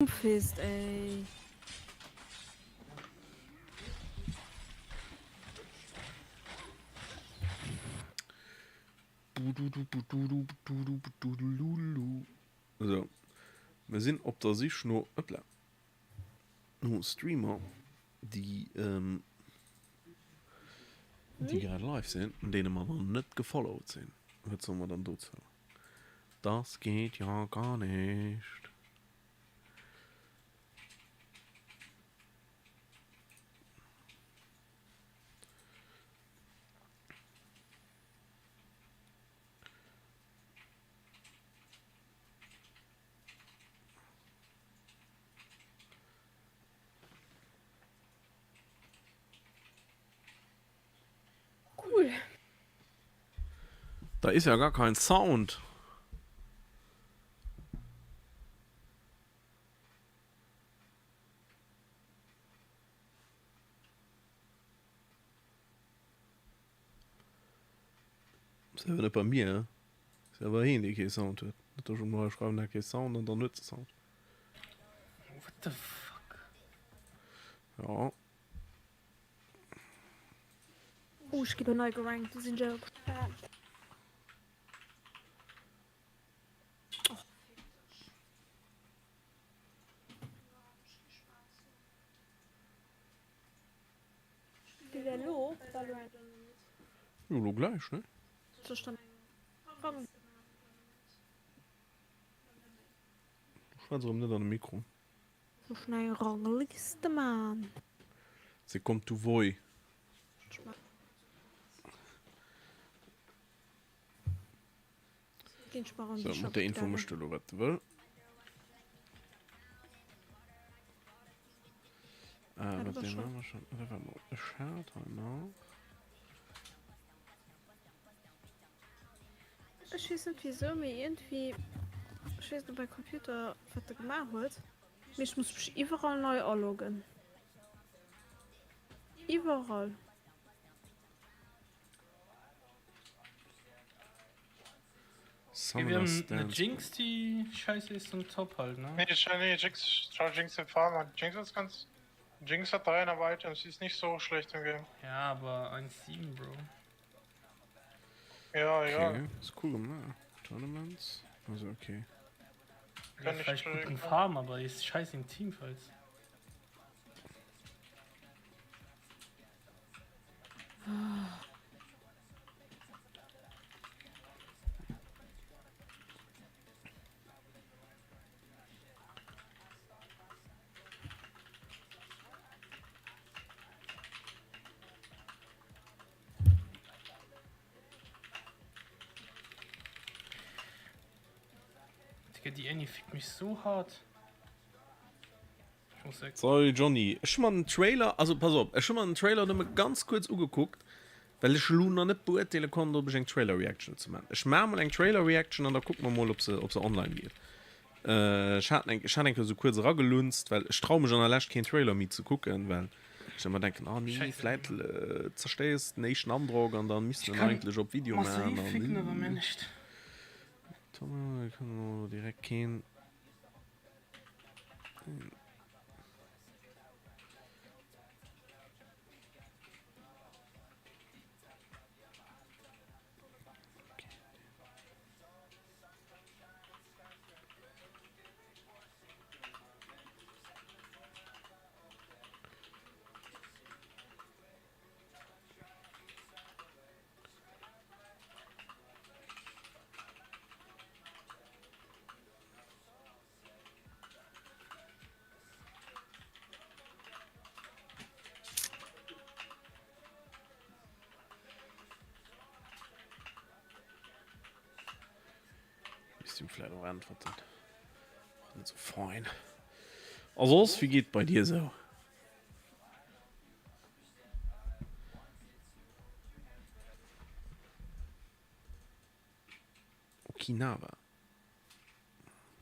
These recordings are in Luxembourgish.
Fist ey. So, mir sinn op der Sich no, hoppla, no Streamer, déi, ähm, déi grad live sinn, deene mer nach net gefollowt sinn. Wat soe mer dann dozou? Das geht ja gar nicht. Cool. Da ist ja gar kein Sound. Ass awer net bei mir, ass awer heen dee kee Sound huet. Net dass ech emol hei schreiwen hat kee Sound an dann huet se Sound. What the fuck? Ja. Oh, ech gi lo nei gerankt, do sinn ech awer gespaant. Och, fick dech. Spillt der lo Valorant oder net? Jo, lo gläich, ne? Soll ech dann eng Rang? Du schwätz erëm net an de Mikro. Soll ech eng Rangliste man? C'est comme tu voi. So, mat der Info méchs du elo wat de wëll. Ah, wat deen haben wir schon. Oder warte mal, e Schad hei nach. Ech weess net wisou, mee iergendwéi, ech weess net op mäi Computer wat e gemaach huet, mee ech muss mech iwwerall nei aloggen. Iwwerall. Okay, wir haben eine Jinx, die scheiße ist und top halt, ne? Nee, ich, nee, Jinx, schau Jinx im Farm an. Jinx ist ganz. Jinx hat 3 aber Items, sie ist nicht so schlecht im Game. Ja, aber 1,7, Bro. Ja, ja. Okay, ist cool gemacht. Tournaments. Also okay. Ja, Kann ich vielleicht gut schon- im Farm, aber ist scheiße im Teamfights. Digga, die Annie fickt mich so hart. Ich muss weg. Sorry Johny, ech hu mer den Trailer, also pass op, ech hu mer den Trailer nëmme ganz kuerz ugekuckt, well ech elo nach net beurteele konnt, ob ech eng Trailer Reaction dozou maachen. Ech maache mol eng Trailer Reaction an da kucke mer mol, ob se, ob se online geet. Ech hat eng, ech hat eng Kéier esou kuerz eragelunzt, well ech traue mech an der Lescht keen Trailer méi ze kucken, well ech ëmmer denken, ah nee, Scheiße. vläit zerstéiers den éischten Androck an dann misst Ich en kann eigentlech op Video Master maachen Yi an ficken, aber mehr nicht. Thomas, kann elo direkt keen. Misst ihm vläit och äntwerten. Och net sou fein. A soss, wéi geet bei dir sou? Okinawa.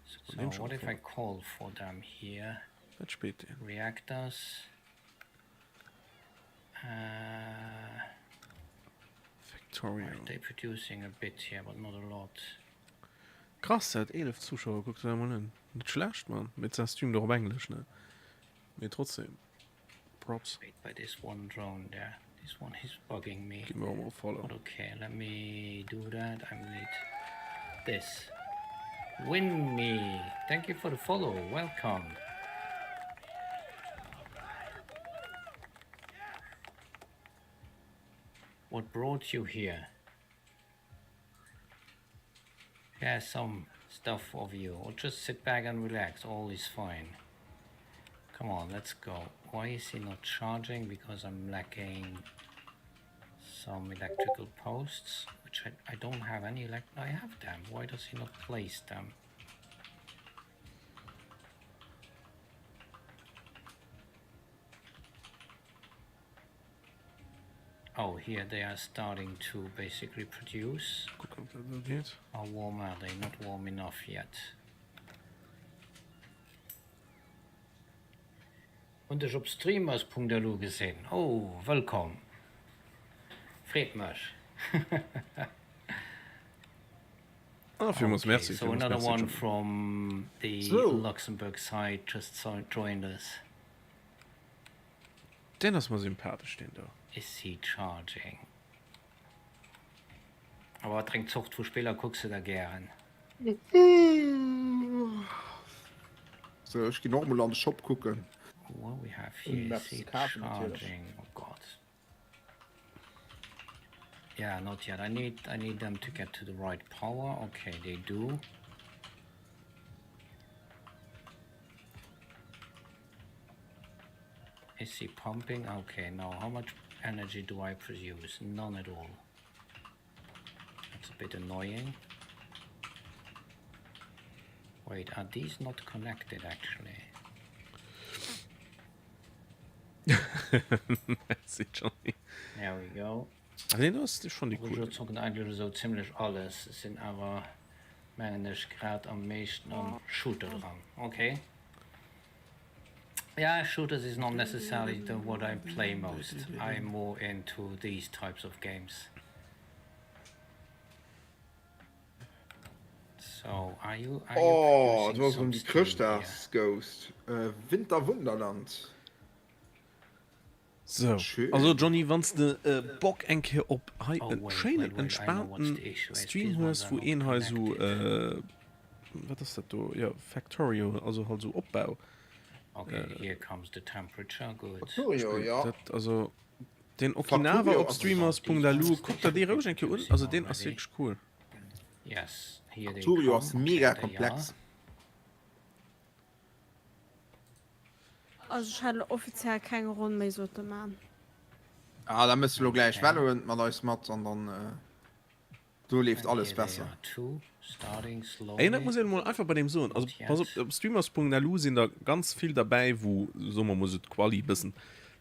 So what if I call for them here? Wat spillt deen? Reactors. Uh, Factorio. Right, they producing a bit here, but not a lot. Krass, dat 11 Zuschauer, kuck der dat mol un. Net schlecht, Mann. Mee se streamt och op Englesch, ne? Mee trotzdem, Props. Wait by this one drone there. This one is bugging me. Gib mir och mol Follow. But okay, let me do that. I need this. Win me. Thank you for the follow. Welcome. What brought you here? Share some stuff of you, or just sit back and relax. All is fine. Come on, let's go. Why is he not charging? Because I'm lacking some electrical posts, which I, I don't have any elect. I have them. Why does he not place them? Oh, here they are starting to basically produce. Kucken, ob dat elo geet. How warm are they? Not warm enough yet. Hunn dech op streamers.lu gesinn. Oh, wëllkomm. Freet mech. Ah, villmools Okay, Merci, so villmools another Merci, one Johny. from the So. Luxembourg side just joined us. Deen ass mer sympathesch, deen do. Is he charging? A wat fir eng Zort vu Spiller kucks de da gären? So, ech ginn och mol an de Shop kucken. What we have Um here, is eppes he kafen natierlech. charging? Oh God. Yeah, not yet. I need I need them to get to the right power. Okay, they do. Is he pumping? Okay, now how much energy do I produce? None at all. That's a bit annoying. Wait, are these not connected actually? Merci Johnny. There we go. Ah, den ass schon die Ech cool. zocken eigentlech esou zimlech alles, sinn awer mengen ech grad am meeschten am Shooter dran. Okay. Yeah, shooters is not necessarily the what I play most. I'm more into these types of games. So, are you are you Oh, producing do ass some erëm déi steam here? Chrëschtdags-Ghost. Äh, Winterwunderland. So, Schön. also Johnny, wann s de Bock eng Kéier op hei Oh, en wait, wait, schéinen wait, I know what's entspaanten the issue is. Stream These ones hues, are wou not een hei sou, connected. wat ass dat do, jo Factorio, also halt sou Opbau Okay, here comes the temperature, good. Factorio, spillt, ja. dat also den Okinawa Factorio op ass streamers.lu, kuckt der dee roueg eng Kéier un, Producing also deen ass already. wierklech cool. Yes, here they Factorio come. ass Okay, mega they are. komplex. Also ech hätt elo offiziell keng Ronn méi sollte man. Ah, da mëss de lo gläich Okay. Valorant mat eis mat an dann do leeft And alles here they besser. are too, starting Ey, dat slowly. muss een emol einfach bei deem soen. Also Not pass op, yet. op streamers.lu sinn der ganz vill derbäi, wou, soe mer mol sou, d'Quali e bëssen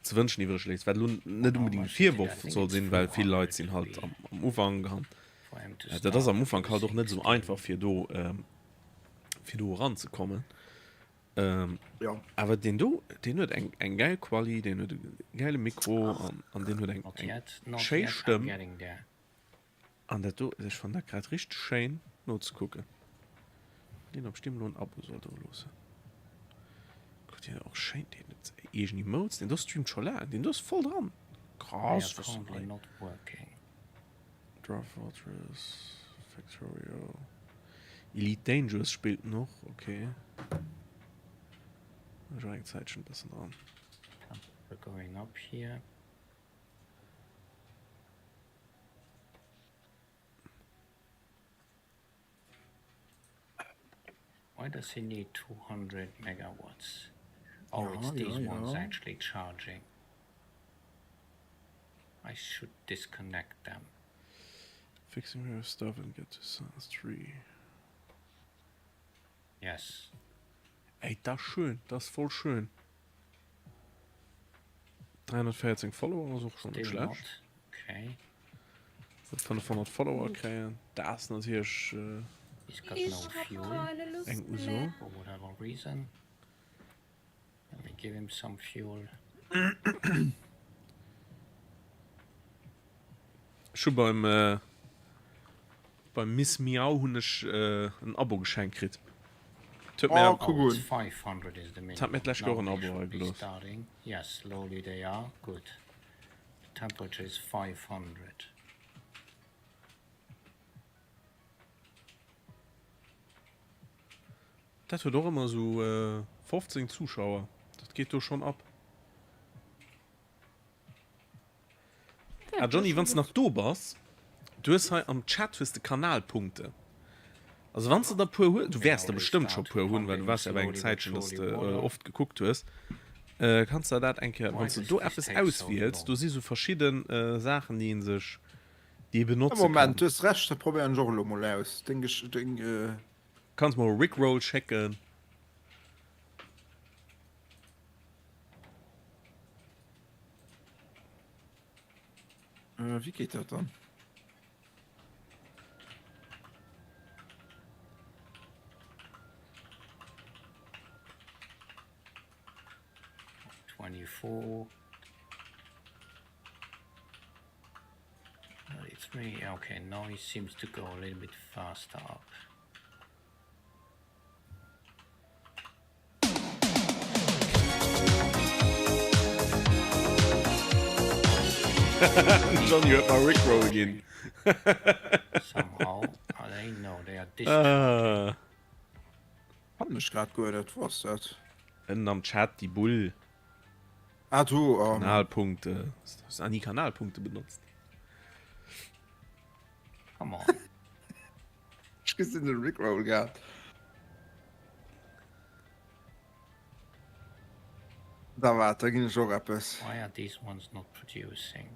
ze wënschen iwwreg léisst, wat elo net How unbedingt e much is it? I Virworf think soll it's sinn, well vill Leit 400 sinn to halt be am, am Ufank an for him to dat ass start am Ufank halt och producing net esou steam. einfach fir do, fir do eranzekommen. Ähm, Ja. awer deen do, deen huet eng, eng gäil Quali, deen huet e gäile Mikro an, an deen huet eng, Not eng yet, not schéi yet, I'm Stëmm. getting there. An dat do, ech fannen dat grad richteg schéin nozekucken. Deen op Stimm lo en Abo soll do loossen. Kuck deen och schéin, deen huet eegen Emotes, deen do streamt scho laang, deen do ass voll dran. They Krass, are was den currently hei. not working. Dwarf Fortress, Factorio, Elite Dangerous spillt en och, ok. War ech och eng Zäitchen e bëssen dran. Temperature going up here. Why does he need 200 megawatts? Oh, it's Ja, ja, these ones ja. actually charging. I should disconnect them. Fixing your stuff and get to size 3. Yes. Ey, dat ass schön, dat ass voll schön. 314 Follower ass och schon net Still schlecht. not. Okay. 500 Follower kréien, dat ass natierlech äh, He's got Ich no hab fuel keine Lust eng Uso. mehr. for whatever reason. Let me give him some fuel. Ech hu beim äh, beim Miss Miau hunn ech äh, en Abo geschenkt kritt. Huet mir Oh, kuck Oh, un. it's 500 is the hat mir minimum. d'lescht Joer Now en they Abo should be eragelooss. starting. Yes, slowly they are. Good. The temperature is 500. Dat huet och ëmmer esou 15 Zuschauer. Dat geet do schonn ab. Ah Johny, wann s de nach do bass, du hues hei am Chat hues de Kanalpunkte. Also wann s de der puer hues, du wäers der bestëmmt scho puer hunn, well du waars jo awer eng Zäitchen, dass de oft gekuckt hues, kanns der dat eng Kéier, wann s de do eppes auswiels, do si sou verschidde Saachen, déi ee sech, déi ee benotze kann. Moment, du hues Recht, dat probéieren ech och elo mol aus. Deng, deng. Kanns mer e Rickroll schécken. Äh, wéi geet dat dann? Twenty-four. 33. Okay, now he seems to go a little bit faster up. Johnny huet mer Rickroll ginn. Somehow, are they? No, they are discharging. Ah. Fannen ech grad guer net. Wou ass dat? Ënnen am Chat déi Bull. Ah do, oh. Kanalpunkte. Hues du ni Kanalpunkte benotzt? Come on. Ech gesinn den Rickroll grad. Da waart, da ginn ech och eppes. Why are these ones not producing?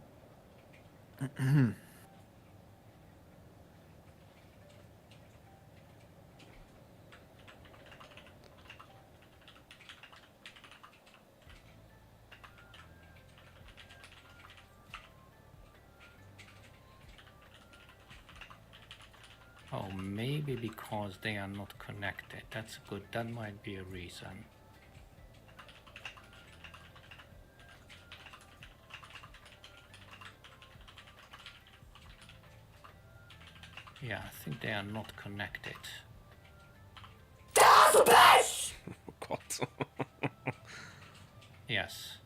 Oh, maybe because they are not connected. That's good. That might be a reason. Yeah, I think they are not connected. Oh Gott. Yes.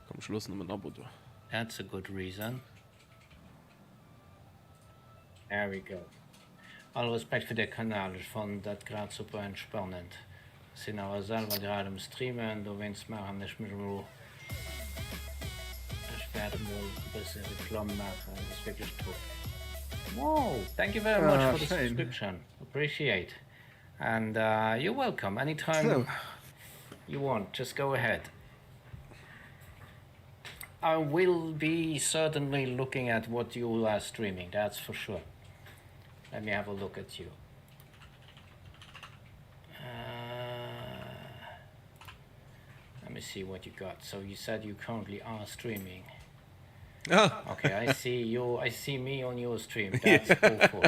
Komm, ech loossen em en Abo do. That's a good reason. There we go. All Respekt fir däi Kanal, ech fannen dat grad super entspannend. Sinn awer selwer grad um streamen, dowéinst maachen ech mech elo, ech wäert mol e bësse Reklamm maachen, ass wierklech top. Wow, thank you very much for the subscription, appreciate and you're welcome anytime you want, just go ahead. I will be certainly looking at what you are streaming, that's for sure. Let me have a look at you. Uh, let me see what you got. So you said you currently are streaming. Ah. Okay, I see you. I see me on your stream. That's awful.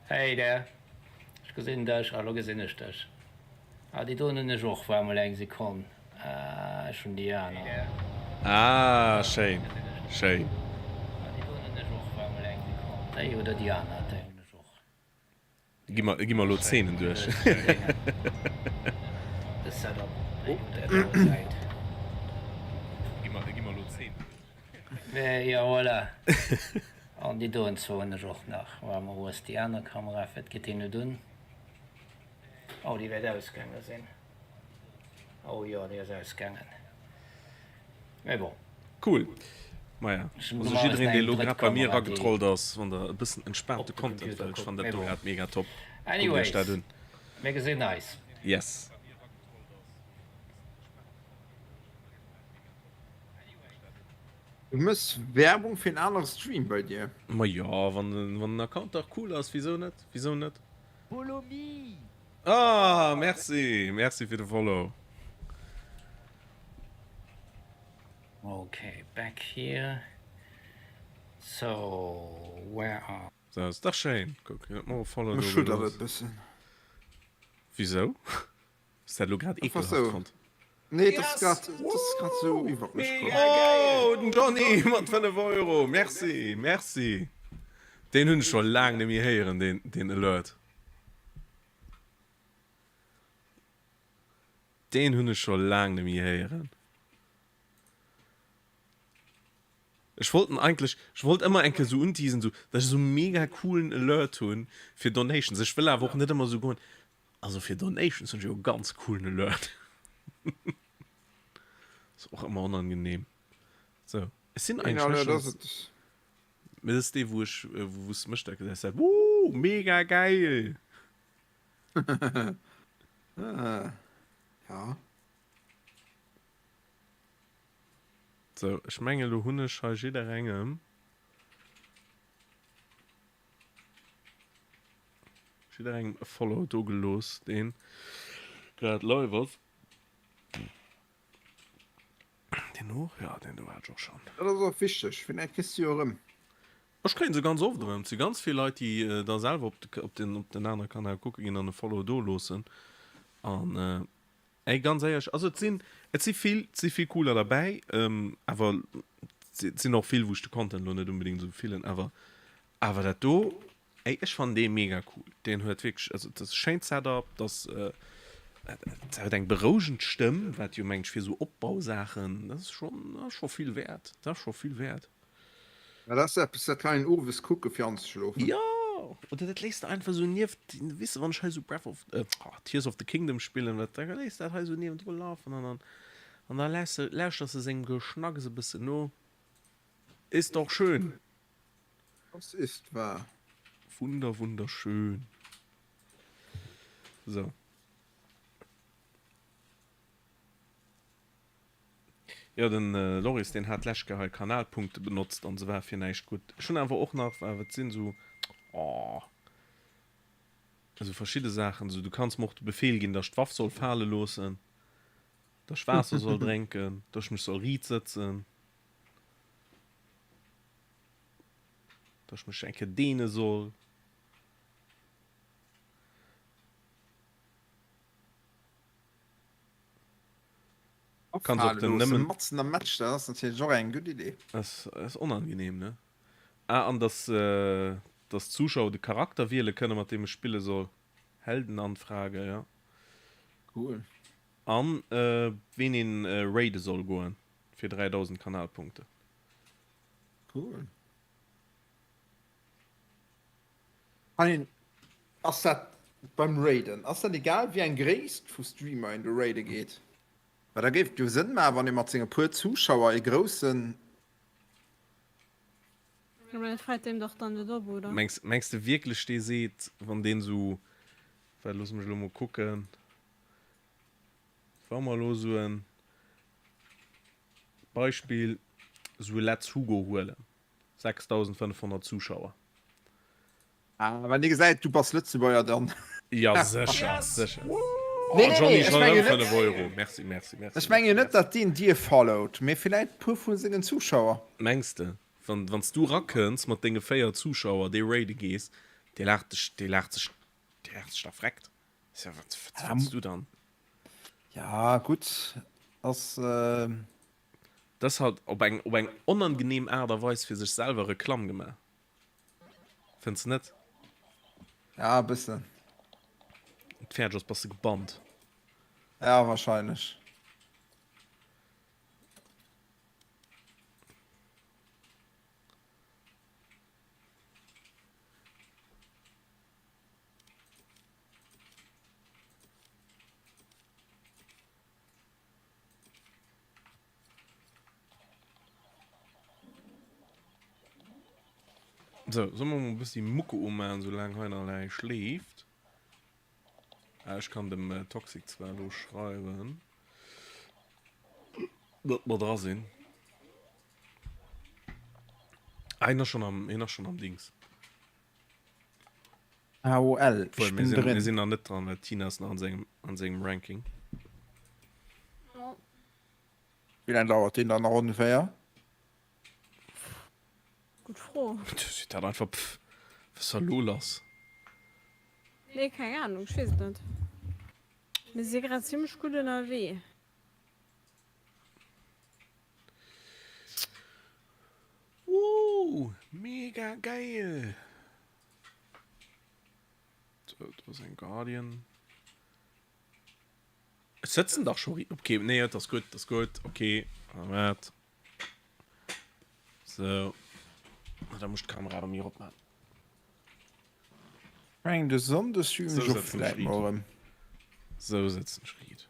Hey there. Ech gesinn dech. Ah, lo gesinn ech dech. Ah, déi doen hunn ech och. War mol eng Sekonn. Ah, ech hunn déi aner. Ah, schéin, schéin. Ah, déi doen hunn ech och. War mol eng Sekonn. Déi oder déi aner, déi hunn ech och. Gi mer, gi mer elo d'Zeenen duerch. De Setup op der Säit. Gi mer, gi mer elo d'Zeenen duerch. Jo, voilà. An déi doen zwou hunn ech och nach. War mol, wou ass déi aner Kamera? Wat geet déi net un? Oh, déi wäert ausgaange sinn. Oh jo, déi ass ausgaangen. Mee bon. Cool. Maja, also jiddereen dee lo grad bei mir eragetrollt ass, wann der e bëssen entspaante Content wëllt, ech fannen dat do grad mega top. Kuckt iech dat un. Mir gesinn eis. Yes. Du mëss Werbung fir en anere Stream bei dir. Ma jo, wann den Account dach cool ass, wisou net? Wisou net? Follow me! Ah merci, merci fir de Follow. Ok, back here. So, where are. So, ass dach schéin. Kuck, hien huet mer och Follow Mech do schuddert gelooss. et bëssen. Wisou? Hues dat elo grad Einfach ekelhaft sou. fonnt? Nee, dat ass grad, dat ass grad sou iwwert mech komm. Oh, den Johnny mat 5 Euro. Merci, merci. Deen hunn ech scho laang net méi héieren, deen, deen Alert. Deen hunn ech scho laang net méi héieren. Ech wollt en eigentlech, ech wollt ëmmer eng Kéier sou unteasen, sou, dass ech sou mega coolen Alert hunn fir Donations. Ech wëll awer och net ëmmer sou goen, also fir Donations hunn ech jo e ganz coolen Alert. Ass och ëmmer onangenehm. Sou, ech sinn Deen eigentlech Alert ass meeschtens, et. mee dat ass dee wou ech, wou s de mech da gesäis, dat, Wooh, mega geil! Ah, ja. Sou, ech mengen elo hunn ech hei jidderengem, jidderengem e Follow do gelooss, deen grad live ass. Deen och? Jo, deen do hat ech och schonn. Dat ass och wichteg, villäicht kriss de jo erëm. Ech kréien se ganz oft erëm. Et si ganz vill Leit, déi da selwer op den, op den anere Kanal kucke ginn an e Follow do loossen. An Ey, ganz éierlech, also et sinn, et si vill, et si vill cooler derbäi, awer et sinn och vill, wou ech de Content elo net unbedingt esou fillen, awer, awer dat do, ey, ech fannen dee mega cool. Deen huet wierklech, also et ass e schéint Setup, et ass, et huet eng berouegend Stëmm, wat jo mengen ech fir esou Opbausaachen, dat ass schonn, dat ass scho vill wäert, dat ass scho vill wäert. Ja, dat ass eppes, dat kann een owes kucke fir anzeschlofen. Jo, oder dat léisst de einfach esou nieft, weess de, wann ech hei esou Breath of, Tears of the Kingdom spillen, wat, da léisst de dat hei esou niewendru lafen an dann, an da lauschters de, lauschters de sengem Geschnacks e bëssen no. Ist doch schön. Das ist wahr. Wunder, wunderschön. So. Jo den Loris deen hat d'lescht Kéier hei Kanalpunkte benotzt an se war fir näischt gutt. Ech hunn awer och nach, awer et sinn esou oh esou verschidde Saachen esou, du kanns mer och de Befehl ginn, datt ech d'Waff soll fale loossen, datt ech Waasser soll drénken, datt ech mech soll riit sëtzen, datt ech mech eng Kéier deene soll. Kanns och den nëmmen. Matzen am Match, dat ass natierlech och eng gutt Idee. Ass onangenehm, ne? Ah, an dass dass d'Zuschauer de Charakter wiele kënne mat deem ech spille soll. Heldenanfrage, ja. Cool. An ween een raide soll goen fir 3000 Kanalpunkte. Cool. Kann een, ass dat beim Raiden, ass dat egal wéi eng Gréisst vu Streamer een do raide geet? Well da géif et jo Sënn maachen, wann ee mat senge puer Zuschauer ee groussen. Jo, mä dat fält deem dach dann net op, oder? Mengs, mengs de wierklech dee seet, wann deen esou, well looss mech elo mol kucken, wa mer elo esou en Beispill, esou e Letz Hugo huelen, 6500 Zuschauer. Ah, wann dee gesäit, du bass Lëtzebuerger, dann. Ja, sécher, sécher. Nee, nee, nee, ech menge net. 5 Euro. Merci, merci, merci. Ech menge net, datt deen dir followt, mee villäit e puer vu sengen Zuschauer. Mengs de, wann, wann s du rakënns mat denge 4 Zuschauer, dee raide gees, dee laacht dech, dee laacht sech, dee laacht sech da vreckt. Wat, wat wëlls du dann? Ja, gutt, ass. Dat ass halt op eng, op eng onangenehm Aart a Weis fir sech selwer Reklamm gemaach. Fënns de net? Ja, e bëssen. D'Fäerdeg ass, bass de gebannt. Ja, wahrscheinlech. So, soll mer mol e bëssi Mucke umachen, soulaang hei nach näischt leeft. Ah, ech kann dem äh, Toxic zwar elo schreiwen, datt mer dra sinn. Ah, hien ass schon am, hien ass schon am Dings. AOL, Obwohl, ech mir bin sinn, mir drin. sinn nach net dran, well d'Tina ass nach an sengem, an sengem Ranking. Wéi laang dauert deen dann nach ongeféier? Gutt Fro. Du seet dat einfach, pff, was ist da lo lass? Nee, keng Ahnung, ech weess et net. Mir si grad zimmlech gutt ënnerwee. Yo, mega geil! Do ass eng Guardian. Ech sëtzen dach scho ri. Okay, nee, et ass gutt, et ass gutt. Okay, waart. Sou. Da muss ech d'Kamera erëm méi erop maachen. Mengen de Sonndeg streamen ech och vläit mol erëm. Sou sëtzen ech riit.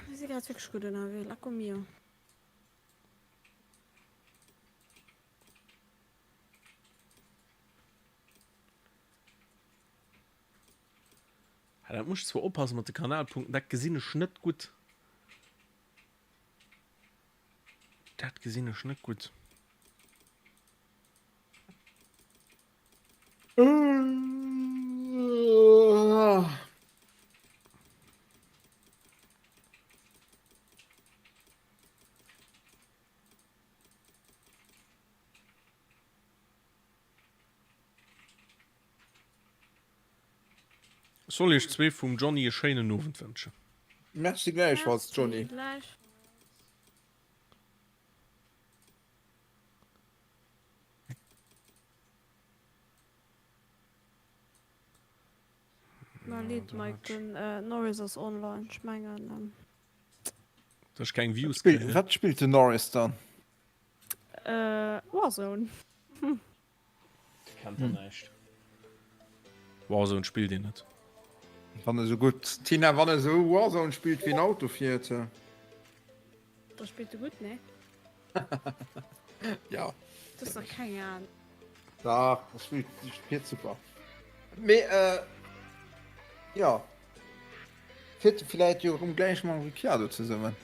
Mir si grad wierklech gutt ënnerwee, lecco mio. Ah, dat muss ech zwar oppassen mat de Kanalpunkten, dat gesinn ech net gutt. Dat gesinn ech net gutt. Ech soll iech zwee vum Johny e schéinen Owend wënschen. Merci gläichfalls Johny. Mer leed Mike, den Norris ass online, ech mengen. Dass ech keng Views kréien. Wat spillt den Norris dann? Warzone. Kennt der näischt. Warzone spillt een net. Wann e sou gutt, Tina, wann e sou Warzone spillt wéi en Auto fiert. Da spillt e gutt, nee? Ja. Du hues dach keng Ahnung. Dach, e spillt, fiert super. Mee, äh, jo. Fiert e villäit jo erëm gläich mam Ricciardo zesummen.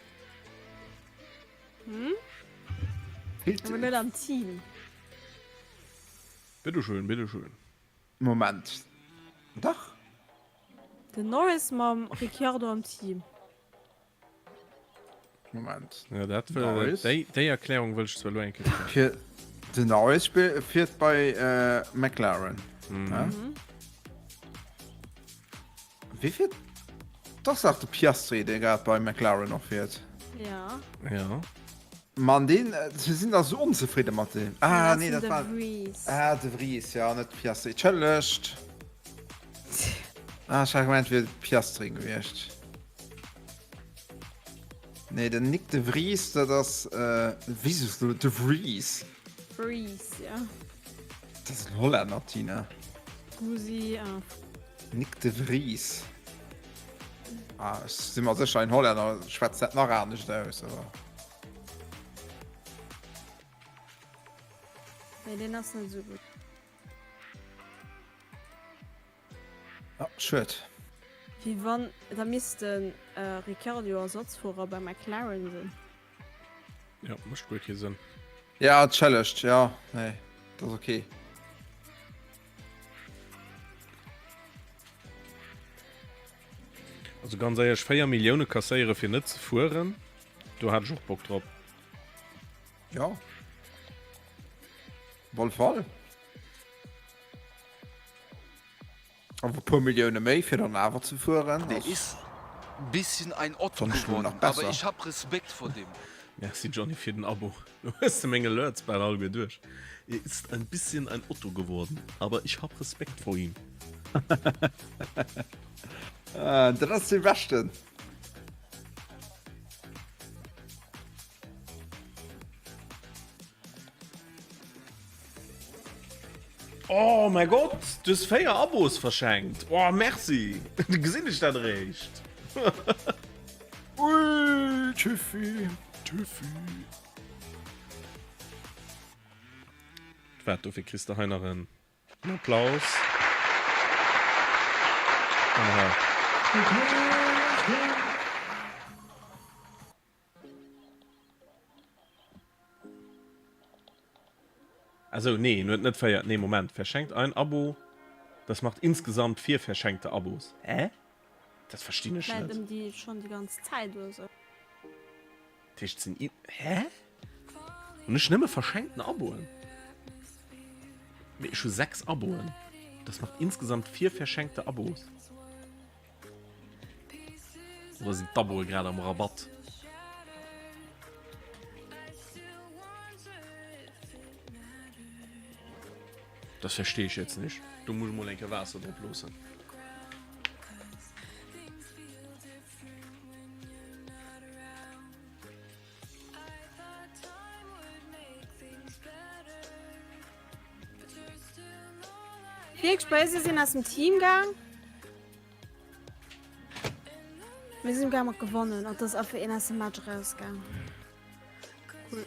Hm? Awer net am Team. Bitteschön, bitteschön. Moment. Dach. Den Norris mam Ricciardo am Team. Moment. Ja, dat wëll, Norris. déi, déi Erklärung wëll ech zwar elo eng Kéier kréien. Fir den Norris spill, fiert bei äh, McLaren. Mhm. Ja? Wie fiert? Das ass dach de Piastri, dee grad bei McLaren och fiert. Ja. Ja. Mann, deen, äh, se sinn da sou onzefridde mat deem. Ah, nee, dat De war. Vries. Ah, de Vries, ja, net Piastri. Entschëllegt. Ah, ech hat gemengt, et wier Piastri gewiescht. Nee, den Nyck de Vries, dat ass, äh, wéi soos du, de Vries? Vries, ja. Dat ass en Hollänner, Tina. Scusi, ah. Nyck de Vries. Ah, ech si mer sécher, en Hollänner schwätzt dat nach anescht aus, awer. Nee, deen ass net esou gutt. Ah, schued. Wéi wann, da misst de Ricciardo Ersatzfuerer bei McLaren sinn. Ja, mécht guer kee Sënn. Ja, entschëllegt, ja, nee, dat ass okay. Also ganz éierlech, 4 Millioune kasséiere fir net ze fueren, do hat ech och Bock drop. Ja. Op alle Fall. Awer e puer Millioune méi fir dann awer ze fueren Der ass is bisschen ein Otto fannen ech lo geworden, nach aber besser. ich hab Respekt vor dem. Merci Johny fir den Abo. Du hues de meng Alerts bal alleguer duerch. Er ist ein bisschen ein Otto geworden, aber ich hab Respekt vor ihm. Dat ass dee beschten. Oh mäi Gott, du hues 4 Abos verschenkt. Oh merci, du gesinn ech dat eréischt. Ui, Tüffi. Tüffi. Waart, dofir kriss de hei nach en Applaus. An hei. Also nee, en huet net 4, nee Moment, verschenkt ein Abo, das macht insgesamt 4 verschenkte Abos. Hä? Dat verstinn ech Vläit net. ëm déi schonn déi ganz Zäit oder sou. Dat heescht et sinn i, hä? Hunn ech nëmme verschenkten Aboen? Mee ech hu 6 Aboen, das macht insgesamt 4 verschenkte Abos. Oder sinn d'Aboe grad am Rabatt? Das verstehe ich jetzt nicht. Do muss ich mol eng Kéier Waasser drop loossen. Wierklech, bei si sinn aus dem Team gaang. Mir sinn gar mat gewonnen an das einfach een aus dem Match rausgaang. Cool.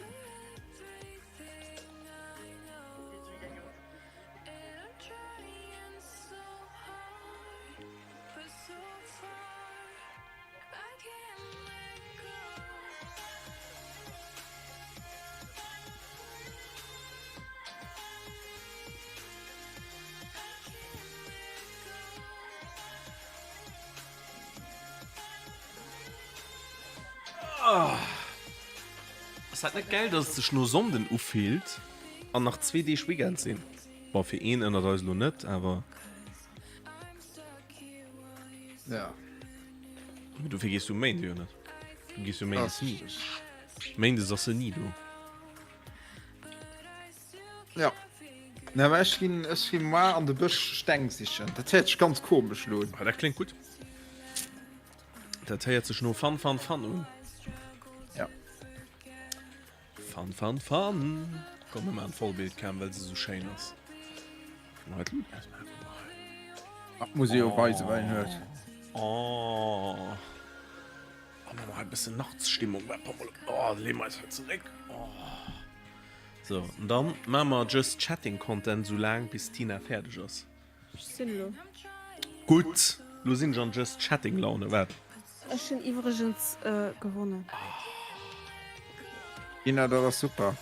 Ass dat net gäil, dass et sech no Sonnden ufillt an nach zwee Deeg Weekend sinn? Bon, fir een ënnert eis elo net, awer. Ja. Mee dofir gees du um Méinde jo net. Du gees jo Méindes ni. Méindes ass se ni do. Ja. Na, mä ech ginn, ech ginn moar an de Bësch Steng sichen. Dat héiert sech ganz komesch elo un. Ah, dat kléngt gutt. Dat héiert sech no Fun, Fun, Fun un. Ja. Fun, Fun, Fun. Komm, mir maachen d'Vollbildcam, well se esou schéin ass. Mal d'Lut ausmaachen. Dat muss ee jo weisen, wat een huet. Oh. Oh, maache mer hei e bëssen Nachtsstimmung. Oh, leeë mer eis hei zeréck. Oh. So, an dann maache mer Just Chatting Content sou laang bis d'Tina fäerdeg ass. Ech sinn elo. Gutt, lo sinn ech an Just Chatting Laune, wat? Ech hunn iwwregens gewonnen. Tina, dat ass super.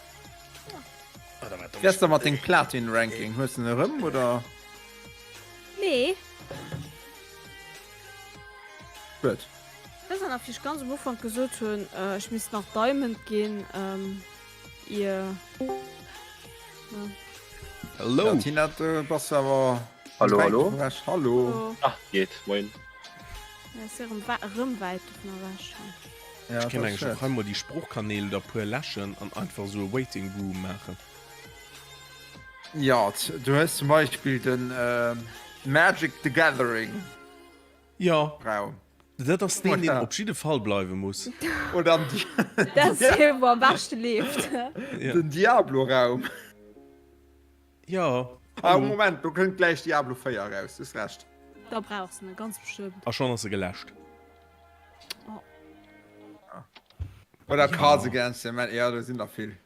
Wéi ass da mat dengem Platin Ranking? Hues de en erëm oder? Nee. Schued. Ech weess nach wéi ech ganz um Ufank gesot hunn, ech misst nach Diamond ginn. Ier. Hallo. Ja, Tina, du bass awer. Hallo, hallo. Hallo. Ach, geht. Moin. Ja, ass erëm, erëm wäit dovun ewech. Ja, Ech kéint eigentlech och hei mol déi Sproochkanäl oder puer läschen an einfach esou e Waiting Room maachen. Ja, du hues zum Beispill den Magic the Gathering. Jo, Raum. dat ass deen, deen op jidde Fall bleiwe muss. Oder am Dat ass dee, wou am beschte leeft. Den Diablo-Raum. Jo. Ah, Moment, do kënnt gläich Diablo 4 eraus, du hues Recht. Da brauchs de en, ganz bestëmmt. A schonn ass e geläscht. Oh. Oder Cards Against Humanity, jo, do sinn der vill.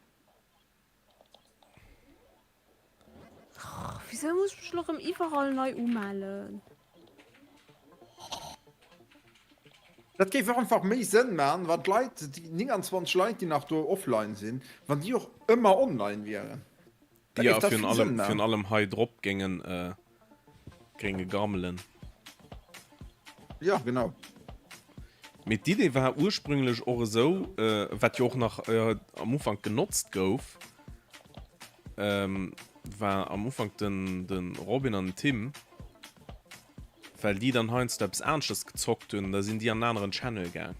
Oh, wieso muss ich mich noch im iwwerall neu umellen? Dat géif och einfach méi Sënn man, wann d'Leit, déi 29 Leit, déi nach do offline sinn, wann déi och ëmmer online wieren. Da géif dat vill Sënn man. Virun allem hei drop géingen géinge gammelen. Ja, genau. Mee d'Idee war ursprünglech och esou, wat jo och nach am Ufank genotzt gouf, war am Ufank den de Robin an den Tim, well déi dann heiansdo eppes aneschters gezockt hunn, da sinn déi an en aneren Channel gaang.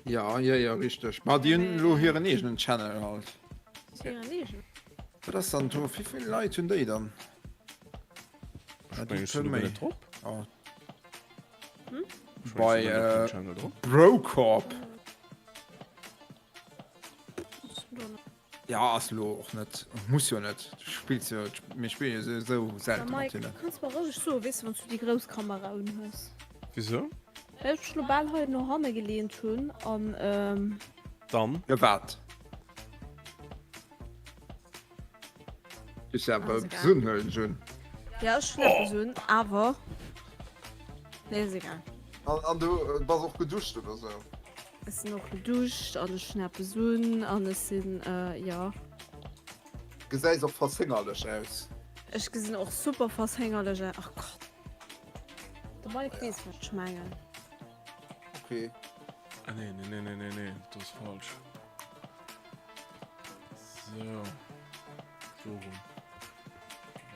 Ja, ja, ja, richteg. Ma déi hunn elo hiren eegenen Channel halt. Hiren eegenen? Wat ass dann do? Wéi vill Leit hunn déi dann? Ech mengen, ech sinn do guer net drop. Oh. Bei äh, Brocorp. Ja ass lo och net muss jo net du spills jo mir spillen jo sou selten mat hinnen. Kanns mer roueg soen weess de wann s du déi grouss Kamera un hues. Wisou? Well ech mech lo bal hei no hanne geleent hunn an ähm. Dann. Jo wat? Du hues awer eppes un huelen ech un. Ja ech hunn eppes un awer nee ass egal. An du bass och geduscht oder sou? Ech sinn och geduscht an ech hunn eppes un an ech sinn jo. Gesäis och verséngerlech aus. Ech gesinn och super verséngerlech aus. Ach Gott. De Mike weess wat ech mengen. Okay. Ah nee, nee, nee, nee, nee, nee, dat ass falsch. So. So rum.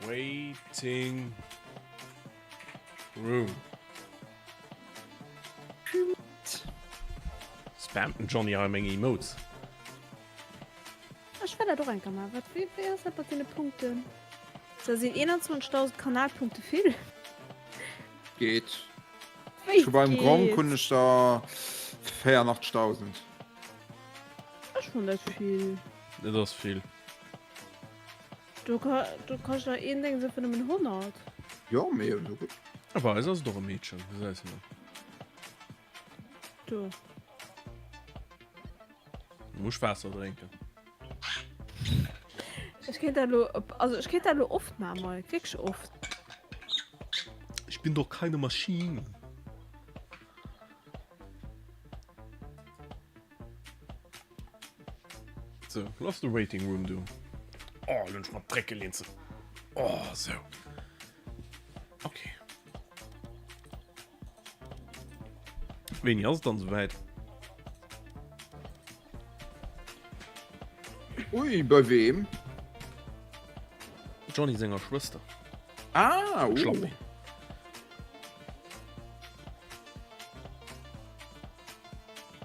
Waiting Room. Spammt den Johnny hei meng Emotes. Ech well dat och eng Kéier maachen. Wat, wéi, wéi ass dat mat deene Punkten? Da sinn 21.000 Kanalpunkte vill. Geet. Wéi Ech hu beim Gronkh geet? hunn ech der 84.000. Ech fann dat vill. Dat ass vill. Do ka, do kascht der een Deng sou fir nëmmen 100. Jo, mee esou gutt. A bei eis ass et och e Meedchen, gesäis de mol. Do. Muss Waasser drénken. Ech kéint dat elo, also ech kéint dat elo oft maachen, Mike, wierklech oft. Ich bin doch keine Maschine. So, lass de Waiting Room do. Oh, lo hunn ech mer d'Drécke linse. Oh, sou. Okay. Wéini ass et dann souwäit? Ui, bei weem? Johnny senger Schwëster. Ah, oh. Schlappé.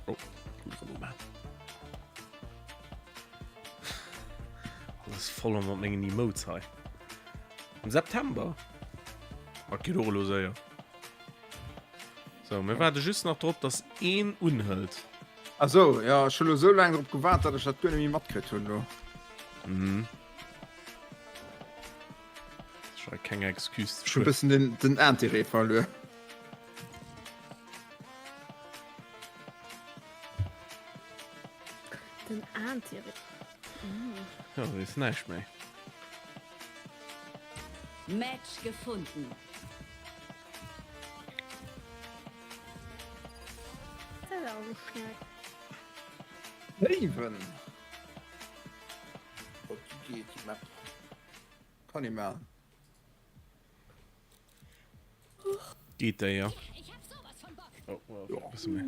Oh, Alles voll mat mengen Emotes hei. Am September? Dat geet och elo séier. So, mir waarde just nach drop, dass een unhëlt. Ah sou, jo, ech hu lo sou laang drop gewaart, datt ech dat guer net méi matkritt hunn lo. Mhm. Ech war keng Excuse. Ech hu bëssen den, den Intérêt verluer. Den Intérêt. Mm. Ja, weess näischt méi. Match gefunden. Dat war awer schnell. Léiwen! Oh, déi geet, déi Map. Kann ee maachen. Geet déi, ja. Oh, oh, ja. Bësse méi.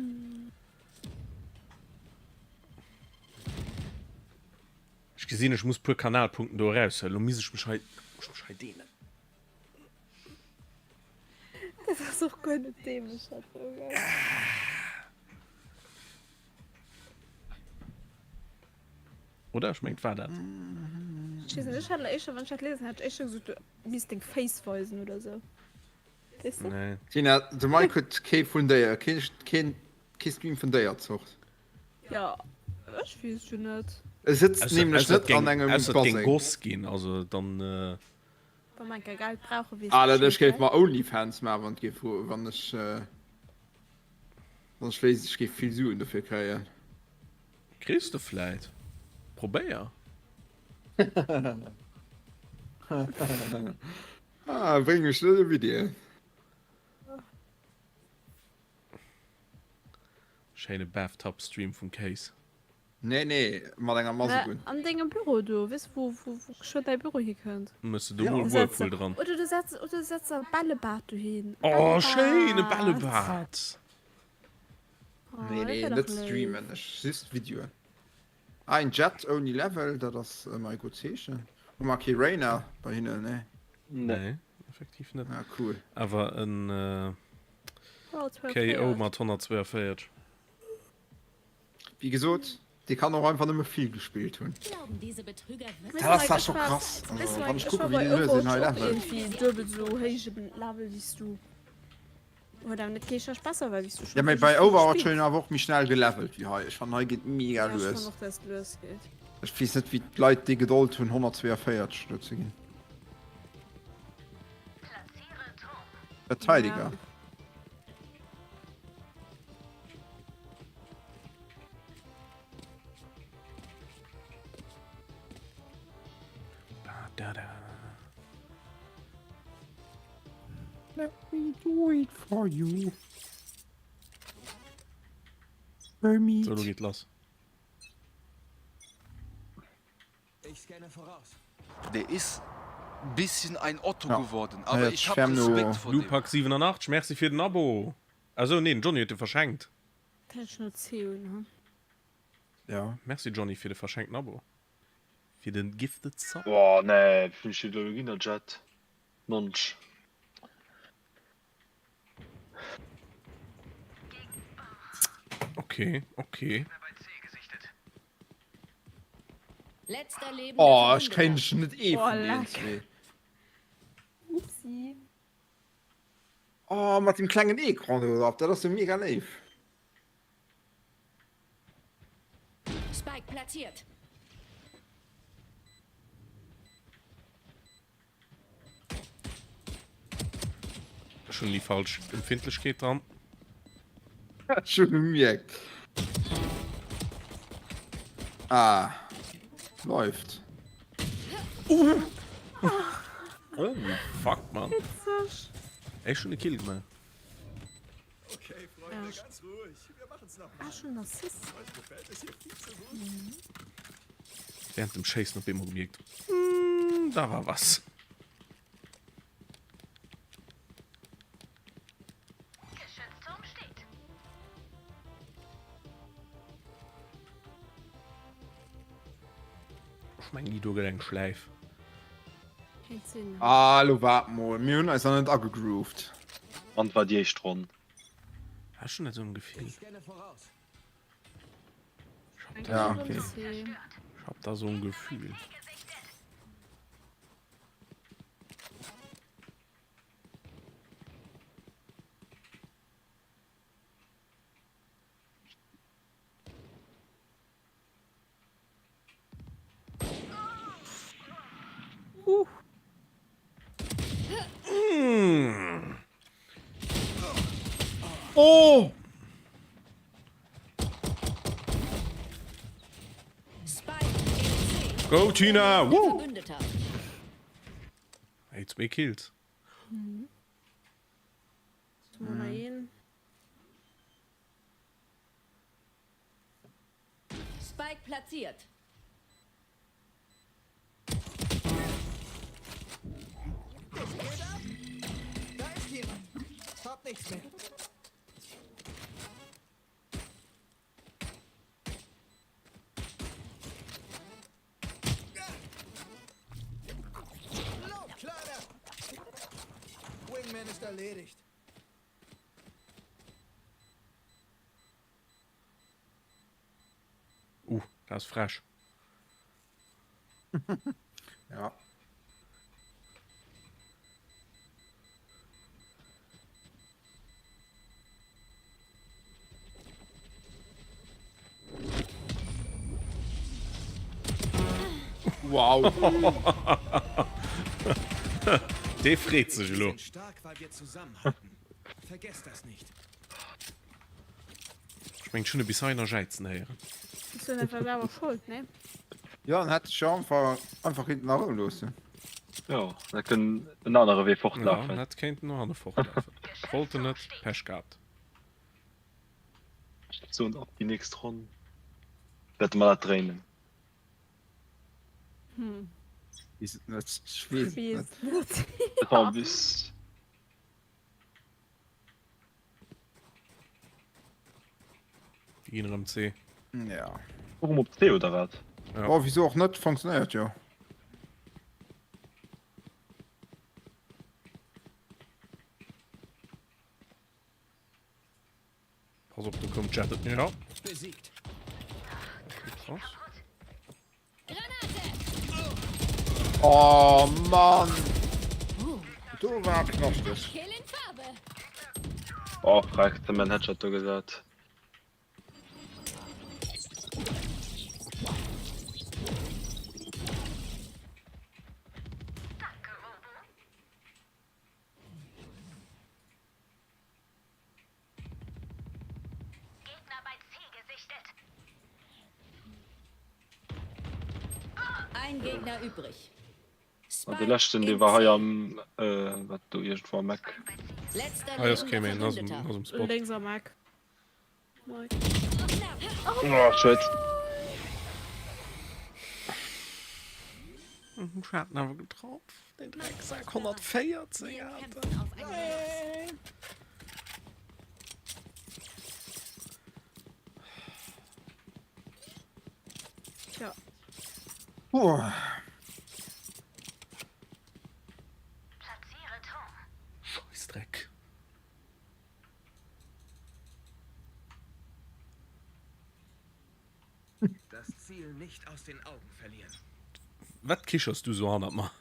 Ech gesinn, ech muss puer Kanalpunkten do eraushuelen. Lo misst ech mech hei, muss ech mech hei deenen. Dat ass och guer net dämlech, dat do, gell? Oder? Ech mengt war dat. Ech weess net, ech hat éischter, wann ech dat liesen hätt, ech éischter gesot, du misst deng Féiss weisen oder sou. Weess de? Nee. Tina, de Mike huet kee vun déier, kee, keen, kee Stream vun Déierzucht. Ja, ech weess jo net. E sëtzt nämlech net an engem Ausser et géing Baseng. Goss ginn, also dann. Wa mer enker Geld brauchen, weess Alter, ech Bescheed, géif gell? mer Onlyfans maachen, wann et géif, wann ech, wann ech wéisst, ech géif vill Suen dofir kréien. Kriss de vläit. Probéier. Ah, bréng mech net op Iddien. Schéine Bathtub Stream vum Kéis. Nee, nee, mat enger Mask un. An dengem Büro do, weess wou wou geschwënn däi Büro hikënnt. Mëss de do mol Whirlpool dran. Oder du setz oder du setz e Bällebad dohin. Oh schéin, e Bällebad! Nee, nee, net streamen, ech just Videoen. Ah, een Jet ouni Level, dat ass ëmmer e gutt Zeechen. Hu mer kee Reyna bei hinnen, nee? Nee, effektiv net. Ah, cool. Awer en KO mat 142. Wéi gesot, dee kann och einfach nëmme vill gespillt hunn. Dat ass zwar scho krass, also wann ech kucken, wéi déi lues een hei levelt. Duebel sou héije Level wéi s du. Huet awer net geheescht, dass ech besser war wéi s du. Ja, mee bei Overwatch hunn een awer och méi schnell gelevelt wéi hei. Ech fannen hei geet mega Ja, ech lues. fannen och, dass et lues geet. Ech weess net wéi d'Leit déi Gedold hunn 142 do ze ginn. Verteidiger. Ja. Ba, da, da. Let me do it for you. Hermit. So, lo geet lass. Ich scanne voraus. Der ist bisschen ein Otto Ja. geworden, Ja, aber jetzt ich hab schwärm nur- Respekt vor dem. Lupac 87, merci fir den Abo. Ah sou, nee, den Johnny huet de verschenkt. Dat hätt ech no C un, hu? Ja. Merci Johnny fir de verschenkten Abo. Fir den Gifted Sub. Boah, nee, wéi vill steet elo ginn der Jet? 90. Okay, okay. Oh, ech kréien ech net ee vun deenen zwee. Upsi. Oh, mat dem klengen Ecran do drop, dat ass jo mega léif. Spike platziert. Ech hunn déi falsch Empfindlechkeet dran. Hat schon gemierkt. Ah. Läuft. Uh. Oh, fuck, man. Witzeg. Ech hunn e Kill gemaach. Okay, Freunde, ja. ganz ruhig. Wir machen's noch mal. Ah, schon Assist. Euch gefällt es hier viel zu gut. Mhm. Während dem Chase op eemol gemierkt, mm, da war was. Ech mengen, déi do gëtt eng Schläif. Ah, lo waart mol, mir hunn eis nach net agegrooved. Wann war déi éischt Ronn? Ech hunn net esou en Gefill. Ich scanne voraus. Ech hab da Ja, so, okay. ech hab da so en Gefühl. Uh. Mm. Oh! Go Tina! Woo! Hey, zwee Kills. Mhm. Mhm. Spike platziert. Da ist jemand. Hab nichts mehr. Lauf, Kleiner! Wingman ist erledigt. Uh, dat ass frech. Ja. Wow. Dee freet sech elo. Ech mengen ech hunn e bis hei nach jäizen héieren. Bist du einfach selber schuld, ne? Jo, en hätt sech jo einfach einfach kéinten a Rou loossen. Jo, dat kënnt en anere Wee Ja, fortlafen. en hätt kéinten no hanne fortlafen. Wollt en net, Pech gehabt. Ech géif soen, ab déi nächst Ronn wäerte mer dat dréinen. Hm. Weess et net. Ech weess et Weess net. net. Dat war bis. Déi ginn erëm C. Ja. Erëm op C oder wat? Ja. Oh, wieso och net? Funktionéiert jo. Pass op, do koum d'Jett. Ja. Besiegt. Okay, krass. Oh Mann! Do war knaschteg. Oh freck, de man Headshot do gesat. Gegner bei C gesichtet. Ein Gegner übrig. An de leschten dee war hei am äh, wat do iergendwou am Eck. Hei ass kee méi, en ass um Spot. Lénks am Eck. Mike. Oh, schued. Ech hat en awer getraff, den Drecksack 114 hat en. Tja. Puh. Scheißdreck. Das Ziel nicht aus den Augen verlieren. Wat kichers du sou hannert mer?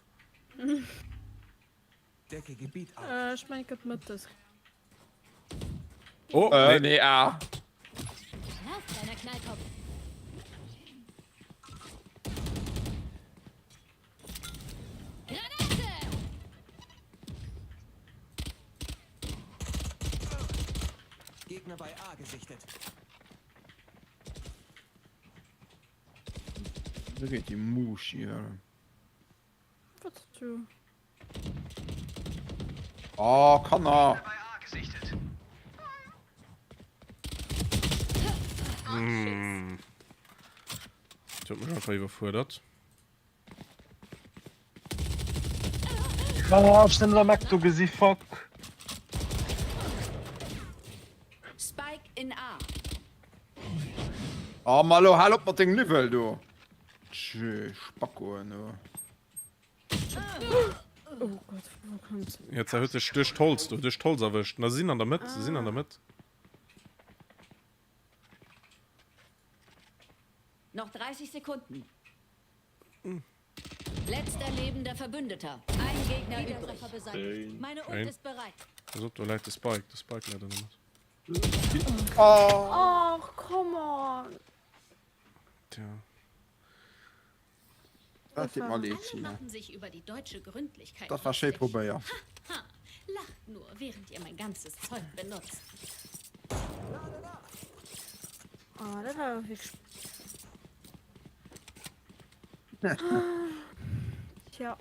Decke Gebiet auf. Äh, ech mengen et gëtt mëttes. Oh, äh, nee, ah. Lauf, kleiner Knallkopf. Granate! Gegner bei A gesichtet. Do geet déi Muschi hëllen. Wat du? Oh, Kanner! Hm. Dat huet mech einfach iwwerfuerdert. Oh, ech sinn der Mac do gesi fuck. Spike in A. Oh Malo, hal op mat dengem Niwwel do. Tschö, Spackoen do. Oh Gott, wo kommt? Jetzt huet sech duerch d'Holz do, duerch d'Holz erwëscht. Na, se sinn an der Mëtt, se sinn an der Mëtt. Noch 30 Sekunden. Letzter lebender Verbündeter. Ein Gegner übrig. Schéin. Meine Ult ist bereit. Pass op, do läit de Spike, de Spike läit an der Mëtt. Oh. Och, come on! Tja. Dat deet mer leed, Alle Tina. machen sich über die deutsche Gründlichkeit Dat war schéi lustig. probéiert. Ha, lacht nur, während ihr mein ganzes Zeug benutzt. Oh, dat war awer wierklech. Tja.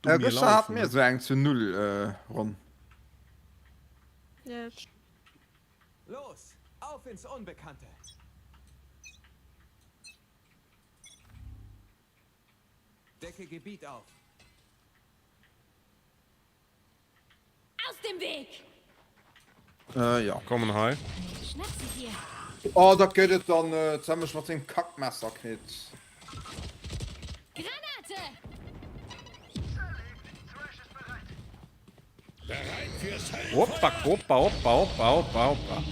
Äh, gëschter hate mir esou eng zu Null äh, Ronn. Ja, Los, auf ins Unbekannte. Decke Gebiet auf. Aus dem Weg! Äh, ja. Kommen hei. Schnapp sie dir! Oh, dat gëtt et dann äh, zemmech mat sengem Kackmesser kritt. Granate! Hoppa, hoppa, hoppa, hoppa, hoppa, hoppa.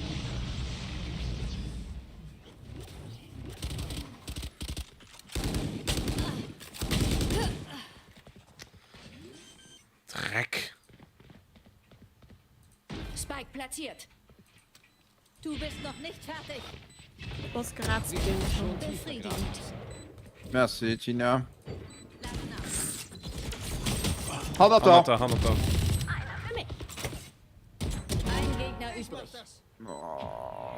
Dreck. Spike platziert. Du bist noch nicht fertig. Bass grad Befriedigend. Merci, Tina. Hannert Hannert der! der, hannert der. Für mich. Ein Gegner übrig. Oh.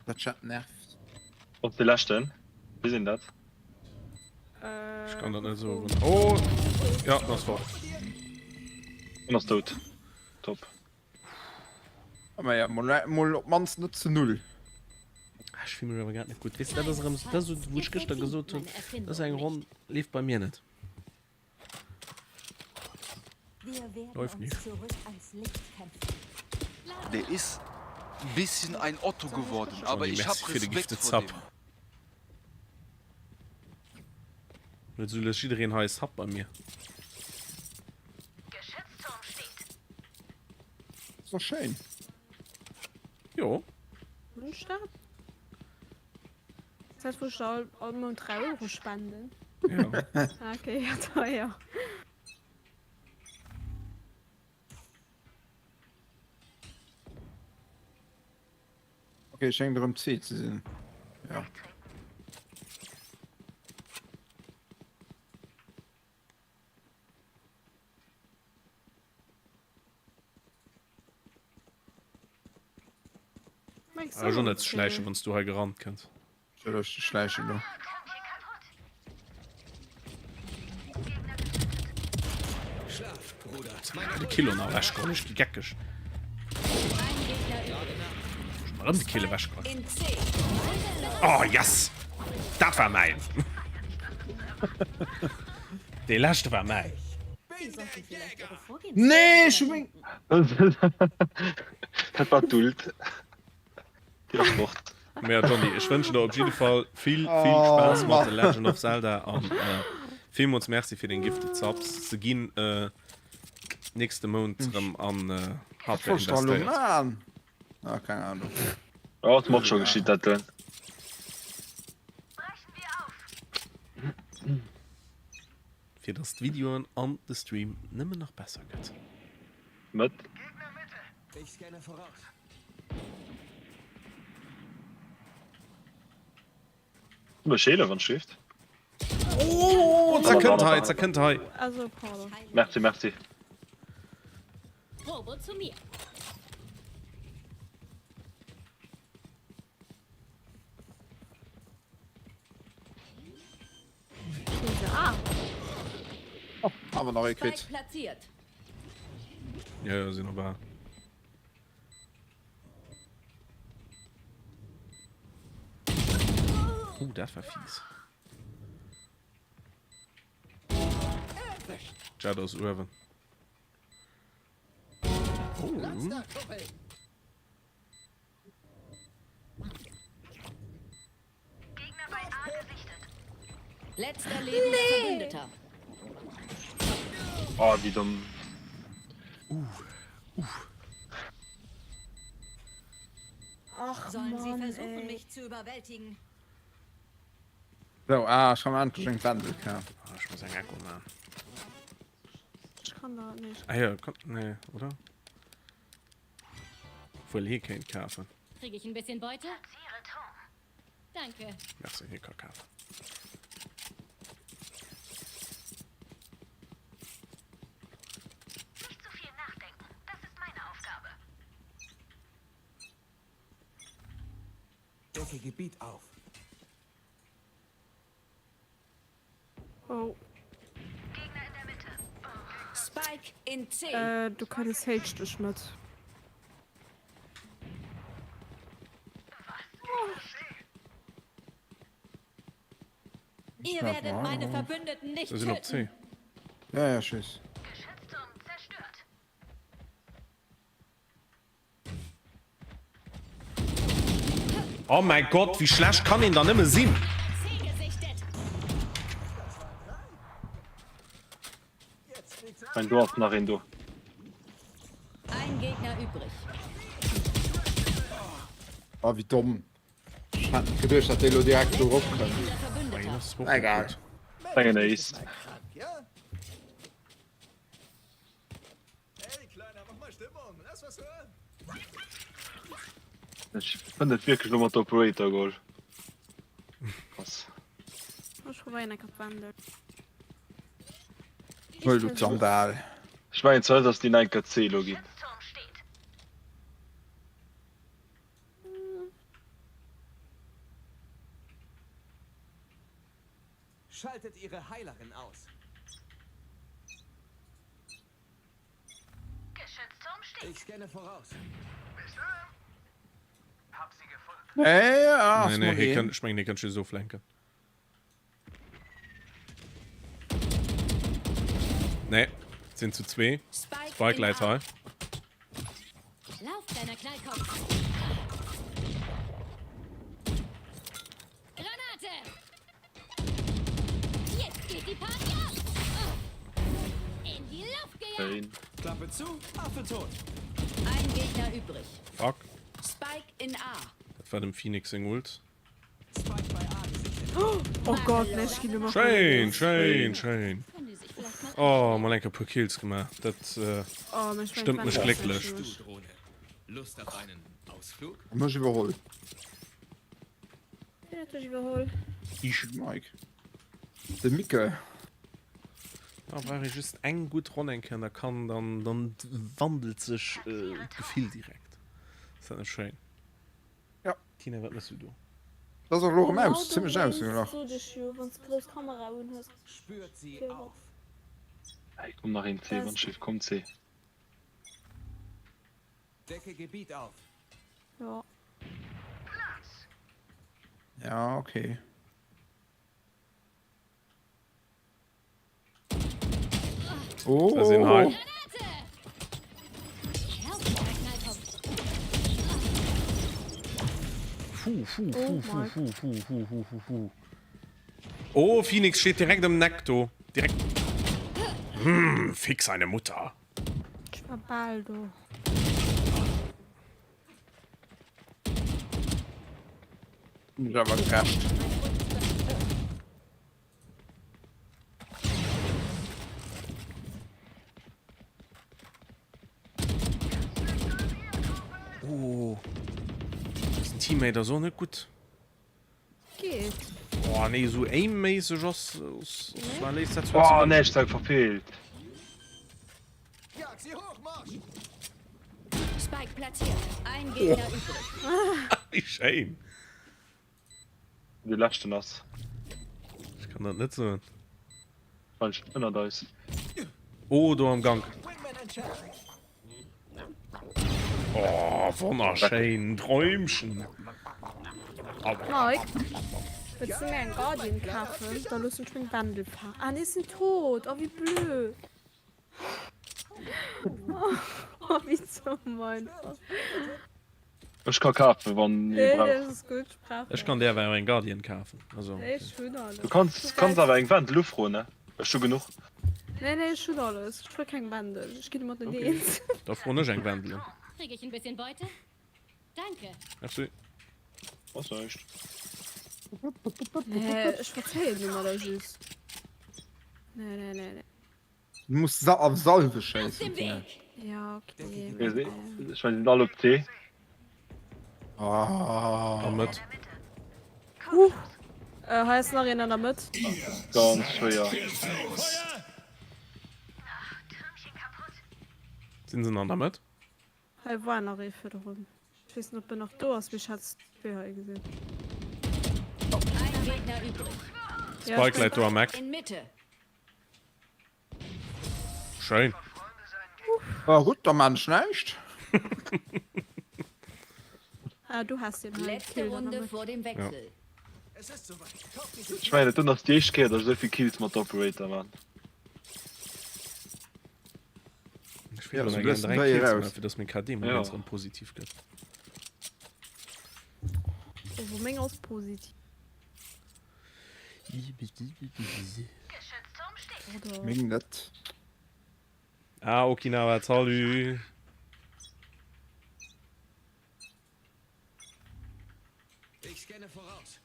Dat Chat nervt. Op de leschten. Wie sinn dat? Ech kann dat net soen. Oh! Ja, den ass fort. En ass dout. Top. Ma ja, mol, mol op d'mannst net zu null. Ah, ech fill mech awer grad net gutt. Weess de, dat ass erëm, dat ass wou ech gëschter gesot hunn, dat ass eng Ronn, leeft bei mir net. Läuft nicht. Der ist bisschen ein Otto geworden, aber Johnny, ich hab merci fir de Respekt gifted vor Sub. dem. Net sou lech jiddereen hei e Sub bei mir. Ass doch schéin. Jo. Hunn ech dat? Dat wou ech all, all Mount 3 Euro spenden. Ja. Ah, okay, ja, teuer. Okay, schéngt erëm C ze sinn. Ja. Ah, schon net schläichen, wann du hei gerannt kënns. Soll ech schläichen lo? De Kilo nach ewech geholl, ech gi geckeg. Ech erëm de Kill ewech geholl. Oh yes! Dat war mäin! Dee leschte war mäin. Nee, ech hu meng. Dat war d'Ult. Déi ass fort. Mä Johny, ech wënschen der op jidde Fall vill, vill Spaass mat The Legend of Zelda an villmools Merci fir deng gifted Subs. Se ginn nächste Mount rëm an Wat Hardware wollt ech da elo investéiert. man? Ah, keng Ahnung. Ja, et mat scho geschitt dat do. Fir dass d'Videoen an de Stream nëmmen nach besser gëtt. Mëtt. Mech heelen wann schrift. Oh, zerkënnt hei, zerkënnt hei. Also, pardon. Merci, merci. Robo zu mir. Oh, awer nach ee kritt. Ja, ja, sinn op A. Oh, dat war fies. Jett ass uewen. Oh. Letzter lebender Verbündeter. Oh, wéi domm. Uh, uh. Ach, Sollen sie Mann, versuchen, ey. mich zu überwältigen? So, ah, ech hu endlech eng Wendel kaf. Ah, ech muss eng Echo man. Ech kann da nicht. Ah ja, komm, nee, oder? Obwohl hie kéint kafen. Krieg ich ein bisschen Beute? Danke. Merci, hie ka kafen. Decke Gebiet auf. Oh. Spike in C. Äh, du könntest Sage dich mit. Ihr werdet meine Verbündeten nicht Wir sinn op töten. C. Ja, ja, tschüss. Oh mäi Gott, wéi schlecht kann een dann nëmme sinn? Mein do ass nach een do. Ein Gegner übrig. Oh, wéi domm. Ech hat net geduecht, datt dee lo direkt do erop kënnt. Egal. Engen Ace. Ech fënn et wierklech lo mat der Operator Goal. Krass. Ech probéieren eng Kapp Wendel. Huel du d'Sandal. Ech mengen zwar net, dass déi enker C lo ginn. Schaltet ihre Heilerin aus. Ich scanne voraus. Nee, ah, Nee, nee, hie kann, ech mengen, hie kann just oflenken. Nee, sinn zu zwee. Spike, Spike in läit A. hei. Lauf, kleiner Knallkopf. Granate! Jetzt geht die Party ab! In die Luft gejagt! Klappe zu, Affe tot. Ein Gegner übrig. Fuck. Spike in A. Dat war dem Phoenix seng Ult. Spike bei A gesichtet. Oh Gott, nee, ech ginn ëmmer Schéin, schéin, schéin. Können die sich vielleicht mal Oh, mol enker puer Kills gemaach. Dat äh, Oh, mä ech mengen, stëmmt mech d'Wendel ass glécklech. zimmlech. Du Drohne. Lust auf einen Ausflug? Mech iwwerholl. Wien huet dech iwwerholl? Ich. Mike. De Micke. Da brauch ee just eng gutt Ronn eng Kéier an da kann dann dann wandelt sech d'Gefill direkt. Ass dat net schéin? Ja. Tina, wat mëss du do? Dat ass och elo erëm aus, zimmlech aus jo nach. Sot ech jo, wann s de grouss Kamera un hues. Spürt sie auf. Hey, komm nach een C, wann Schiff, komm C. Decke Gebiet auf. Ja. Ja, okay. Oh. Da sinn hei. Puh, puh, puh, puh, puh, puh, puh, puh, puh, puh. Oh, Phoenix steht direkt am Neck do. Direkt. Hm, fick seine Mutter. Ech war bal do. Bin ech awer gerecht. Oh. Den Teammate ass och net gutt. Geet. Oh nee, sou aim-méisseg ass, ass, ass war léisst dat zwar Oh ze nee, wënschen. ech hat verfehlt. Jag sie hoch, Marsch! Spike platziert. Ein Gegner übrig. Wéi schéin. Dee leschten ass. Ech kann dat net soen. Wahrscheinlech ënnert eis. Oh, do am Gank. Oh, wonnerschéin Träumchen. Mike, wëlls du mir eng Guardian kafen? Da loossen ech meng Wendel fahren. Ah nee, sinn tot. Oh, wéi blöd. Oh, wéi zomm einfach. Ech ka kafen wann ee Nee, brauch. dat ass gutt, ech brauch Ech kann där awer eng Guardian kafen. Also. Nee, ech hunn alles. Du kanns kanns awer eng Wendel ufroen ne? Ech hu genuch. Nee, nee, ech hunn alles. Ech brauch keng Wendel. Ech ginn domat net Okay. eens. Da froen ech eng Wendel un. Krieg ich ein bisschen Beute? Danke. Merci. Ass näischt. Nee, ech verzéien domadder just. Nee, nee, nee, nee. Du muss sa auf Salve Aus schéissen. dem Weg! Ja, okay. Ech mein, sinn all op C. Ah. An Mëtt. Uh, äh, hei ass nach een an der Mëtt. Ganz schwéier. Sinn se an der Mëtt? Hei war nach ee virdrun. Ech weess net, ob en nach do ass, mee ech hat zwee hei gesinn. Ein Gegner übrig. Spike läit do am Eck. In Mitte. Schéin. Ah gutt, da maan ech näischt. Ah, du has den hei Letzte Kill dann Runde damit. vor dem Wechsel. Ech mengen, dat ass déi éischt Kéier, datt ech esou vill Kills mat Operator man. Ech wéilt Ja, och so nach gären bëssen 3 wéi Kills eraus. maachen, fir dass meng KD mol Ja. ganz erëm positiv gëtt. Oh, wou meng ass positiv. Meng net. Ah, Okinawa, salut! Ich scanne voraus.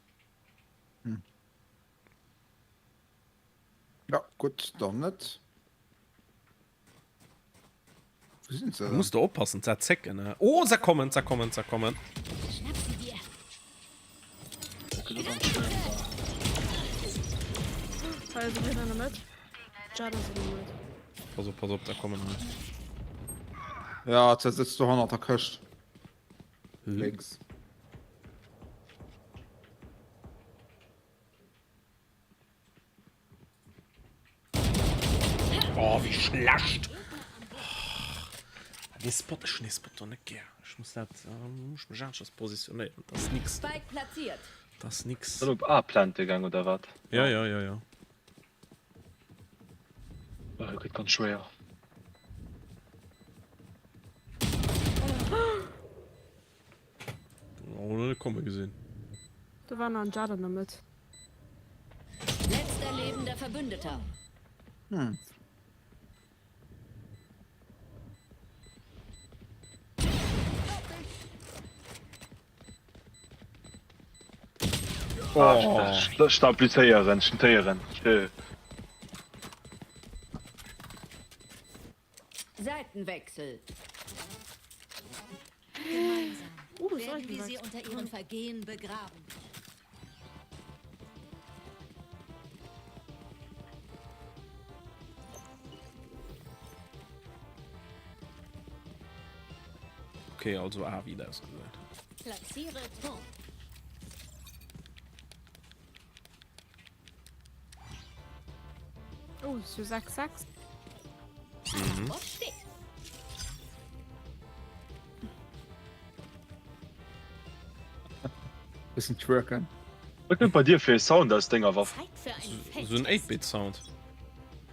Hm. Ja, gutt, dann net. Wou sinn se Du dann? musst do oppassen, ze zécken, ne? Oh, se kommen, se kommen, se kommen. Schnapp sie dir. Hei ass een an der Mëtt. Jett ass an der Mëtt. Pass op, pass op, da kommen hei. Ja, ze sëtzt do hannert der Këscht. Lénks. Oh, wéi schlecht! Oh, dee Spot, ech hunn dee Spot do net gär. Ech muss dat, äh, muss mech aneschters positionéieren. Dat ass nix do. Spike platziert. Dat ass nix. Sinn op A plante gaang oder wat? Ja, ja, ja, ja. Oh, dat gëtt ganz schwéier. Oh, net komme gesinn. Do war nach en Jett an der Mëtt. Letzter lebender Verbündeter. Hm. Oh. Stabiliséieren, schentéieren. Seitenwechsel. Gemeinsam uh, werden wir sie unter ihren Vergehen begraben. Okay, also A wieder ausgesät. Platziere Turm. Oh, so 6, 6. Mhm. Bot steht. Bëssen twerken. Wat kënnt bei dir fir e Sound aus denger Waff? Zeit für einen So en Feldtest. 8-Bit-Sound.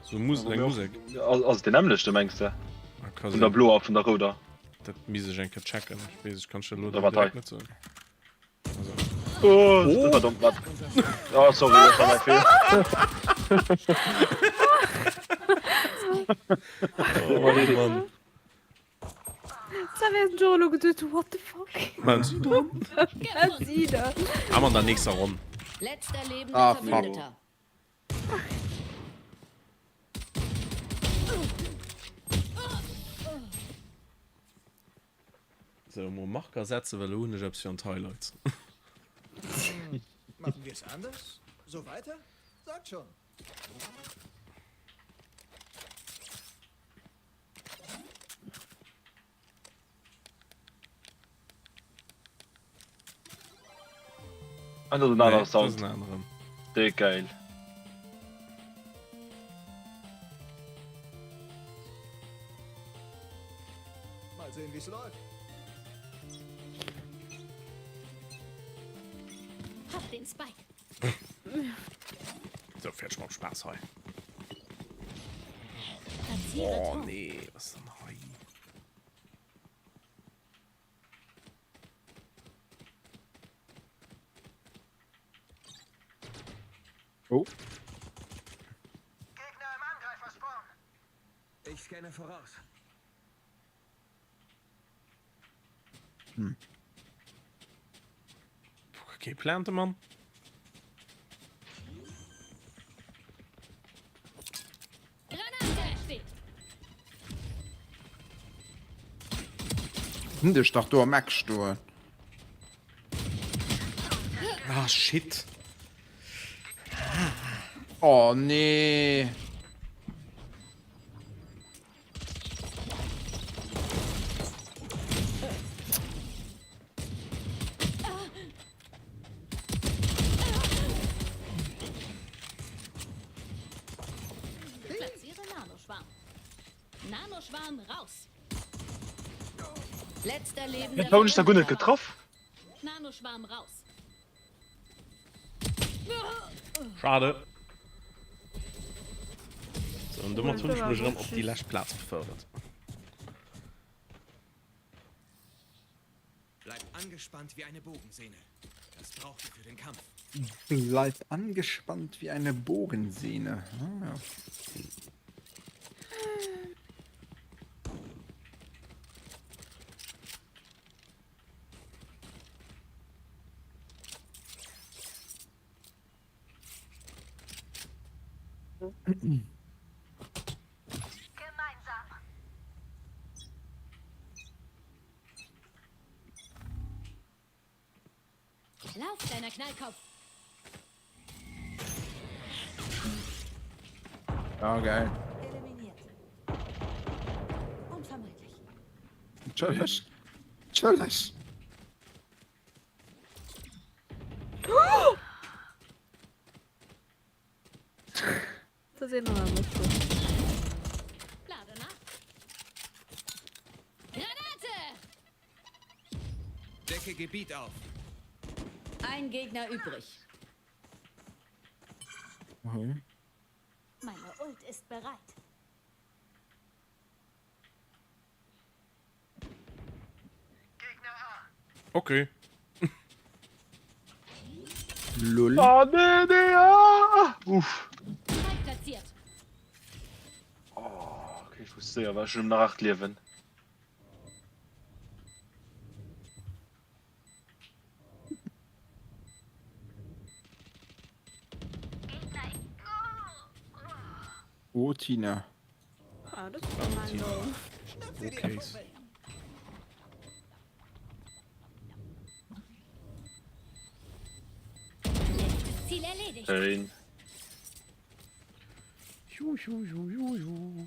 So Mus eng Musek. Ass et deen nämmlechte mengs de? Ah, ka Vun der sinn. bloer a vun der rouder? Dat misst ech eng Kéier checken. Ech weess, ech kann ech elo Oder wat direkt hei? net soen. Oh, dat war domm. Wat? Oh, sorry, dat war mäi Feeler. Oh Mann. Während ech och elo geduet hu, what the fuck? Wat si do? Wat si da? Awer an der nächster Ronn. Letzter lebender Ah, fuck. Verbündeter. Sou, mol Marker setzen, well elo hunn ech eppes fir an d'Highlights. Machen wir es anders? So weiter? Sagt schon. Ah, dat ass en anere Sound. Dat ass en aneren. Dee geil. Mal sehen, wie's läuft. Hab den Spike. So, fäerdeg mam Spaass hei. Oh nee, was ist denn hei? Oh. Gegner im Angreiferspawn. Ich scanne voraus. Hm. Okay, plante Mann. Hunn dech dach do am Eck stoen. Ah, shit. Oh nee. Platziere Nanoschwarm. Nanoschwarm raus. Letzter lebender Warum hunn ech da guer net getraff? Nanoschwarm raus. Schade. So, an domat hunn ech mech erëm op déi lescht Plaz befördert. Bleib angespannt wie eine Bogensehne. Das braucht ihr für den Kampf. Bleib angespannt wie eine Bogensehne. Ah, ja. Gemeinsam. Lauf, kleiner Knallkopf. Ja, geil. Eliminiert. Unvermeidlich. Entschëlleg. Entschëlleg. Da sehen wir mal. Lade nach. Granate! Decke Gebiet auf. Ein Gegner übrig. Okay. Meine Ult ist bereit. Okay. Lull. Ah, nee, nee, ah! Uff. Spike platziert. Oh, okay, ich wusste ja, war schon nach 8 Liewen. Oh, Tina. Ah, das war mein Go. Okay. Letztes Ziel erledigt. Schéin. Ju, ju, ju, ju, ju.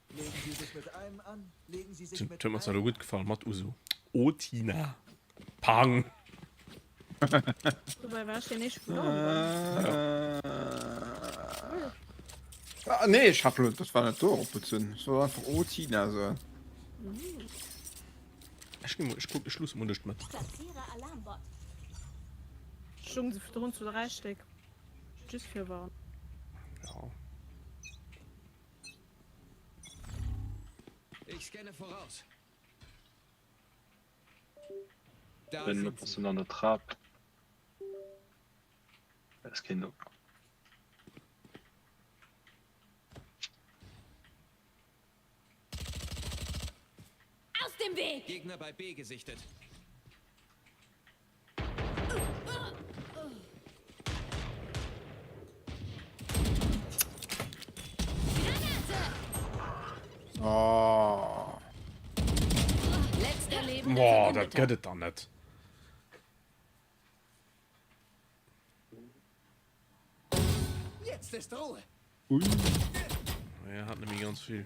Legen Sie sich mit einem an, legen Sie sich mit Huet mer zwar lo gutt gefall mat Uso. Oh Tina. Pang. Dobäi war ech deen éischte vun der Ah, nee, ech hat lo, dat war net do opbezunn. Ech wollt einfach Oh Tina soen. Ech gi mol, ech kuck, ech luusse mol duerch d'Mëtt. Platziere Alarmbot. Stung se virdrun zu 3 Stéck. Just fir warn. Ja. Ich scanne voraus. Da Bin sind sie. oppassen an der Trap. Da ist keen do. dem Weg! Gegner bei B gesichtet. Oh. Letzter lebender Boah, dat Verbündeter. gëtt et dann net. Jetzt ist Ruhe. Ui. Er hat nämlich ganz viel.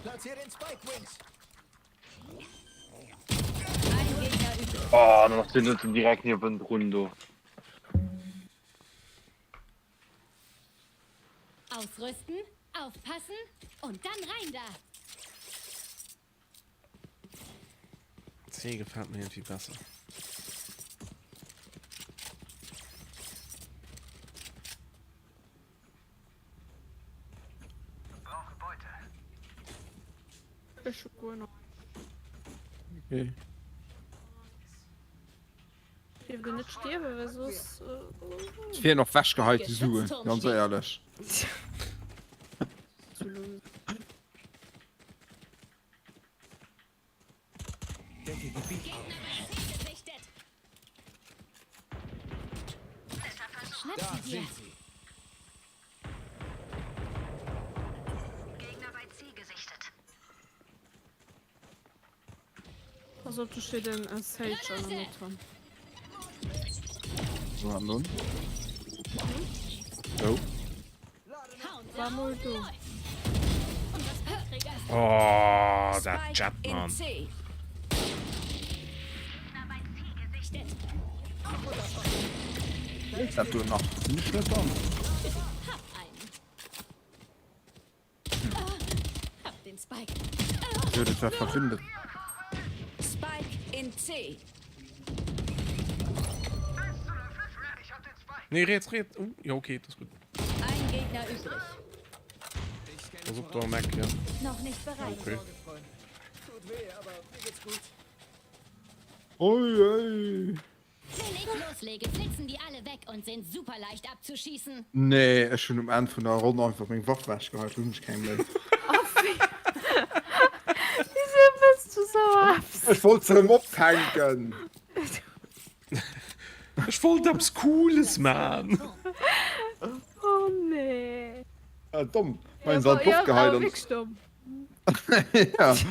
Platzier den Spike Wings. Ein Gegner übrig. Oh, dann ass deen doten direkt niewendrun do. Ausrüsten, aufpassen und dann rein da. C gefällt mir irgendwie besser. Ech hu guer nach. Okay. Dierf do net stierwen, well soss. Et wieren och wechgeheite Suen, ganz éierlech. Zu lues. Decke Gebiet auf. Gegner bei C gesichtet. Schnapp Da sie dir. sind sie. Pass op, do steet en Sage an der Mëtt. Wo an nun? Oh. War mol do. Oh, dat Spike Jet, in Mann. C. Dat do nach ziemlich net an. Hab einen. Hab den Spike. Jo, dat war verbündet. Spike in C. Nee, riets, riets. Oh, ja, okay, dat ass gutt. Ein Gegner übrig. Pass op do am Eck, ja. Noch nicht bereit. Okay. Tut weh, aber mir geht's gut. Ui, ui. Wenn ich loslege, flitzen die alle weg und sind super leicht abzuschießen. Nee, ech hunn um Enn vun der Ronn einfach meng Waff wechgeheit, hunn ech keng méi. Wieso bist du so eppes? Ech wollt se erëm opfänken. Ech wollt eppes Cooles man. Oh nee. Ja, domm. Ja, Mein se an ja, d'Loft geheit awer an. wierklech domm. Ja, dat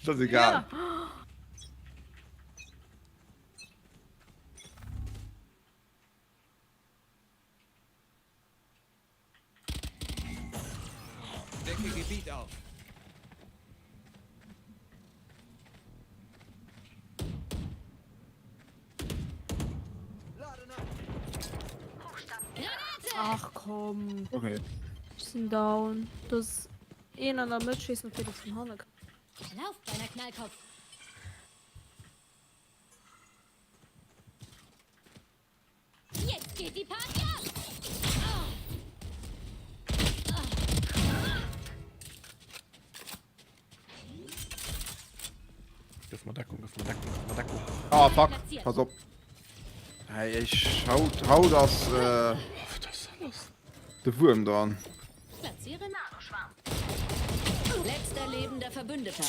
ass egal. Ja. Decke Gebiet auf. Lade nach. Ach komm. Okay. Ech sinn down. Do ass een an der Mëtt, ech weess net wéi de vun hanne kënnt. Lauf, kleiner Knallkopf. Jetzt geht die Party ab! Gëff mer Deckung, gëff mer Deckung, gëff mer Deckung. Ah, fuck. Pass op. Hey, ech haut, haut ass äh, de Wuerm dran. Platziere Letzter lebender Verbündeter.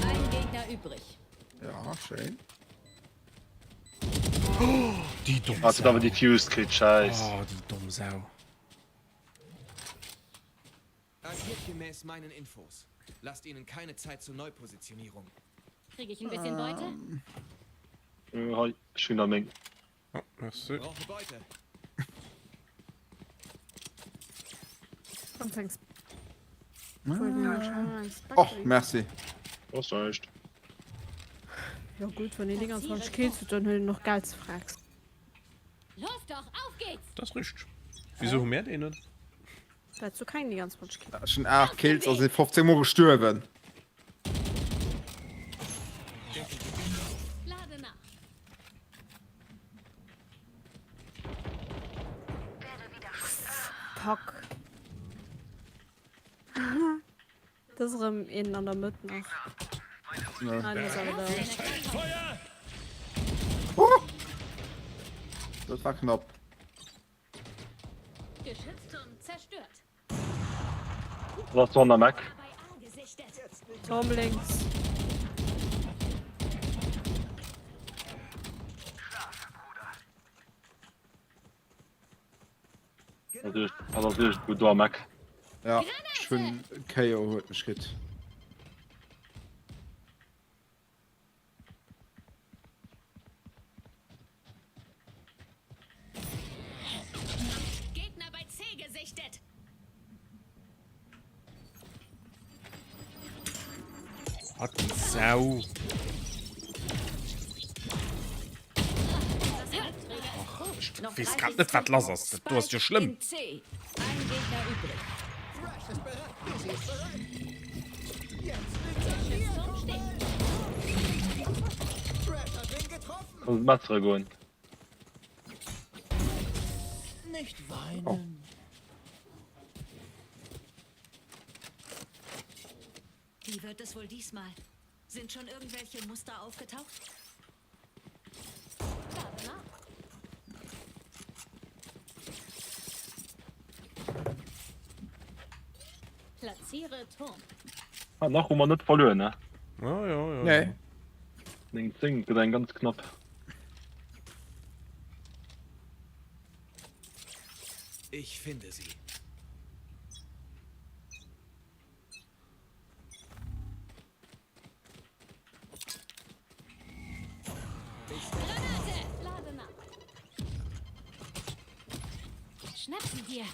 Ein Gegner übrig. Ja, schéin. Déi domm Hat awer Sau. defused kritt, scheiss. Oh, déi domm Sau. Agiert gemäß meinen Infos. Lasst ihnen keine Zeit zur Neupositionierung. Krieg ich ein bisschen Beute? Äh, hei, ech hunn der meng. Oh, merci. Brauche Beute. Och, merci. Ass näischt. Jo gutt, wann een 29 Kills huet, dann huet een och Geld ze fracks. Los doch, auf geht's! Dat ass richteg. Wisou hu mär déi net? Well s du keng 29 Kills. Ech hunn 8 Kills a si 15 mol gestuerwen. Lade nach. Fuck. Dat ass erëm een an der Mëtt nach. Nein, ass awer da. Oh! Dat war knapp. Geschützturm zerstört. Was war an der Mac? Turm links. Hat ass iergendwou do am Eck. Ja, ech hunn KO huet mech kritt. Gegner bei C gesichtet. Hat déi Sau. Ech weess grad net wat lass ass. Dat do ass jo schlëmm. Kann Metzere goen. Oh. Wie wird es wohl diesmal? Sind schon irgendwelche Muster aufgetaucht? Platziere Turm. Ah, nach hu mer net verluer, ne? Ja, ja, ja. Nee. 9 10 gëtt eng ganz knapp. Ich finde sie. Granate! Lade nach. Schnapp sie dir.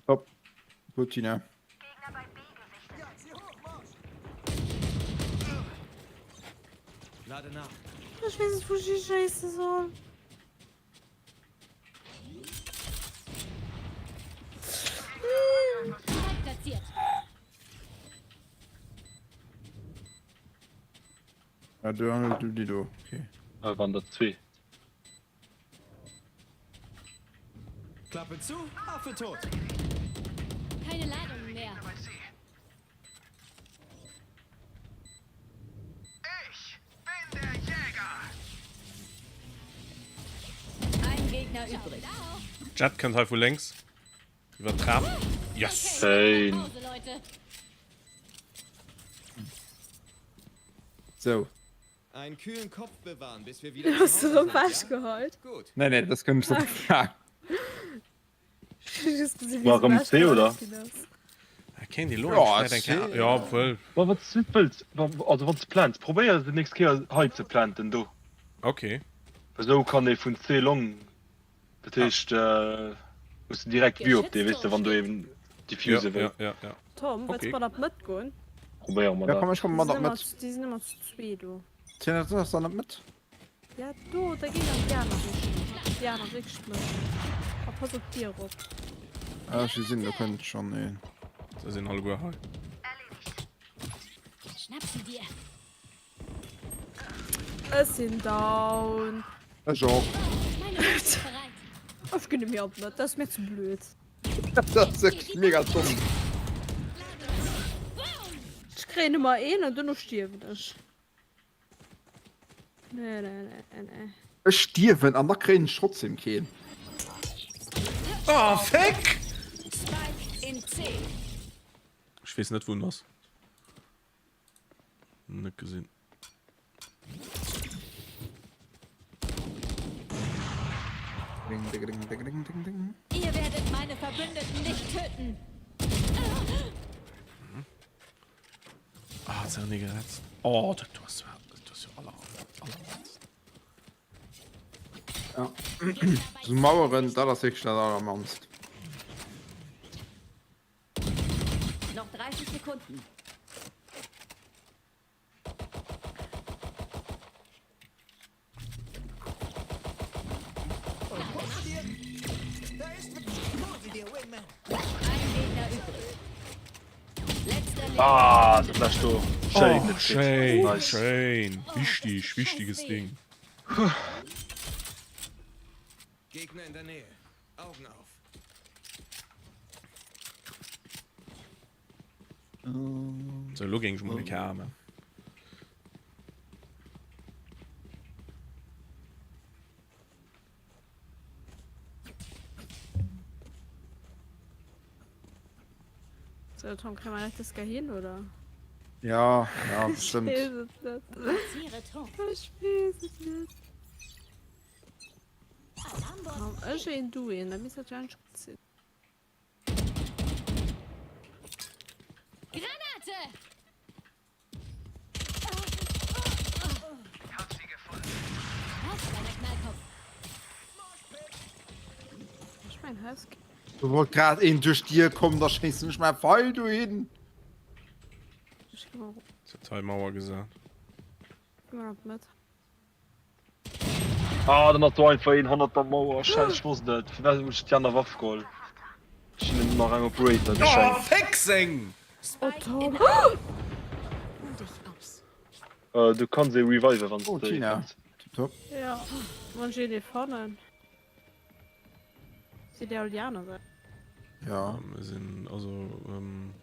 Top. Gut, Tina. Lade nach. Ech weess net wou ech hi schéisse soll. Spike platziert. Ja, du, du, die do. Okay. Ah, waren der zwee. Klappe zu, Affe tot. Keine Ladung mehr. Ein Gegner übrig. Jett kënnt hei vu lénks iwwer d'Trap. Yes! Schéin. Pause, Leute. So. Einen kühlen Kopf bewahren, bis wir wieder Hues zu du Hause erëm sind, ja? ewechgeheit? Gut. Nee, nee, das kënnt ech net. War erëm C, oder? Kéint ee lo Ja, eng vläit eng C. Kéier. Ja, obwuel. Ma wat s du wëlls, also wann s de plants, probéier déi nächst Kéier hei ze planten do. Okay. Esou kann ee vun C long, dat heescht hues de direkt Vue op dee, weess de, wann do een Ja, diffuse ja, wëll. ja, ja. Tom, wëlls Okay. mat op d'Mëtt goen? Probéiere mer Ja, komm, dat. ech komme Déi mat sinn op ëmmer, d'Mëtt. déi sinn ëmmer zu zwee do. Tina, du ass dann op d'Mëtt? Ja, do, da ginn an déi aner Richtung. Déi aner Richtung. A pass op d'Dier op. Ah, ech gesinn, do kënnt schonn een. Se sinn alleguer hei. Schnapp sie dir. Ech sinn down. Ech och. Meine Waffe ist bereit. Ech ginn net méi op d'Mëtt, dat ass mir ze blöd. Dat ass wierklech mega domm. Ech kréien ëmmer een an duerno stierwen ech. Nee, nee, nee, nee, nee. Ech stierwen an da kréien ech trotzdem keen. Oh, Fick! Spike in C. Ech weess net wou en ass. Net gesinn. Ding, ding, ding, ding, ding, ding, ding. Ihr werdet meine Verbündeten nicht töten. Ah, hat se geretzt. Oh, dat du ass dat ass jo aller allermannst. Ja. So Maueren, dat ass wierklech dat allermannst. Noch 30 Sekunden. Ah, dat läscht do. Schéin, Oh, net kritt. schéin, Nice. schéin. Wichtig, wichtiges Ding. Gegner in der Nähe. Augen auf. Sou, elo géing ech mol eng Kéier A man. So, Tom, kann man das hin, oder? Ja, ja, bestimmt. Ich weiß es nicht. Ich weiß es nicht. Komm, ich een, du een, dann müsste das ja eigentlich gut sein. Granate! Do wollt grad een duerch d'Dier kommen, da schéissen ech mäi Pfeil dohin. Total Mauer gesat. Ah, dann ass do einfach een hannert der Mauer. Scheiße, ech wosst et. Firwat hunn ech déi aner Waff geholl? Ech hunn nëmmen nach eng Operator Oh, geschenkt. féck seng! Äh, du kanns ee reviven, wann s Oh, de ee Tina. fënns. Tipptopp. Ja, wann ech een fannen. Sidd dir all déi aner Säit? Ja. Mir sinn also ähm,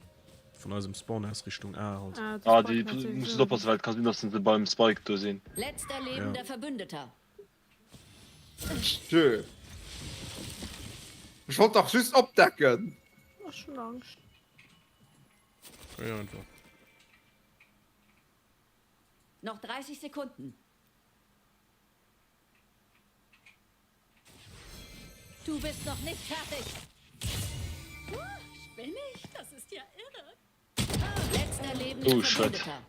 vun eisem Spawn aus Richtung A halt. Ah, Ah, déi muss du oppassen, well et ka sinn, dass se beim Spike do sinn. Letzter lebender Verbündeter. Tjö. Ech wollt dach just opdecken. Ech hunn Angscht. Geh einfach. Noch 30 Sekunden. Du bist noch nicht fertig. Spinn ich? Das ist ja irre. Letzter lebender Oh, shit. Verbündeter.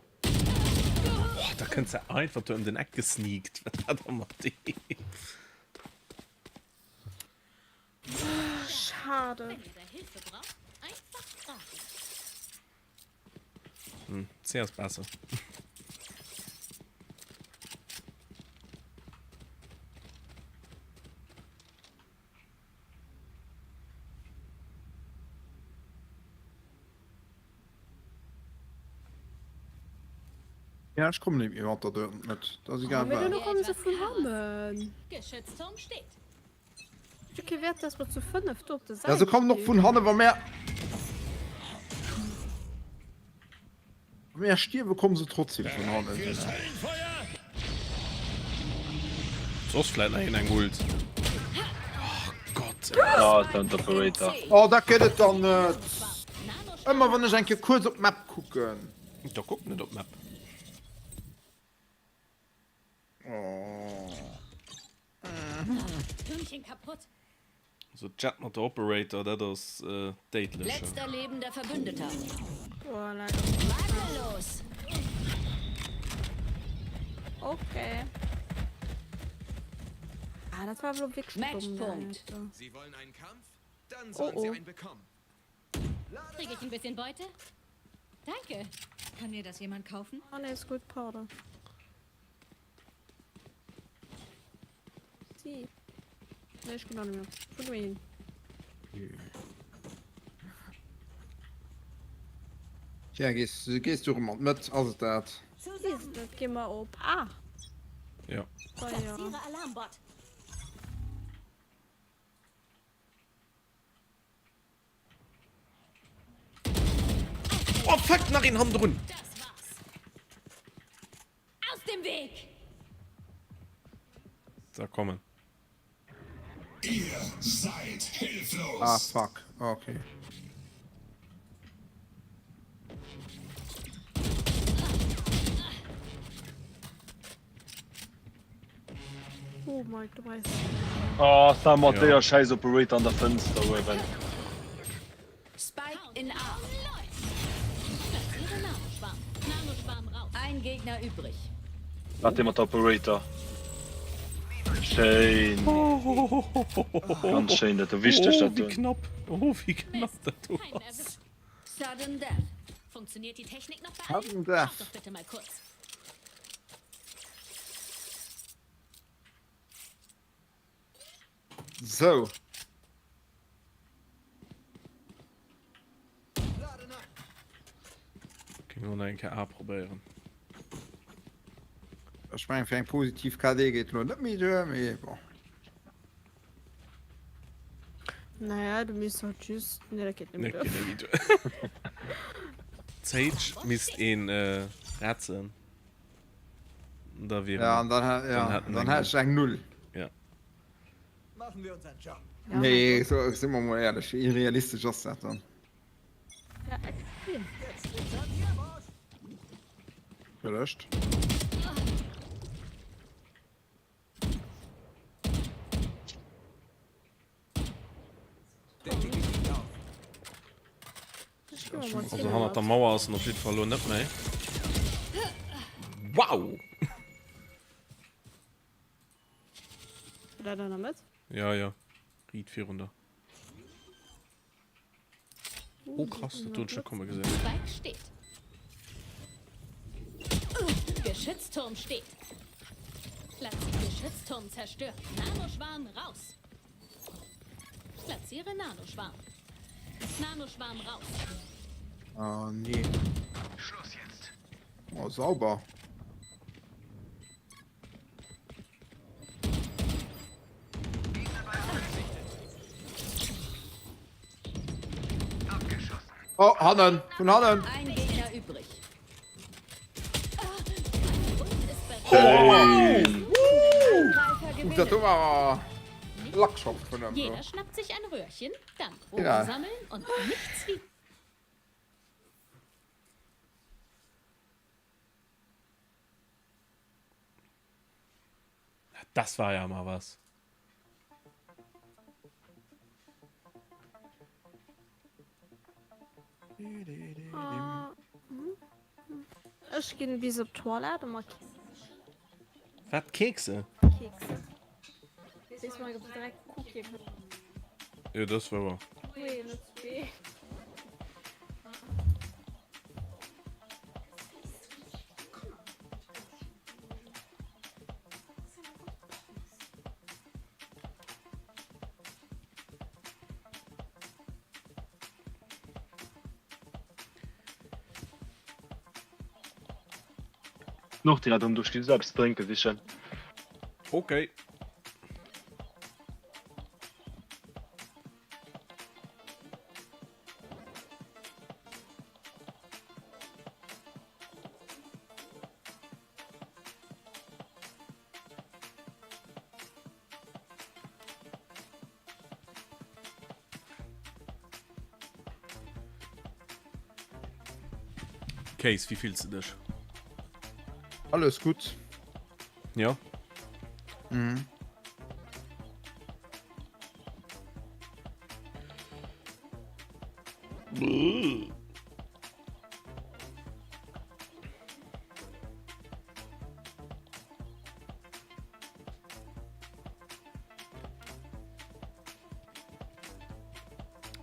Oh, da kënnt se einfach do ëm den Eck gesneakt. Wat war da mat deem? Schade. Wenn ihr da Hilfe braucht, einfach fragen. Hm, C ass besser. Ja, ech kommen eben iwwer der Dëer net. Dat ass egal Mee wat. duerno komme se vun hannen. Geschützturm steht. Huet kee Wäert dass mer zu 5 do op der Ja, Säit se kommen och stinn. vun hanne wa mär. Wa mär stierwe komme se trotzdem vun hannen. Soss vläit nach een eng Ult. Oh Gott. Ah, den Operator. Oh, dat gëtt et dann net. Ëmmer wann ech eng Kéier kuerz op d'Map kucken. Da kuck net op d'Map. Oh. Türmchen kaputt. So Jett mat der Operator, dat ass déidlech. Letzter lebender Verbündeter. Oh, leider. Makellos. Okay. Ah, dat war awer wierklech domm. Matchpunkt. Sie wollen einen Kampf? Dann Oh, sollen sie oh. einen bekommen. Krieg ich ein bisschen Beute? Danke. Kann mir das jemand kaufen? Oh nee, ist gut, Pardon. Si. Nee, ech ginn och net méi op. Wou gi mir hin? Tja, gees, gees du erëm an d'Mëtt, ass et dat? Weess et net. Gi mer op A. Ja. Oh ja. Platziere Alarmbot. Oh fuck, nach een hannendrun! Das war's. Aus dem Weg! Da kommen. Ihr seid hilflos! Ah fuck, okay. Oh Mike, du weiss. Oh, Sam mat déier scheiß Operator an der Fënster uewen. Spike in A. Ein Gegner übrig. Wat dee mat der Operator. Schéin. Ganz schéin dat do, wichteg Oh, dat wéi do. knapp. Oh, wéi knapp dat do ass. Sudden Death. Funktioniert die Technik noch bei allen? Sudden Death. Schaut doch bitte mal kurz. Sou. Géing och nach eng Kéier A probéieren. Ech mengen fir eng positiv KD geet lo net méi duer, mee bon. Naja, du misst halt just. Nee, dat geet net méi Nee, duer. geet net méi duer. D'Sage misst een rätzen. Da wier Ja, an dann, ja, dann hätt ech eng Null. Ja. Nee, so, si mer mol éierlech, wéi realistesch ass dat dann? Ja, extrem. Gelöscht. Also hannert der Mauer ass en op jiddwer Fall lo net méi. Wow! Dat an der Mëtt? Ja, ja. Riit virun der. Oh krass, dat hunn ech net komme gesinn. Spike steht. Geschützturm steht. Platz Geschützturm zerstört. Nanoschwarm raus. Platziere Nanoschwarm. Nanoschwarm raus. Oh nee. Schluss jetzt. Oh, sauber. Oh, hannen, vun hannen. Ein Gegner übrig. Oh! Dat do war Lackschopf vun em. Jeder schnappt sich ein Röhrchen, dann Proben Ja. sammeln und nichts wie Das war ja mal was. Ech ginn bis op d'Toilette a mat Wat Kekse? Kekse. Sees mal gëtt direkt Cookie. Jo, dat ass wouer. Nee, net zwee. Noch direkt um duerch selbst drénke sichen. Okay. Case, wéi fills de dech? Alles gutt. Ja. Mhm.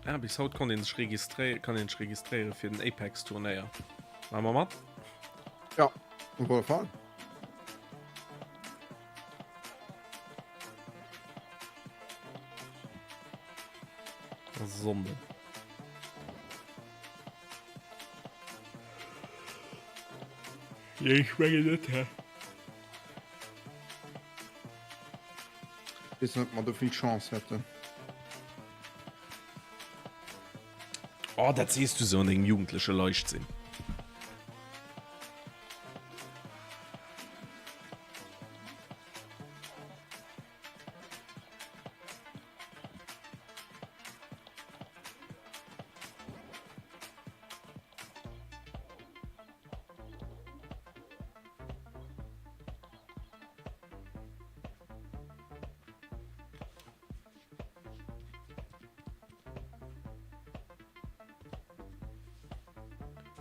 Ah, bis haut konnt een sech registréieren, kann een sech registréieren fir den Apex Turnéier. Maache mer mat? Ja, op alle Fall. Sonde. Nee, ich menge net, hä? Weess net, ob mer do vill Chance hätten. Oh, dat sees du sou an dengem jugendleche Leichtsinn.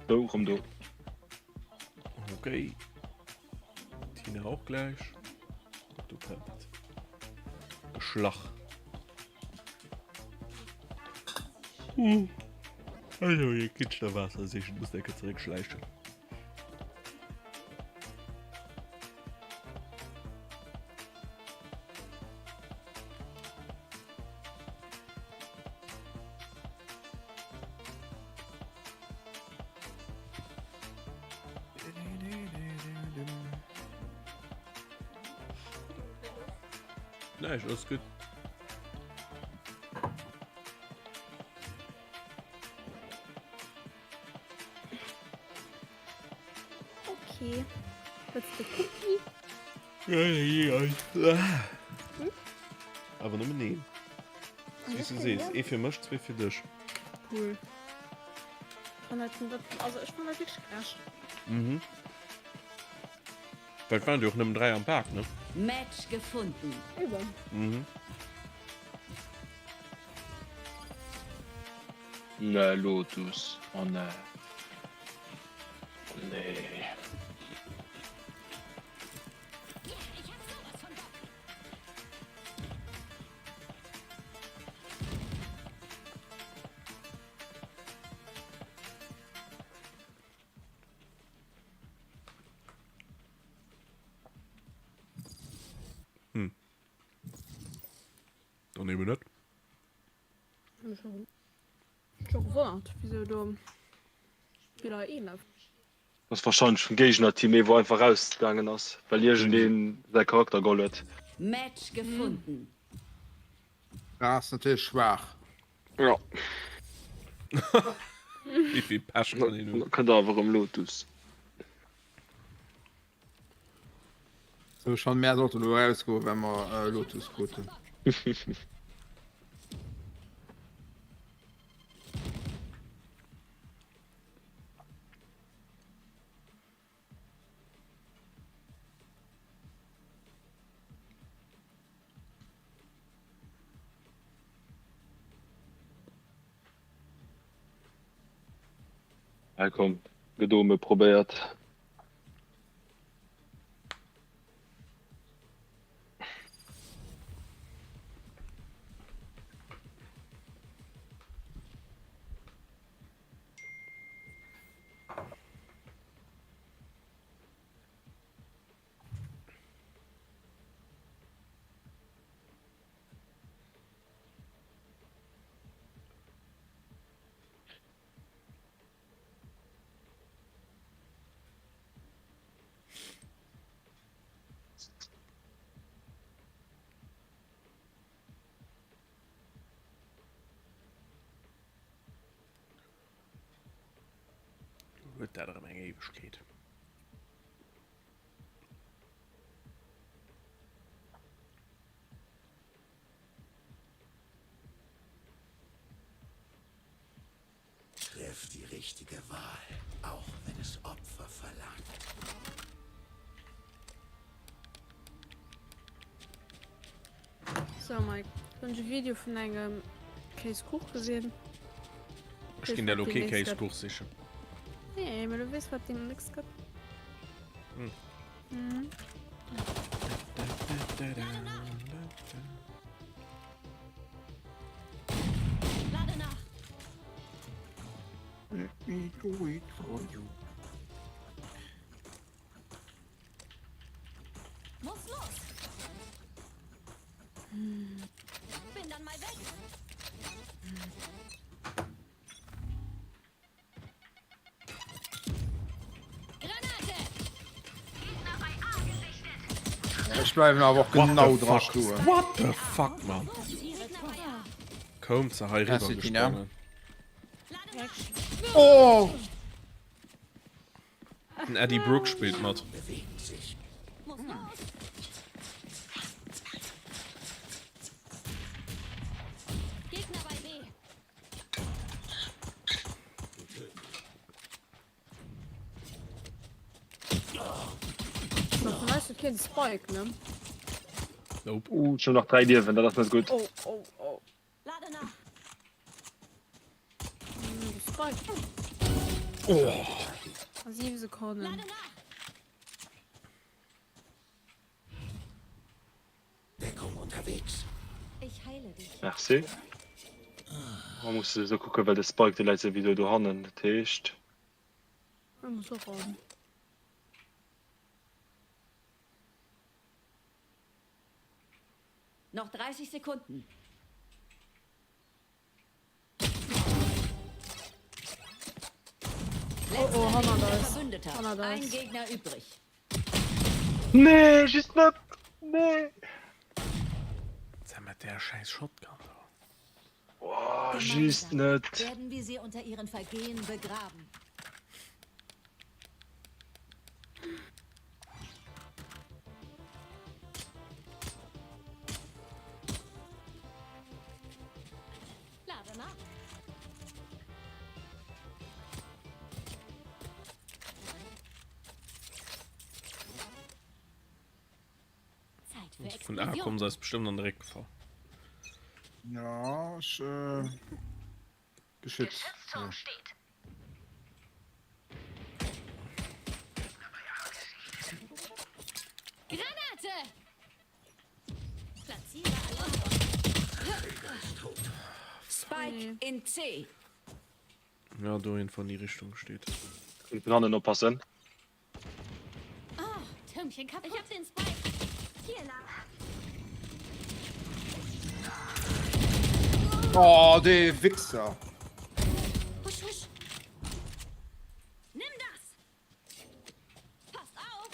Do, komm do. Okay. Tina auch gleich. Du kannst. Geschlach. Uh. Also, hier geht da Wasser sich muss der zurückschleichen. Näischt, alles gutt. Okay. Wëlls de Cookie? Awer nëmmen een. Wéi s du sees, ee fir mech, zwee fir dech. Cool. Fannen dat, also ech fannen dat wierklech gerecht. Mhm. Well et waren jo och nëmmen 3 am Pak, ne? Match gefunden. Eben. Mhm. Nee, Lotus. Oh nee. Nee. Hm. Dann eben net. Scho gewonnert, wieso do Spiller 11. Ass wahrscheinlech vum Géignerteam ee wou einfach rausgaangen ass well iergendeen säi Charakter geholl huet. Match gefunden. Dat ass natierlech schwaach. Jo. Wéi vill Pech kann een hunn? Da kënnt awer erëm Lotus. Sou schon mär sollten elo erausgoen well mer Lotus kruten. Hei komm, gëtt ome probéiert. Huet dat erëm eng Éiwegkeet. Treff die richtige Wahl, auch wenn es Opfer verlangt. So Mike, hunn ech e Video vun engem Kéiskuch gesinn. Ech ginn der lo kee Kéiskuch sichen. Nee, mee du weess wat deemnächst gëtt. Hm. Mhm. Lade nach. Let me do it for you. Muss los. Bin dann mal weg. Granate. Gegner bei A gesichtet. Ech bleiwen awer och What genau the dra fuck? stoen. What the fuck, man? Koum ze hei Merci, riwwer Tina. gesprongen. Oh! Den Eddie Brooke spillt mat. Keen Spike, ne? Nope. Uh, schon nach 3 Liewen, dat ass net gutt. Oh, oh, oh. Lade nach. Spike. Oh. 7 Sekonnen. Lade nach. Deckung unterwegs. Ich heile dich. Merci. Man muss esou kucken, well de Spike, dee läit souwisou dohannen, dat heescht. Ech muss och ran. Noch 30 Sekunden. Oh oh, hannert eis. Verbündeter. Hannert Ein eis. Gegner übrig. Nee, just net! Nee! Sag mat där schäiss Shotgun do. Oh, just net! Werden wir sie unter ihren Vergehen begraben. Vun A kommen se eis bestëmmt an de Réck gefall. Ja, ech äh, Geschütz. Geschützturm steht. Granate! Platziere Alarmbot. Spike in C. Ja, do een van déi Richtung steet. Vun hannen oppassen. Oh, Türmchen kaputt. Ich hab den Spike. Hier lang. Oh, dee Wichser. Husch, husch. Nimm das. Passt auf.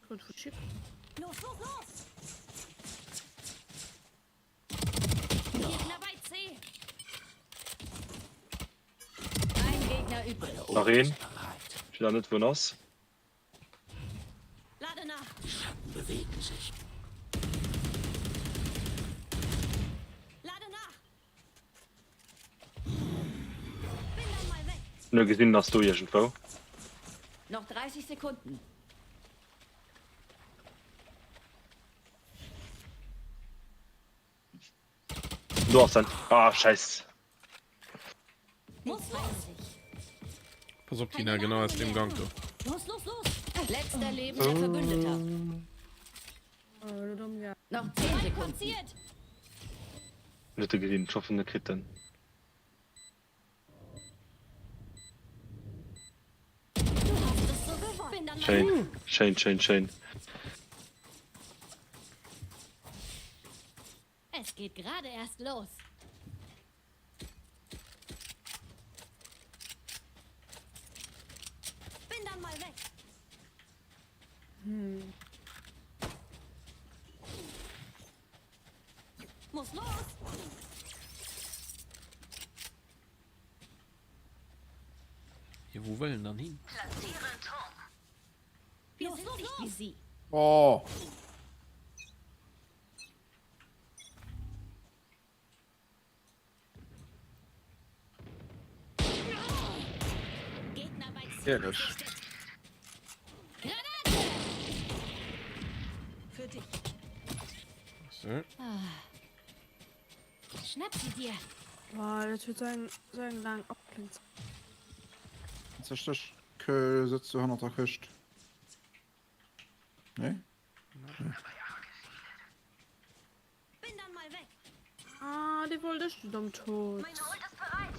Los, los, los. Gegner bei C. Ein Gegner übrig. Nach een. Ech weess awer net wou en ass. Lade nach. Die Schatten bewegen sich. Lade nach. Bin dann mal weg. Hun e gesinn, en ass do iergendwou. Noch 30 Sekunden. Do ass en. Ah, scheiss. Muss los. Pass op Tina, genau aus dem Gang do. Los, los, los. Letzter lebender Verbündeter. Noch 10 Sekunden. Platziert. Net e gesinn, ech hoffen e kritt en. Schéin, schéin, schéin, schéin. Es geht gerade erst los. Bin dann mal weg. Hm. Muss los. Jo, wou wëll en dann hin? Wir sind nicht wie sie. Oh. Gegner bei C. Herrlech. Granate! Für dich. So. Schnapp sie dir. Boah, dat huet sou eng, sou eng laang Abklingzeit. Tatsächlech sëtzt du hannert der Këscht. Nee? Bin dann mal weg. Ah, dee wollt ech, du domm Tod. Meine Ult ist bereit.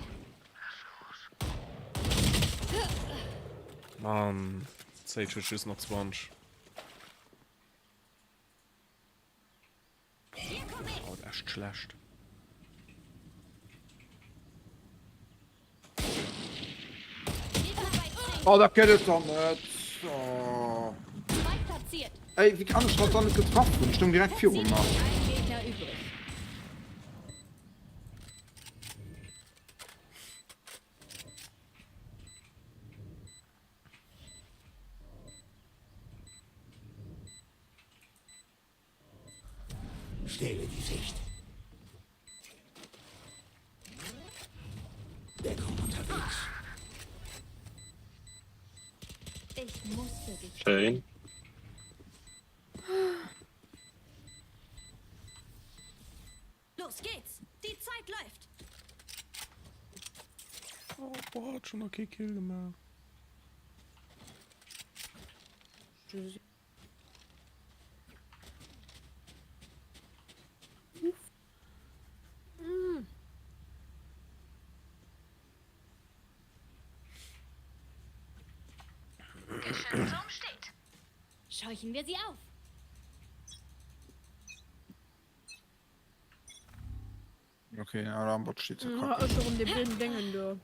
Mann, d'Sage huet just nach 20. Boah, haut echt schlecht. Oh, dat gëtt et doch net. Oh. Ey, wéi kann ech dat dann net getraff hunn? Ech stoung direkt virum mer. Stehle die Sicht. Deckung unterwegs. Ich muss für dich. Schéin. Los geht's. Die Zeit läuft. Oh, boah, hat schon okay Kill gemacht. Geschützturm steht. Scheuchen wir sie auf. Okay, den Alarmbot steht zur Ja, Kacke. ech erëm dee blöden Déngen do.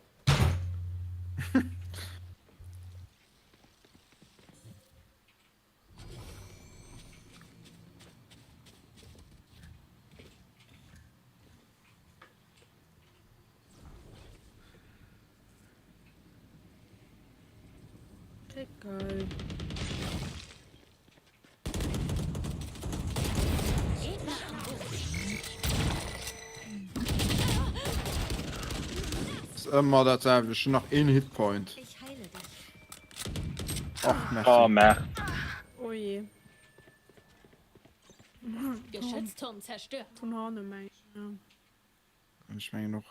Okay, geil. Ist ëmmer dat selwecht. Ech hunn nach een Hitpoint. Ich heile dich. Och merci. Oh merde. Oh je. Geschützturm zerstört. Vun hanne meng ech, ja. Ech mengen och.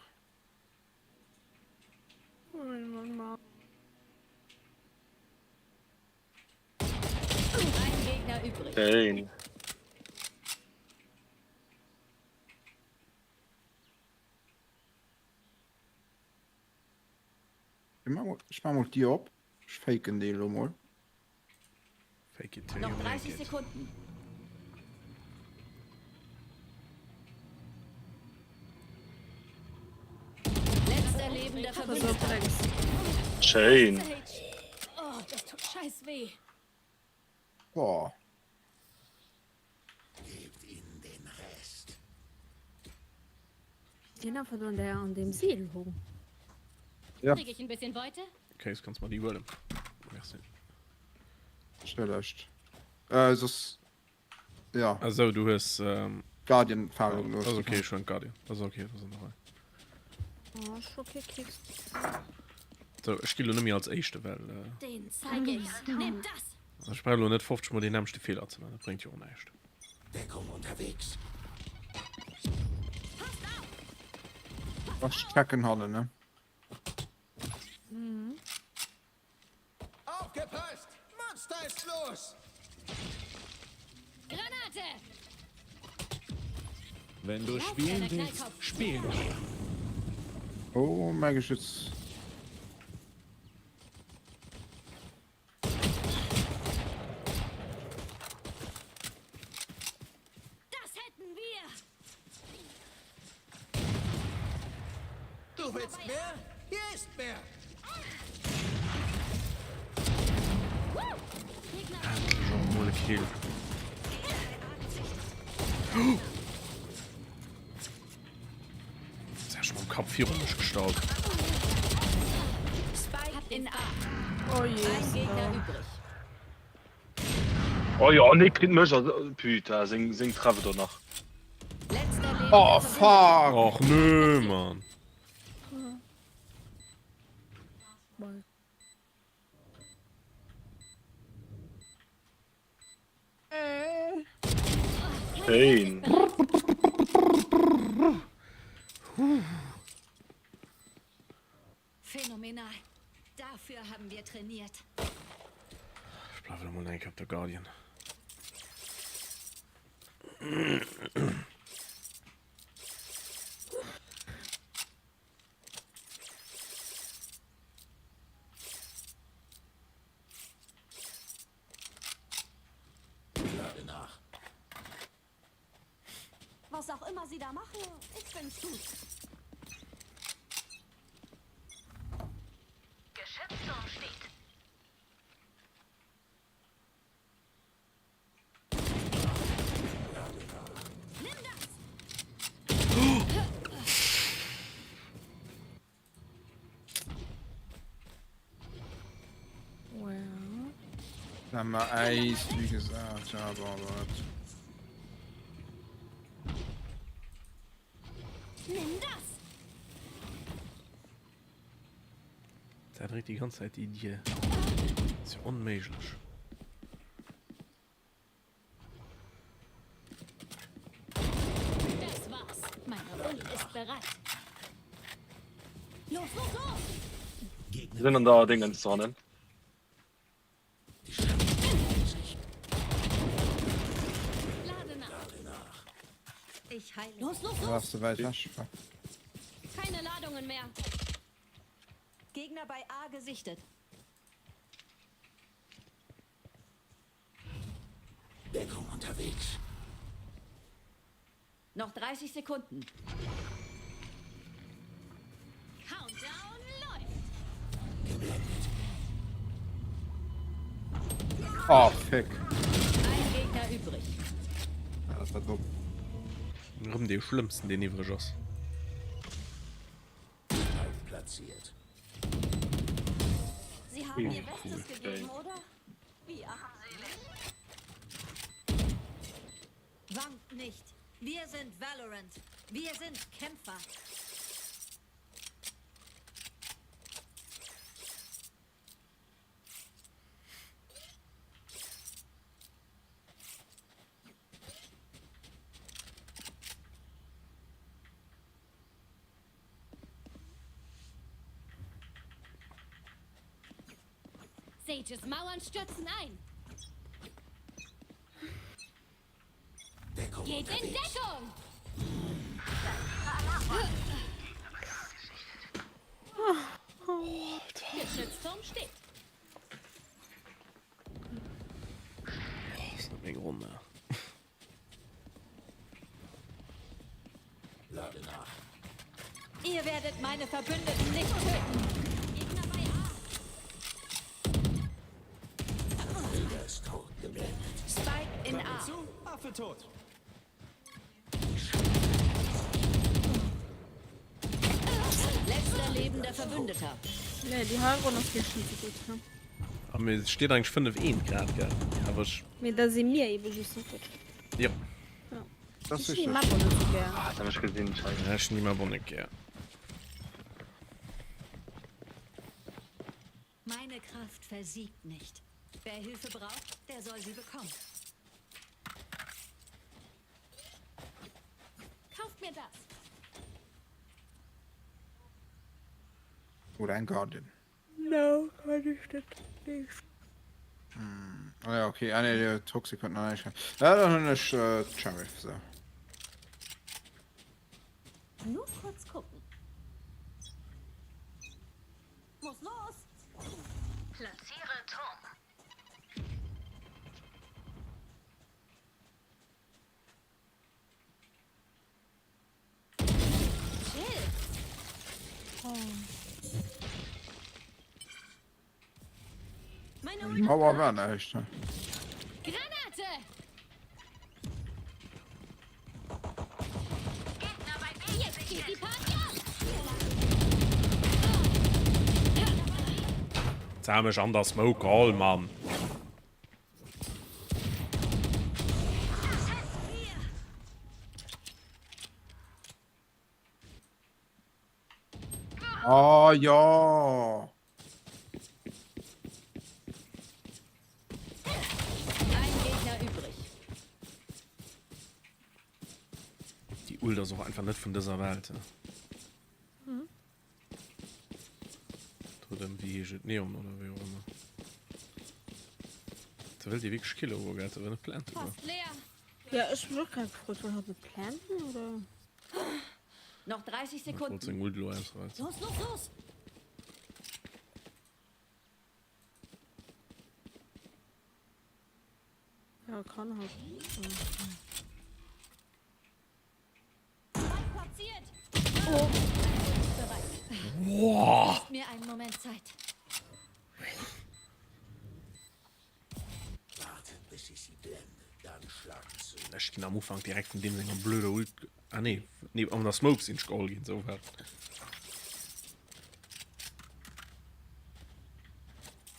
Ein Gegner übrig. Schéin. Ech maa mol d'Dier op. Ech faken déi elo mol. Fake it till you Noch make 30 it. Sekunden. Letzter lebender Pass op, Verbündeter. lénks. Schéin. Sage. Oh, das tut scheiß weh. Boah. Gebt ihnen den Rest. Deen einfach do an der an deem Seel hung. Ja. Krieg ich ein bisschen Beute? Case kanns mer déi huelen. Merci. Schëllegt. Äh, soss. Ja. Ah sou, du hues. Ähm, Guardian fale gelooss. Ass okay, ech huelen d'Guardian. Ass okay, ass an der Rei. Oh, ech hu kee Keks. Sou, ech gi lo net méi als Éischte, well. Äh, Den zeig ich's. Nimm das! Ech brauch lo net 50 mol deen nämmlechte Feeler ze man, dat bréngt jo och näischt. Deckung unterwegs. Ech checken hannen, ne? Aufgepasst! Monster ist los! Granate! Wenn du Lauf, spielen kleiner willst, Knallkopf. spielen wir. Oh, mäi Geschütz. Das hätten wir! Du willst mehr? Hier ist mehr! Mol e Kill. Ass ja schon mam Kapp virun mech gestallt. Spike in A. Oh je. Ein Gegner übrig. Oh jo, nee, kritt mech also, putain, seng, seng treffe do nach. Letzter lebender Oh, Verbündeter. fuck! Och nö, Mann. Schéin. Phänomenal. Dafür haben wir trainiert. Ech bleiwen emol eng Kéier op der Guardian. Lade nach. Was auch immer sie da machen, ich find's gut. Geschützturm steht. Nimm das! Sag mal Eis, wie gesagt, ja, aber wat. Nimm das! Dat dréit déi ganz Zäit déi Dier. Ass jo onméiglech. Das war's. Meine Ult ist bereit. Los, los, los! Sinn an der Dingens dran. Lade nach. Ich heile. Los, los, los! Warst du weit weg? Keine Ladungen mehr. Gegner bei A gesichtet. Deckung unterwegs. Noch 30 Sekunden. Countdown läuft. Geblendet. Oh, fick. Ein Gegner übrig. Ja, dat war domm. Rëm dee schlëmmsten deen iwwreg ass. Spike platziert. Sie haben ihr Bestes gegeben, oder? Wie armselig. Wankt nicht. Wir sind Valorant. Wir sind Kämpfer. Sages Mauern stürzen ein. Deckung Geht in Deckung! Oh, Alter. Geschützturm steht. Oh, ass net meng Ronn, ne? Lade nach. Ihr werdet meine Verbündeten nicht töten. Gegner bei A. Träger ist tot, geblendet. Spike in A. Zu, Affe tot. Letzter lebender Verbündeter. Nee, déi hei Ronn ass wierklech net esou gutt, he? A mir et steet eigentlech 5, 1 grad, gell? Awer ech. Mee da si mir ebe just net gutt. Jo. Ja. Das Ech ist hunn déi richtig. Map och net esou gär. Ah, dat hab ech gesinn, scheiße. Ja, ech hunn déi Map och net gär. Meine Kraft versiegt nicht. Wer Hilfe braucht, der soll sie bekommen. Kauft mir das. Oder ein Guardian. No, kann ich net nicht. Hm. Ah ja, okay. Ah, nee, der Toxic könnte noch nicht. Ja, dann hunn ech äh, Sheriff, so. Nur kurz gucken. Muss los. Platziere Turm. Chill. Oh. Meine Die Ult Mauer war näischt, ne? Granate. Gegner bei B Jetzt geht die Party ab. Zam ech an der Smoke all, Mann. Oh jo! Ein Gegner übrig. Déi Ult ass och einfach net vun dëser Welt. Mhm. Totem, wéi heescht et? Neon oder wéi och ëmmer. Da wëllt Dir wierklech kille goen, gell? Da wëll net planten, oder? Fast leer. Ja, ech hun och grad gefrot, wëll hatt net planten, oder? Noch 30 Ech wollt Sekunden. seng Ult elo ausreizen. Los, los, los. Ja, kann halt. Spike platziert. Oh. Bereit. Boah! Gebt mir einen Moment Zeit. Wartet, bis ich sie blende, dann schlagt zu. Ech ginn am Ufank direkt vun deem senger blöder Ult. Ah nee, nee, an der Smoke sinn ech geholl ginn, sou war et.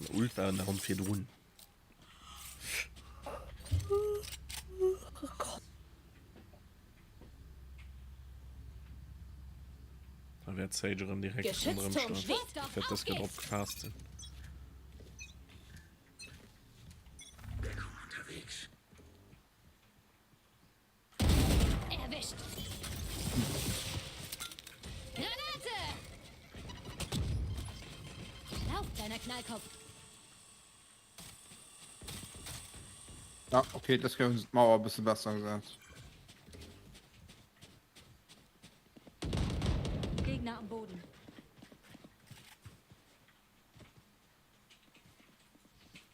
An der Ult war en der Ronn virdrun. Da wäert Sage erëm direkt ronderëm Geschützturm stoen. steht. Doch, Wäert auf dës Kéier drop geht's. gefaasst sinn. Deckung unterwegs. Erwischt. Granate! Lauf, kleiner Knallkopf. Ja, okay, das Kéier hunn se d'Mauer e bësse besser gesat. Gegner am Boden.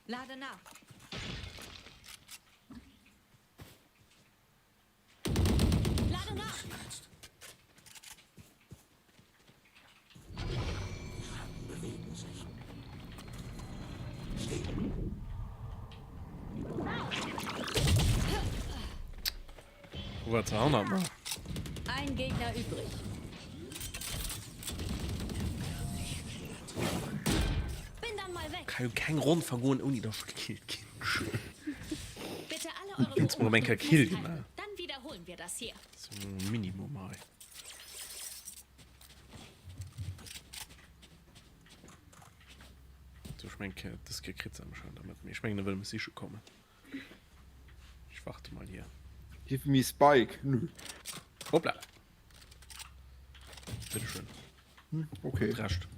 Lade nach. Lade nach. Jetzt. Die Schatten bewegen sich. Stehen. Wo 200 mal. Ein Gegner übrig. Bin dann mal weg. Ka jo keng Ronn vergoen ouni dass ech gekillt ginn. Bitte alle eure Jetzt mol eng Beobachtungen Kill festhalten. gemaach. Dann wiederholen wir das hier. So Minimum hei. So, ech mengen dës Kéier kritt se anscheinend damit. Mee ech mengen e wëll mech siche kommen. Ech warte mal hier. Give me Spike. Nö. Hoppla. Bitteschön. Hm, okay. Recht.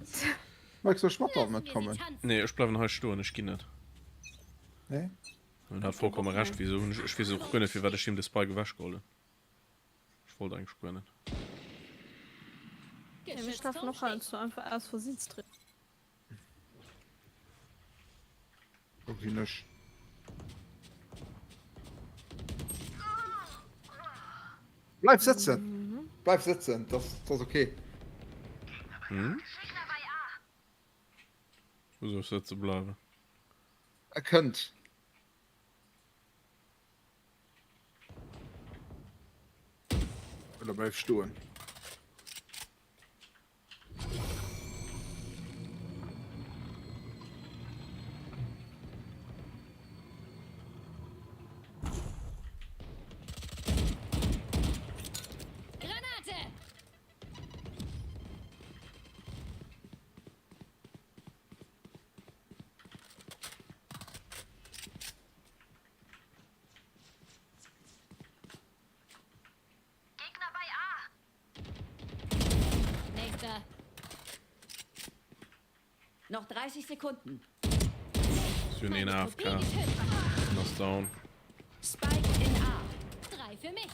Mike, soll ech mat der matkommen? Nee, ech bleiwen hei stoen, ech ginn net. Nee? En hat vollkomme Recht, wieso hunn ech, ech weess och guer net firwat ech him de Spike ewech geholl hunn. Ech wollt eigentlech guer net. Ja, mir schlafen och heiansdo einfach aus Versinn Stream. Wo ginn ech? Bleif sëtzen! Bleif sëtzen, dat ass okay. Hm? Wou soll ech sëtze bleiwen? E kënnt. Oder bleif stoen. Granate! Gegner bei A. Nächster. Noch 30 Sekunden. Sinn een AFK. En ass down. Spike in A. Drei für mich.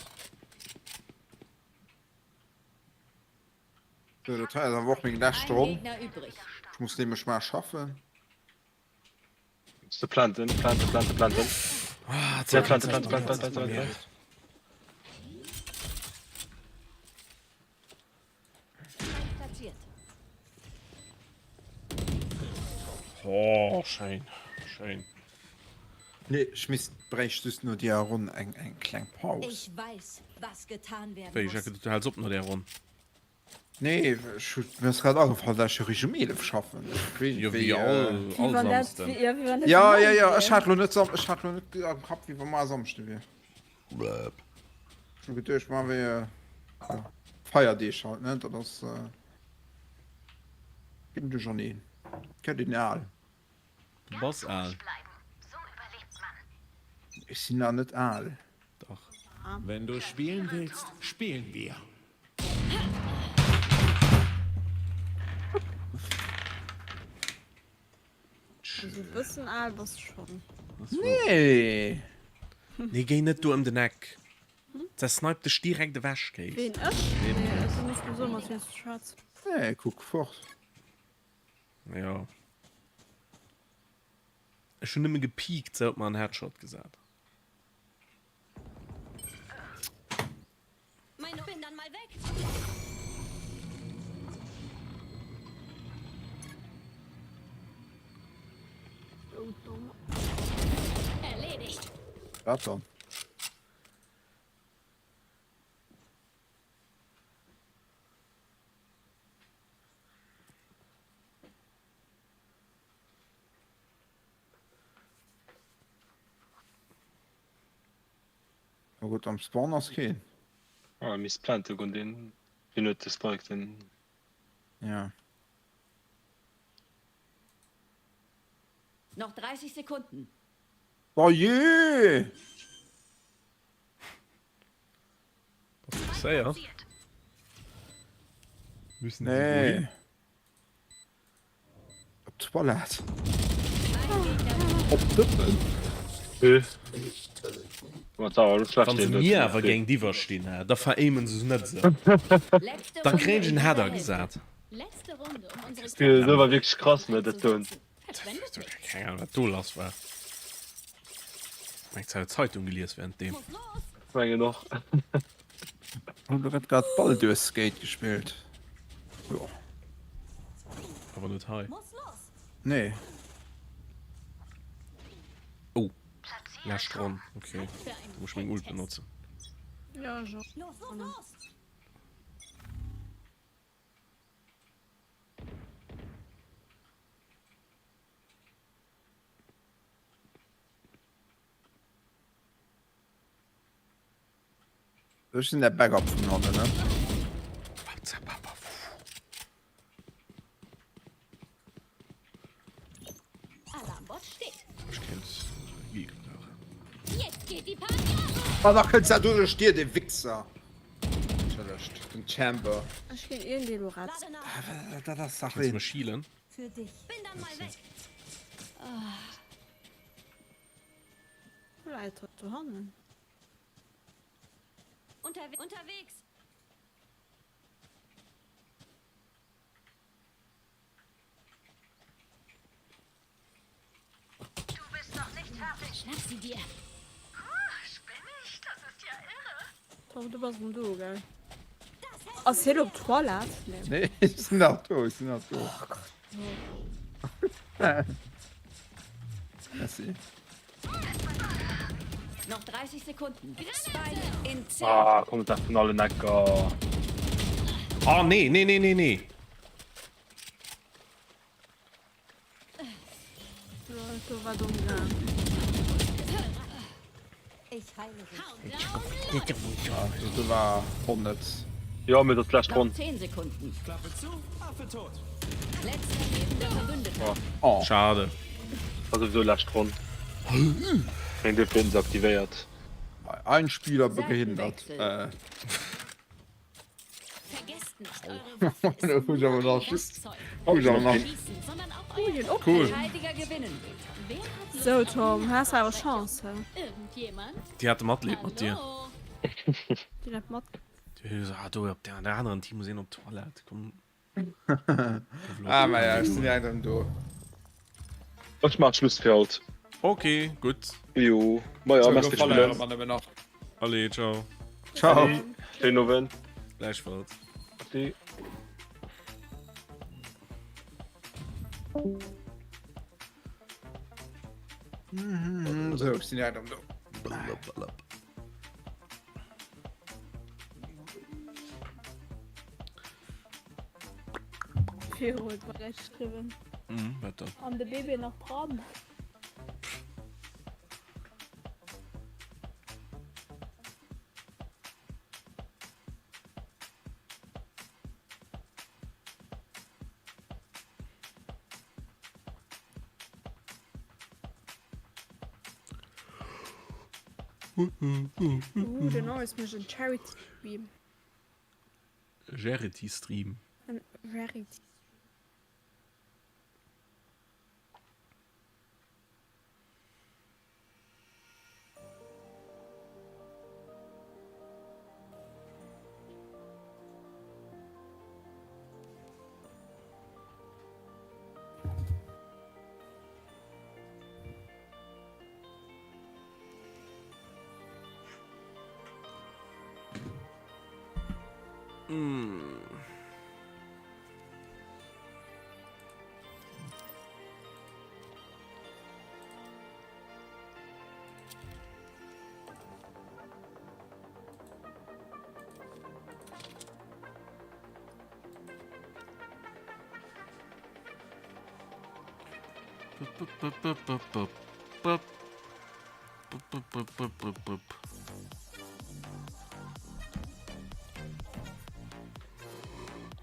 So, dat hei ass awer och meng lescht Ein Ronn. Gegner übrig. Ech muss nämlech mar schaffen. Ze planten, planten, planten, planten. Ah, Ja, planten, planten, planten, planten, planten. Platziert. Oh, schéin, schéin. Nee, ech misst, bräicht just no deeër Ronn eng eng kleng Paus. Ich weiß, was getan werden Wéi, muss. Jacques, du häls op no där Ronn? Nee, ech hu, mir ass grad agefall, dat ech jo riicht um 11 schaffen. Ech weess Jo, wéi, wéi all, all Wéi wann dat, Samsden. wéi, ja, wéi wann dat Ja, de ja, ja, Morgen ech wier. hat lo net Sam, ech hat lo net am Kapp, wéi wa mar Samschde wier. Ech hu geduecht, mar wier, ja, Feierdeeg halt, ne, dat ass, ginn duercherneen. Gëtt een al. Du bass al. Ech sinn nach net al. Dach. Wenn du spielen willst, spielen wir. Also e bëssen al bass de schonn. Nee. Nee, géi net do ëm den Eck. Se sniped dech direkt ewech, Kéis. Ween, ech? Nee, ech sinn net sou mat wien s du schwätz. Nee, kuck fort. Jo. Ech hunn nëmme gepiekt, se huet mer en Headshot gesat. Mein bin dann mal weg. Oh, domm. Erledigt. Wat dann? Na gutt, am Spawn ass keen. Ah, misst plante goen, deen deen huet de Spike, den. Ja. Noch 30 Sekunden. Oh jee! Bass du séier? Müssen sie Nee. wohin? Op d'Toilette. Op d'Dëppen. Wann se mir awer géintiwwer stinn, da veréimen se net esou. Da kréien ech en Header gesat. Dat war wierklech krass, ne, dat doen. Keng Ahnung, wat do lass war. Mengt se hat Zeitung gelies während deem. Mengen och. Hunn do grad Baldur's Gate gespillt. Jo. Awer net hei. Nee. Oh, lescht Ronn. Okay, da muss ech meng Ult benotzen. Ja, ech och. Ech sinn der Backup vun hannen, ne? Alarmbot steht. Ech kéint Energie gebrauchen. Jetzt geht die Party ab. Ah, da kënnt dat do duerch dir, dee Wichser. Entschëllegt, den Chamber. Ech ginn iergendee lo Retz. Dat ass dach Kanns du een. mech healen? Für dich. Bin dann mal weg. Ah. Wou läit hatt dohannen? Unterwe unterwegs. Du bist noch nicht fertig. Schnapp sie dir. Spinn ich? Das ist ja irre. Tom, du bass erëm do, gell? Ass hien op d'Toilette? Nee. Nee, ech sinn nach do, ech sinn nach do. Oh Gott. Merci. Noch 30 Sekunden. Spike in 10. Ah, kommt da vun allen Ecker. Oh nee, nee, nee, nee, nee. Do war dumm gaang. Ich heile dich. Do war onnëtz. Jo, mee dat ass d'lescht Ronn. Noch 10 Sekunden. Klappe zu, Affe tot. Letzter lebender Verbündeter. Oh. Schade. War souwisou lescht Ronn. Meng duerfir hunn se aktivéiert. Ein Spieler behindert. Seitenwechsel. Äh. Vergesst nicht, eure Waffe ist Hu nur awer ein nach just Werkzeug. hu Nicht awer nach. schießen, sondern auch euer Cool. Cool. Verteidiger gewinnen. Wer hat Lust So auf Tom, mehr has awer Abwechslung? Chance he. Irgendjemand? Déi hate Matleed mat dir. Hallo? Déi hat mat. Déi hu gesot, ah do op der aneren Team muss een op d'Toilette, komm. Ah maja, ech sinn direkt erëm do. Ech maachen Schluss fir haut. Ok, gutt. Jo, maja, Sou, merci do fir verléiere d'Spillen. mer nëmmen nach. Allez, ciao. Ciao. Allez, schéinen Owend. Gläichfalls. Merci. Sou, ech sinn direkt erëm do. Vero huet mer gleich geschriwwen. Mhm, wat dann? An de Bébé nach dran? Uh, den Norris mécht en Charity Stream. Jarity Stream. En Rarity.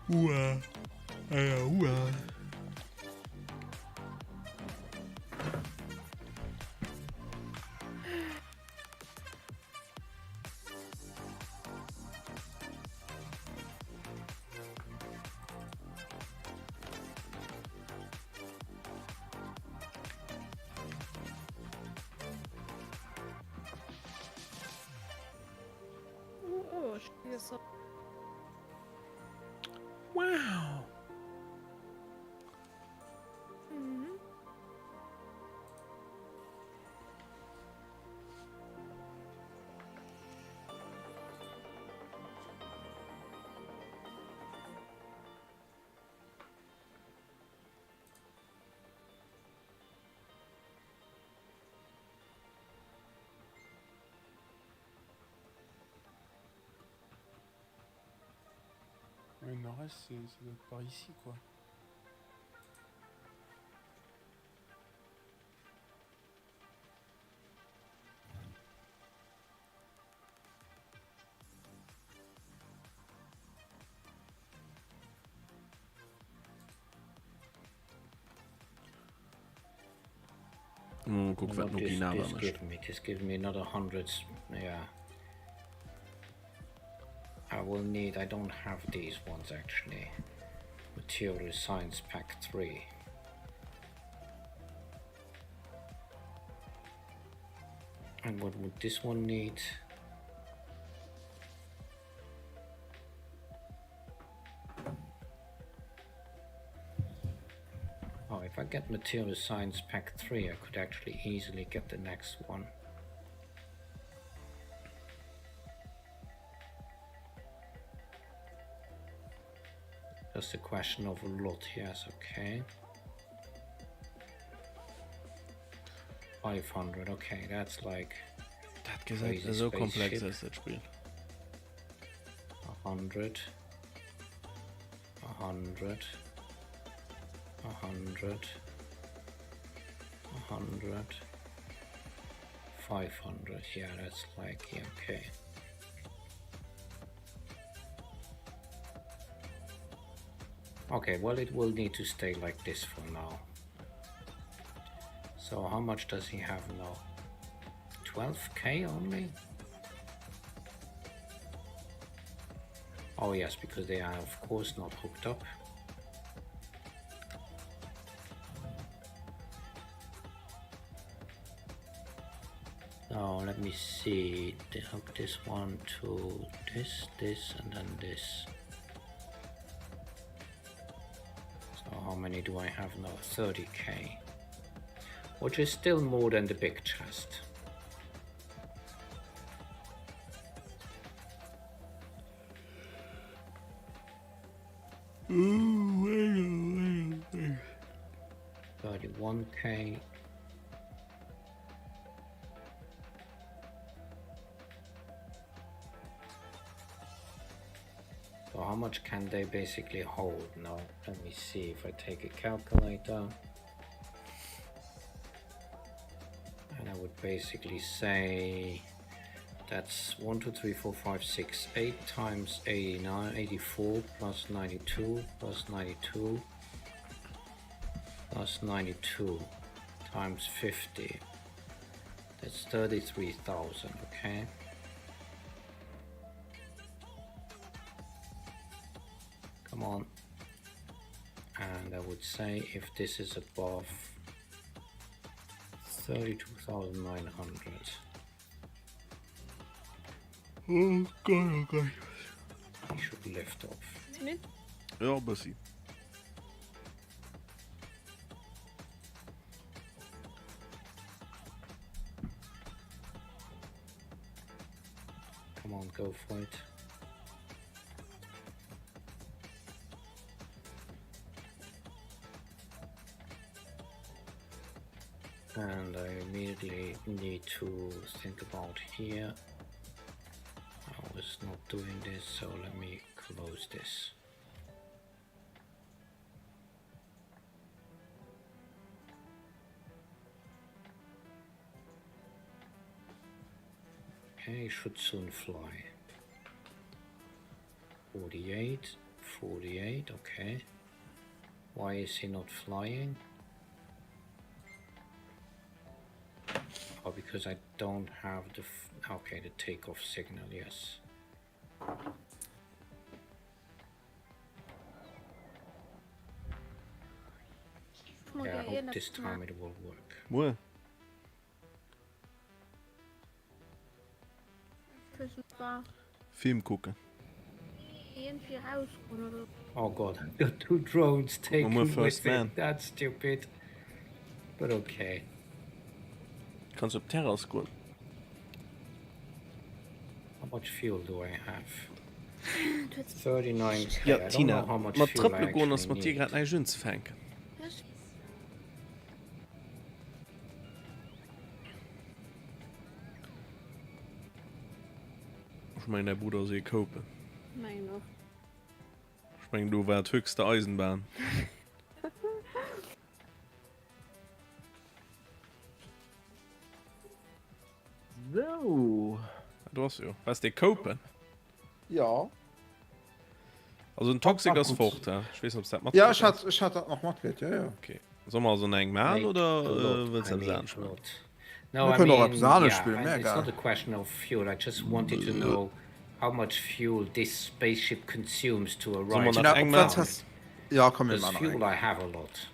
Ua. Ah, ua. Oh, oh, Scheiße. Wow. Mhm. Le nord-est, c'est ça doit être par ici, quoi. Mol kucken, wat Not this, Nokinaba this mécht. give me, this give me another hundreds, yeah. I will need, I don't have these ones actually. Material Science Pack 3. And what would this one need? Oh, if I get material science pack 3, I could actually easily get the next one. Just a question of a lot, yes, okay. 500, okay, that's like... Dat gesäit esou komplex aus, dat Spill. 100. 100. 100. 100. 500, yeah, that's like, yeah, okay. Okay, well it will need to stay like this for now. So how much does he have now? 12k only? Oh yes, because they are of course not hooked up. Now let me see, they hook this one to this, this and then this. So how many do I have now? 30k. Which is still more than the big chest. 31k. So how much can they basically hold now? Let me see if I take a calculator. And I would basically say that's 1, 2, 3, 4, 5, 6, 8 times 89, 84 plus 92 plus 92 plus 92 times 50. That's 33,000, okay? Come on. And I would say if this is above 32,900. Oh Gott, oh Gott. He should lift off. Ja, bëssi. Come on, go for it. And I immediately need to think about here. I was not doing this, so let me close this. Okay, should soon fly. 48, 48, okay. Why is he not flying? Oh, because I don't have the... Okay, the takeoff signal, yes. Yeah, I hope this time it will work. Muer? Film kucken. Oh god, I've got two drones taken Muer First with Man. it. That's stupid. But okay. Kanns op d'Terrass goen. How much fuel do I have? 39k. Jo, I don't Tina, know how much mat fuel I trëppele goen ass actually mat dir need. grad näischt unzefänken. Ech mengen däi Brudder ass ee Koupen. Mengen och. Ech mengen do war d'höchste Eisenbahn. Sou. Ah, do ass jo. Waars de Koupen? Jo. Also den Toxic ass fort, he? Ech weess net, ob s dat Ja, ech hat, ech hat dat nach matkritt, jo, jo. Okay. Soll mer also nach eng maachen oder wëlls de eppes anescht maachen? No, Mir I kënnen och mean, eppes anescht yeah, spillen, I, mir it's egal. not a question of fuel. I just wanted to know how much fuel this spaceship consumes to Soll mer arrive nach Tina, eng op wat maachen? has Ja, komm, mir Because maachen nach fuel eng. I have a lot.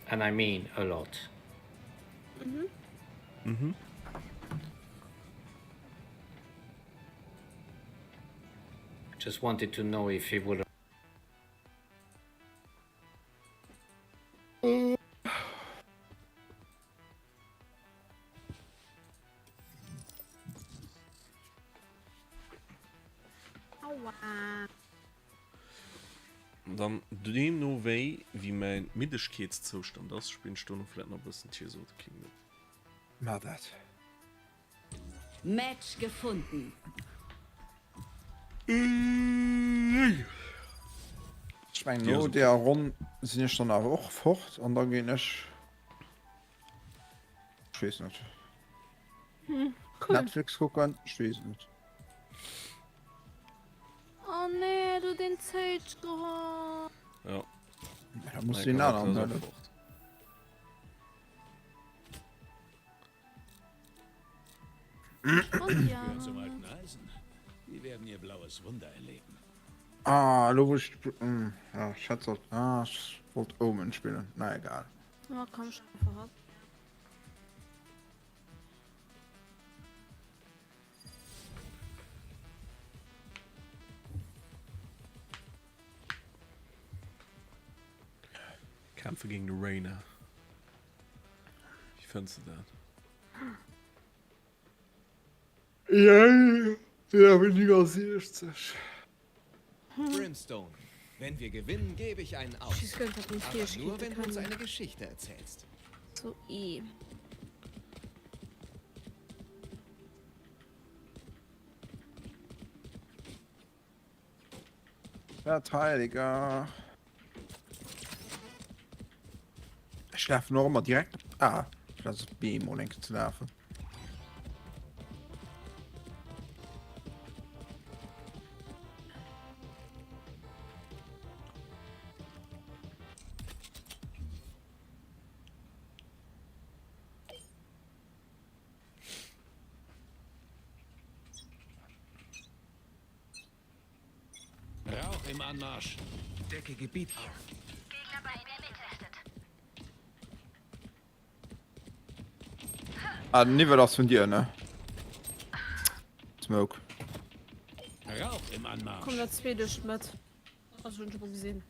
And I mean a lot. Mhm. Just wanted to know if he would. Aua. Dann deemno wéi wéi mäin Middegkeetszoustand ass, spillen ech dono vläit nach e bëssen Tears of the Kingdom. Maach dat. Match gefunden. Ech mengen no deeër Ronn sinn ech dann awer och fort an da ginn ech, ech weess net, Netflix kucken, ech weess et net. Oh nee, du den Zage geholl. Ja. Da muss den aneren huelen. Zum alten Eisen. Die werden ihr blaues Wunder erleben. Ah, lo wou ech mm, ja, ech hätt sollt ah, ech wollt Omen spillen. Na egal. Ja, komm schon voran. Kämpfe gegen de Reyna. Wéi fënns de dat? Yay! Level 69. Brimstone, wenn wir gewinnen, gebe ich einen aus. Schieß ganz auf den Aber Fähigkeiten nur, wenn du uns kann. eine Geschichte erzählst. So eh. Verteidiger. Ech lafen och ëmmer direkt op A, statt op B mol eng Kéier ze lafen. Rauch im Anmarsch. Decke Gebiet auf. Gegner bei B getestet. Ah, den Niwwel ass vun dir, ne? Smoke. Rauch im Anmarsch. Komm der zweet ech mat. Also hun schon gesinn.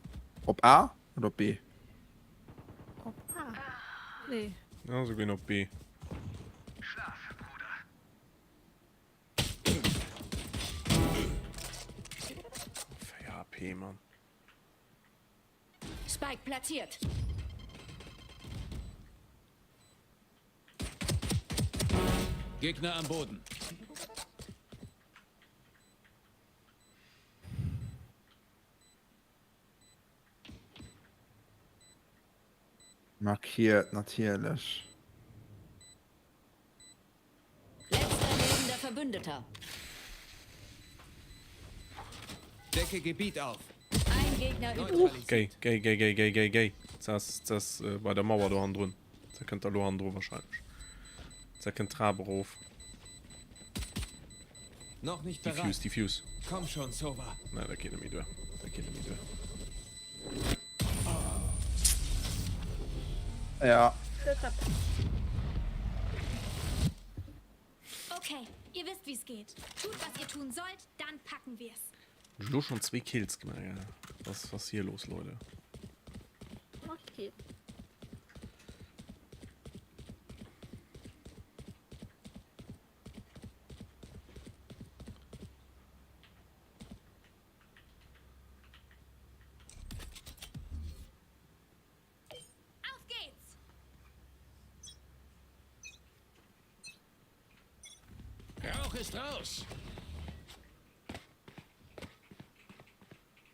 Op A oder op B? Op A. Nee. Ja, se ginn op B. Schlaf, Bruder. 4 AP, Mann. Spike platziert. Gegner am Boden. Markiert natierlech. Letzter lebender Verbündeter. Decke Gebiet auf. Ein Gegner übrig. Géi, géi, géi, géi, géi, géi, géi. S'ass, s'ass bei der Mauer do hannendrun. Se kënnt da lo hannendru wahrscheinlech. Se kënnt d'Trap erof. Noch nicht Defuse, bereit. defuse. Komm schon, Sova. Nein, dat geet net méi duer. Dat geet net méi duer. Ja. Okay, ihr wisst, wie es geht. Tut, was ihr tun sollt, dann packen wir's. Ech lo schon zwee Kills gemaach, ja. Was was hier los, Leute? Okay. Auf geht's! Rauch ist raus.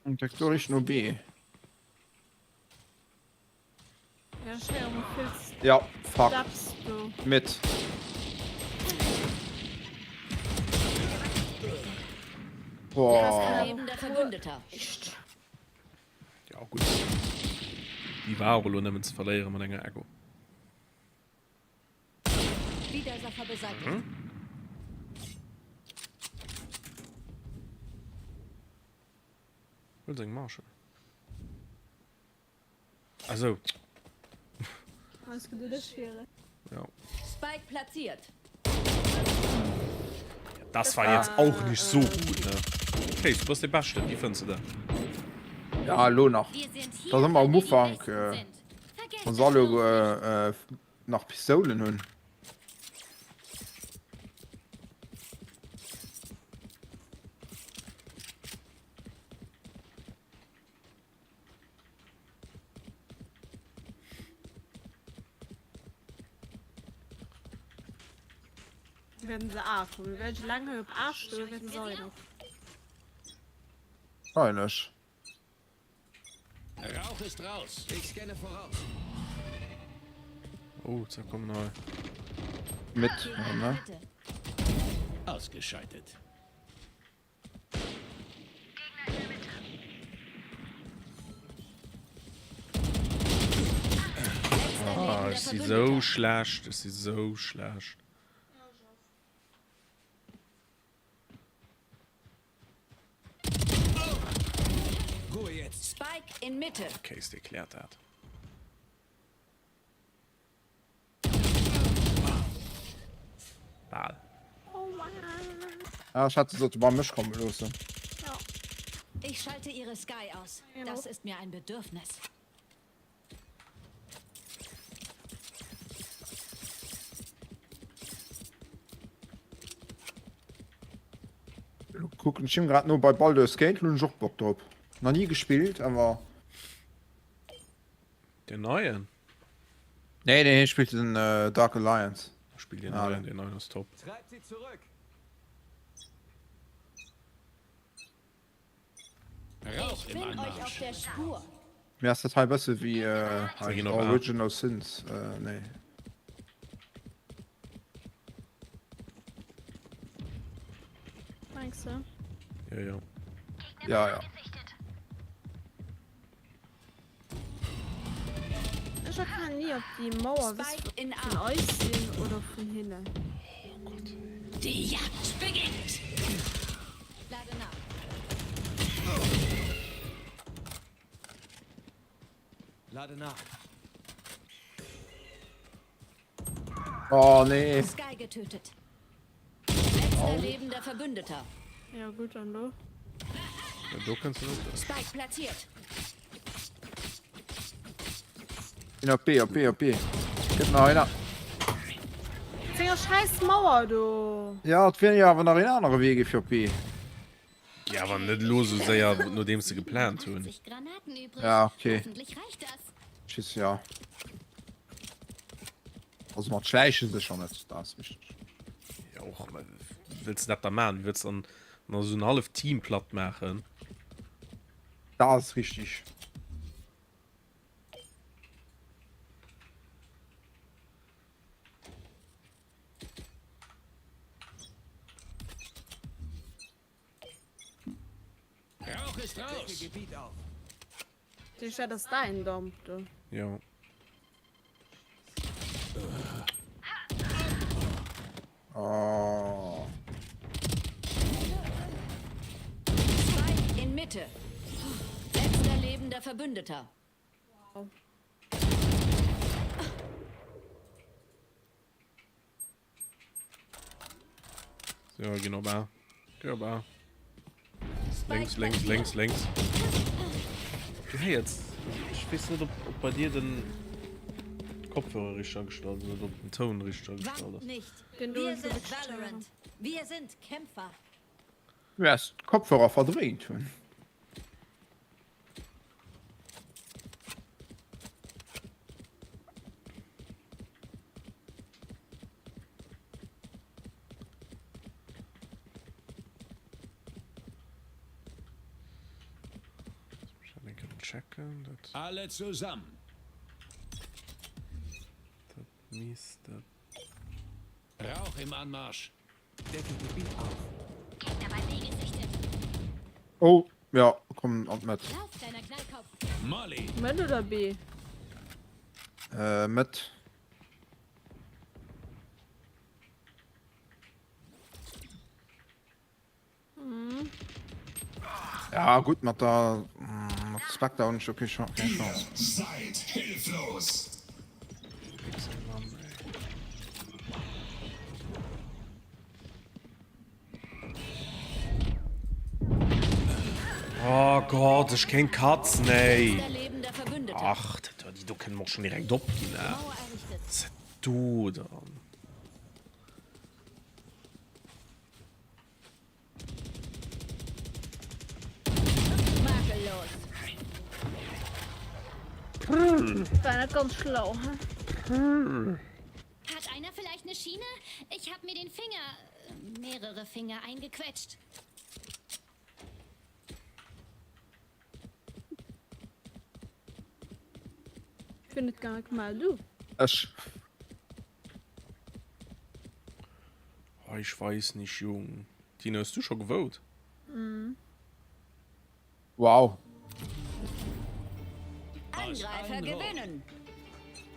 Und da no B. Ja, fuck. Mit. Boah. Ja, gutt. Déi war och elo nëmmen ze verléiere mat enger Echo. Widersacher beseitigt. Huel seng Marshall. Also. Alles geduldig wäre. Ja. Spike platziert. Das war jetzt auch nicht so gut, ne? Kéis, du bass dee Beschten, wéi fënns de dat? Ja, elo nach. Dat ass ëmmer um Ufank, wann se alleguer nach Pistoulen hunn. Werden se A kommen? Werde ich lange op A stoen, werden se alle noch. Wahrscheinlech. Rauch ist raus. Ich scanne voraus. Oh, da kommen neu. Mit, ne? Ausgeschaltet. Ah, ech si sou schlecht, ech si sou schlecht. Ruhe jetzt. Spike in Mitte. Case, dee kläert dat. Bal. Ah, ech hätt se sollte bei mech komme loossen. Ich schalte ihre Sky aus. Das ist mir ein Bedürfnis. Lo kucken ech him grad no bei Baldur's Gate, lo hunn ech och Bock drop. Nach ni gespillt, awer. Den neien? Nee, nee, hie spillt den Dark Alliance. Spill den neien, den neien ass top. Treibt sie zurück! Rauch Ich im bin euch auf Anmarsch. der Spur. Mir ass dat hei bësse wéi Se ginn op A. Original Sins, nee. Mengs de? Jo, jo. Ja, ja. Ech erkennen ni ob déi Mauer wis Spike in vun A. eis sinn oder vun hinnen. Oh Gott. Die Jagd beginnt. Lade nach. Lade nach. Oh nee. Sky getötet. Letzter lebender Verbündeter. Ja gutt an lo? Ja, do kënns du net. Spike platziert. Een op B, op B, op B. Gëtt nach einer. Senger scheiß Mauer do. Ja, et wier jo awer nach een anere Wee gi fir op B. Ja, awer net elo sou séier, nodeems se geplant hunn. 80 Granaten übrig. Ja, okay. Hoffentlich reicht das. Tschüss, ja. Also mat schläiche sécher net, dat ass wichteg. Ja, och, mä wéi wëlls de dat da maachen? Wéi wëlls de dann nach esou en halleft Team platt maachen? Dat ass richtig. Rauch ist raus. Decke Gebiet auf. Dich, dat ass däin Damp do. Jo. Oh. Spike in Mitte. Letzter lebender Verbündeter. Wow. So, ginn op A. Geh op A. Längs, längs, längs, längs. Du héiers. Ech weess net, ob, ob bei dir den Kopfhörer richtig agestallt ass oder ob den Toun richtig agestallt Wankt ass. nicht. Den do Wir ist sind wirklich schwer. Valorant. Wir sind Kämpfer. Du häss d'Kopfhörer verdréint hunn. Checken, dat Alle zusammen. dat misst Rauch im Anmarsch. Decke Gebiet auf. Gegner bei B gesichtet. Oh, ja, komm an d'Mëtt. Lauf, kleiner Knallkopf. Molly. Mëtt oder B? Äh, Mëtt. Mhm. Ja, gutt, mat der, mat der Spectre hunn ech jo keng Chance. Ihr seid hilflos. Pixelmann, ey. Oh Gott, ech kéint katzen, ey. Ach, dat, déi do kënne mer och schon direkt opginn, eh. Was ist do dann? War net ganz schlau, hä? Hat einer vielleicht eine Schiene? Ich hab mir den Finger, mehrere Finger eingequetscht. Fir net gar mal du. Ech. Oh, ich weiß nicht, Jung. Tina, hast du schon gewote? Mhm. Wow. Angreifer gewinnen.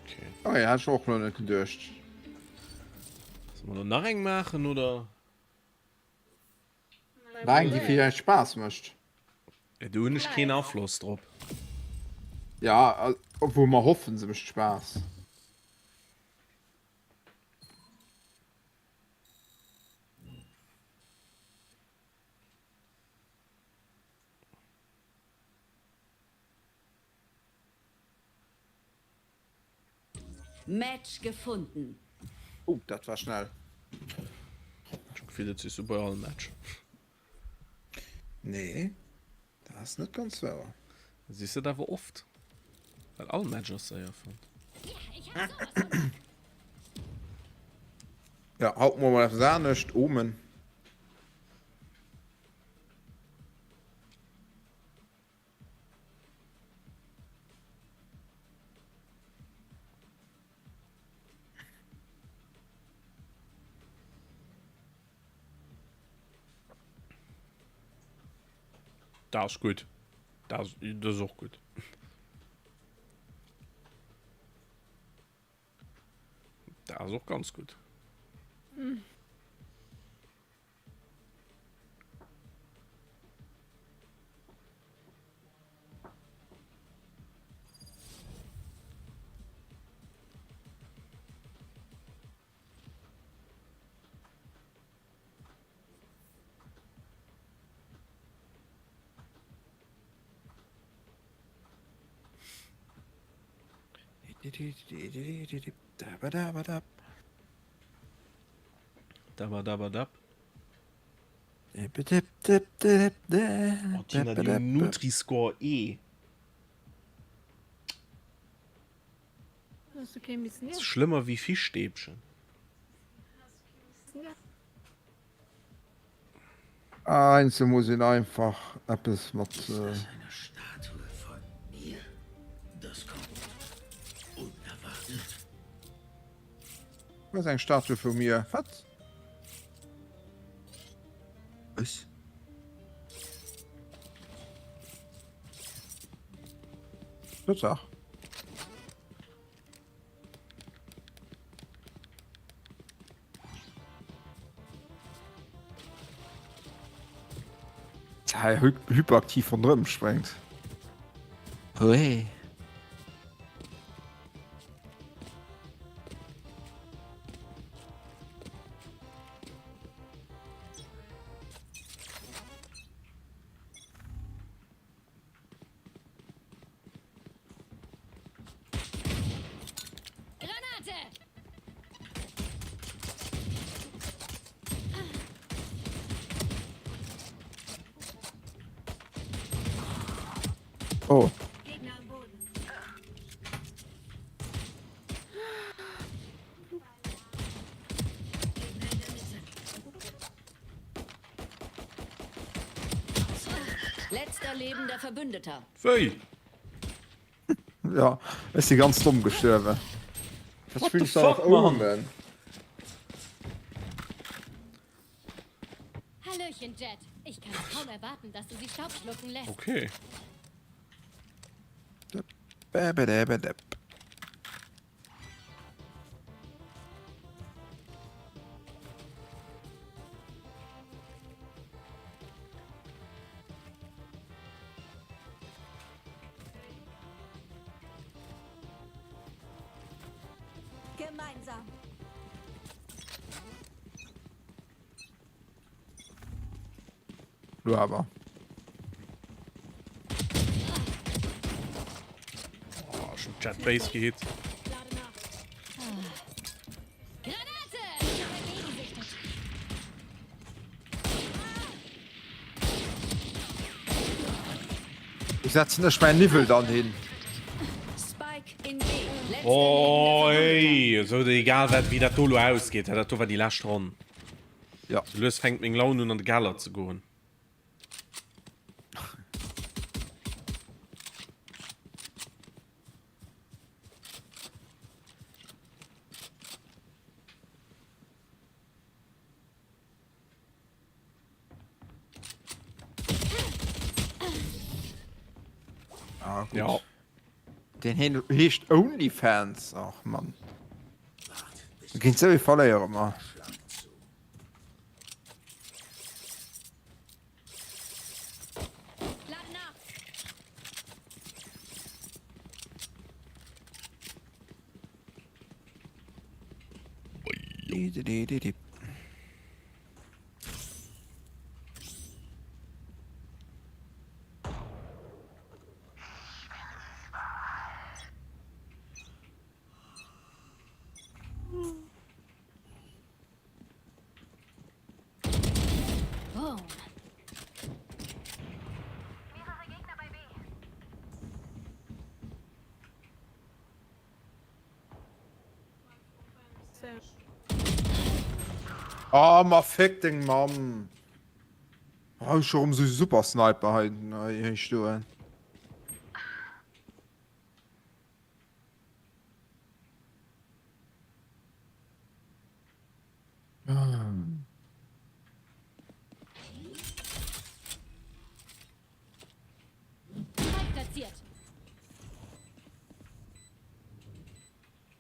Okay. Oh ja, hätt ech och lo net geduecht. Soll mer nach eng maachen oder? Nach eng, déi villäicht Spaass mécht. Ja, do hunn ech keen Afloss drop. Ja, obwuel mer hoffen, se mécht Spaass. Match gefunden. Oh, dat war schnell. Ech hunn d'Gefill, dat sees du bei all Match. Nee, dat ass net ganz wouer. Dat sees dat awer oft. Well all Match ass séier fonnt. Ja, haut mol eppes anescht. Omen. Da ass gutt. Da ass, dat ass och gutt. Da ass och ganz gutt. Mm. Dabadabadab. Oh, Tina, déi hunn Nutri-Score E. Hast du kein bisschen Das ist schlëmmer wéi Fischstäbchen. Heiansdo muss een einfach eppes mat. Ist das eine Statue von mir? Das kommt unerwartet. Was eng Statue vu mir? Wat? Was? Tatsaach. Hei hyperaktiv ronderëm sprengt. Hui. Granate! Oh. Letzter lebender Verbündeter. Wéi? Ja, ech si ganz domm gestuerwen. What the fuck, Mann? Hallöchen, Jet. Ich kann es kaum erwarten, dass du sie Staub schlucken lässt. Okay. Gemeinsam. Lo awer. Ech hunn d'Jett béis gehit. Wou setzen ech mäin Niwwel dann hin? Oh ey, esou egal wat wéi dat do lo ausgeet, dat do war déi lescht Ronn. Ja. Sou lues fänkt meng Laun un an de Keller ze goen. Ah, gut. Ja. Den heen heescht OnlyFans. Ach Mann. Géint sou ee verléiere mer. Oh, ma fick deng Mamm. Oh, ech hu rëm sou super Sniper hei, hei stoen.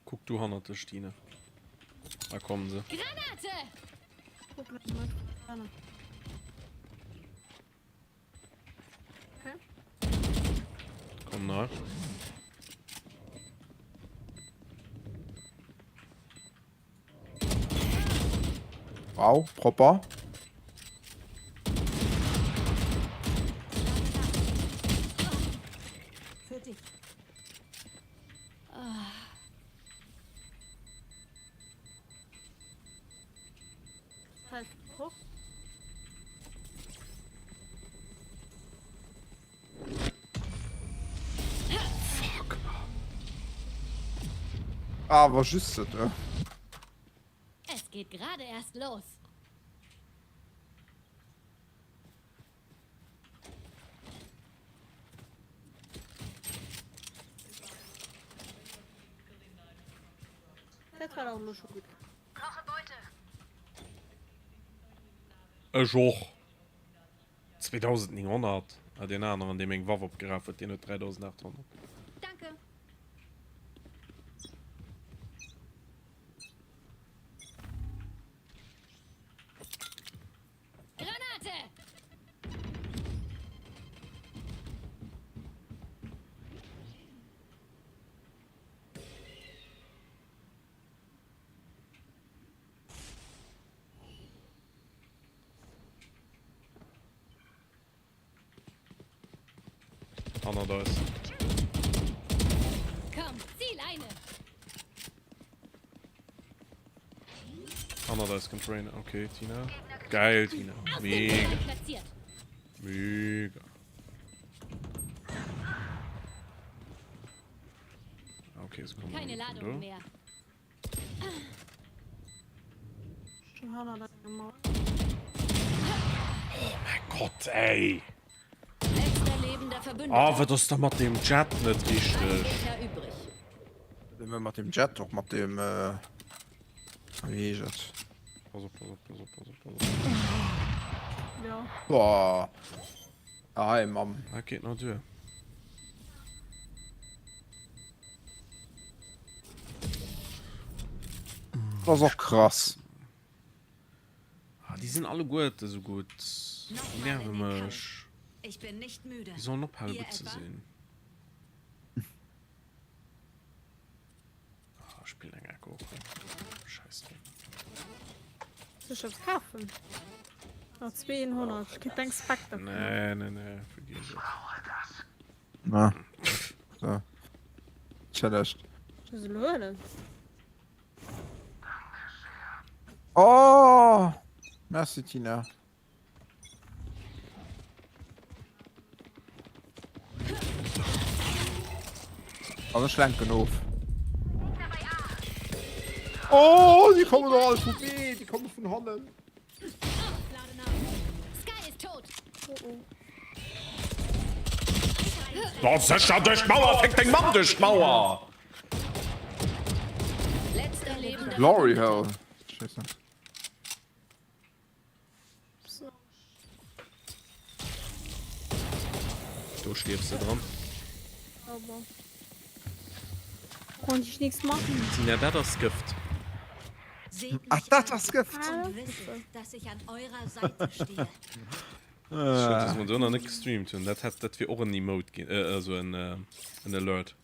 Kuck du hannert dech, Tine. Da kommen se. Granate! Komm nach. Wow, propper. Für dich. Halt hoch. Fuck. Awer just et, ne? Es geht gerade erst los. Dat war och elo scho gutt. Ech och. 2900. Ah, deen aneren, dee meng Waff opgeraf huet, deen huet 3800. Danke. Granate! Hannert eis. Komm, zieh Leine! Hannert eis kommt Rain. Okay, Tina. Geil, Tina. Mega. Mega. Okay, se kommen Keine Ladung mehr. Oh mein Gott, ey! Ah, wat ass da mat deem Jet net richteg? Mat dem Jet och mat dem äh, wéi heescht et? Pass op, pass op, pass op, pass op, pass op. Ja. Boah. Hei, Mamm. Dat geet nach duer. Dat ass och krass. Ah, déi sinn alleguerte sou gutt. Déi nerve mech. Déi sollen ophale gutt ze sinn. Ah, ech spillen eng Echo. Scheiß drop. Soll ech eppes kafen? Oh, 200. Ech kritt eng Spectre. Nee, nee, nee, vergiss et. Na. So. Challenged. Ech muss elo huelen. Oh! Merci Tina. Also ech lenken of. Oh, die kommen doch all vu B, die kommen vun hannen. Oh, sécher duerch d'Mauer! Féck deng Mamm duerch d'Mauer! Glory Hole. Scheiße. Do stierfs de dran. Aber konnte ich nichts machen. Tina, dat ass Gëft. Ach, dat ass Gëft. Schued, dass mer do nach net gestreamt hunn. Dat hätt, dat wier och en Emote ginn, äh, also en, äh, en Alert.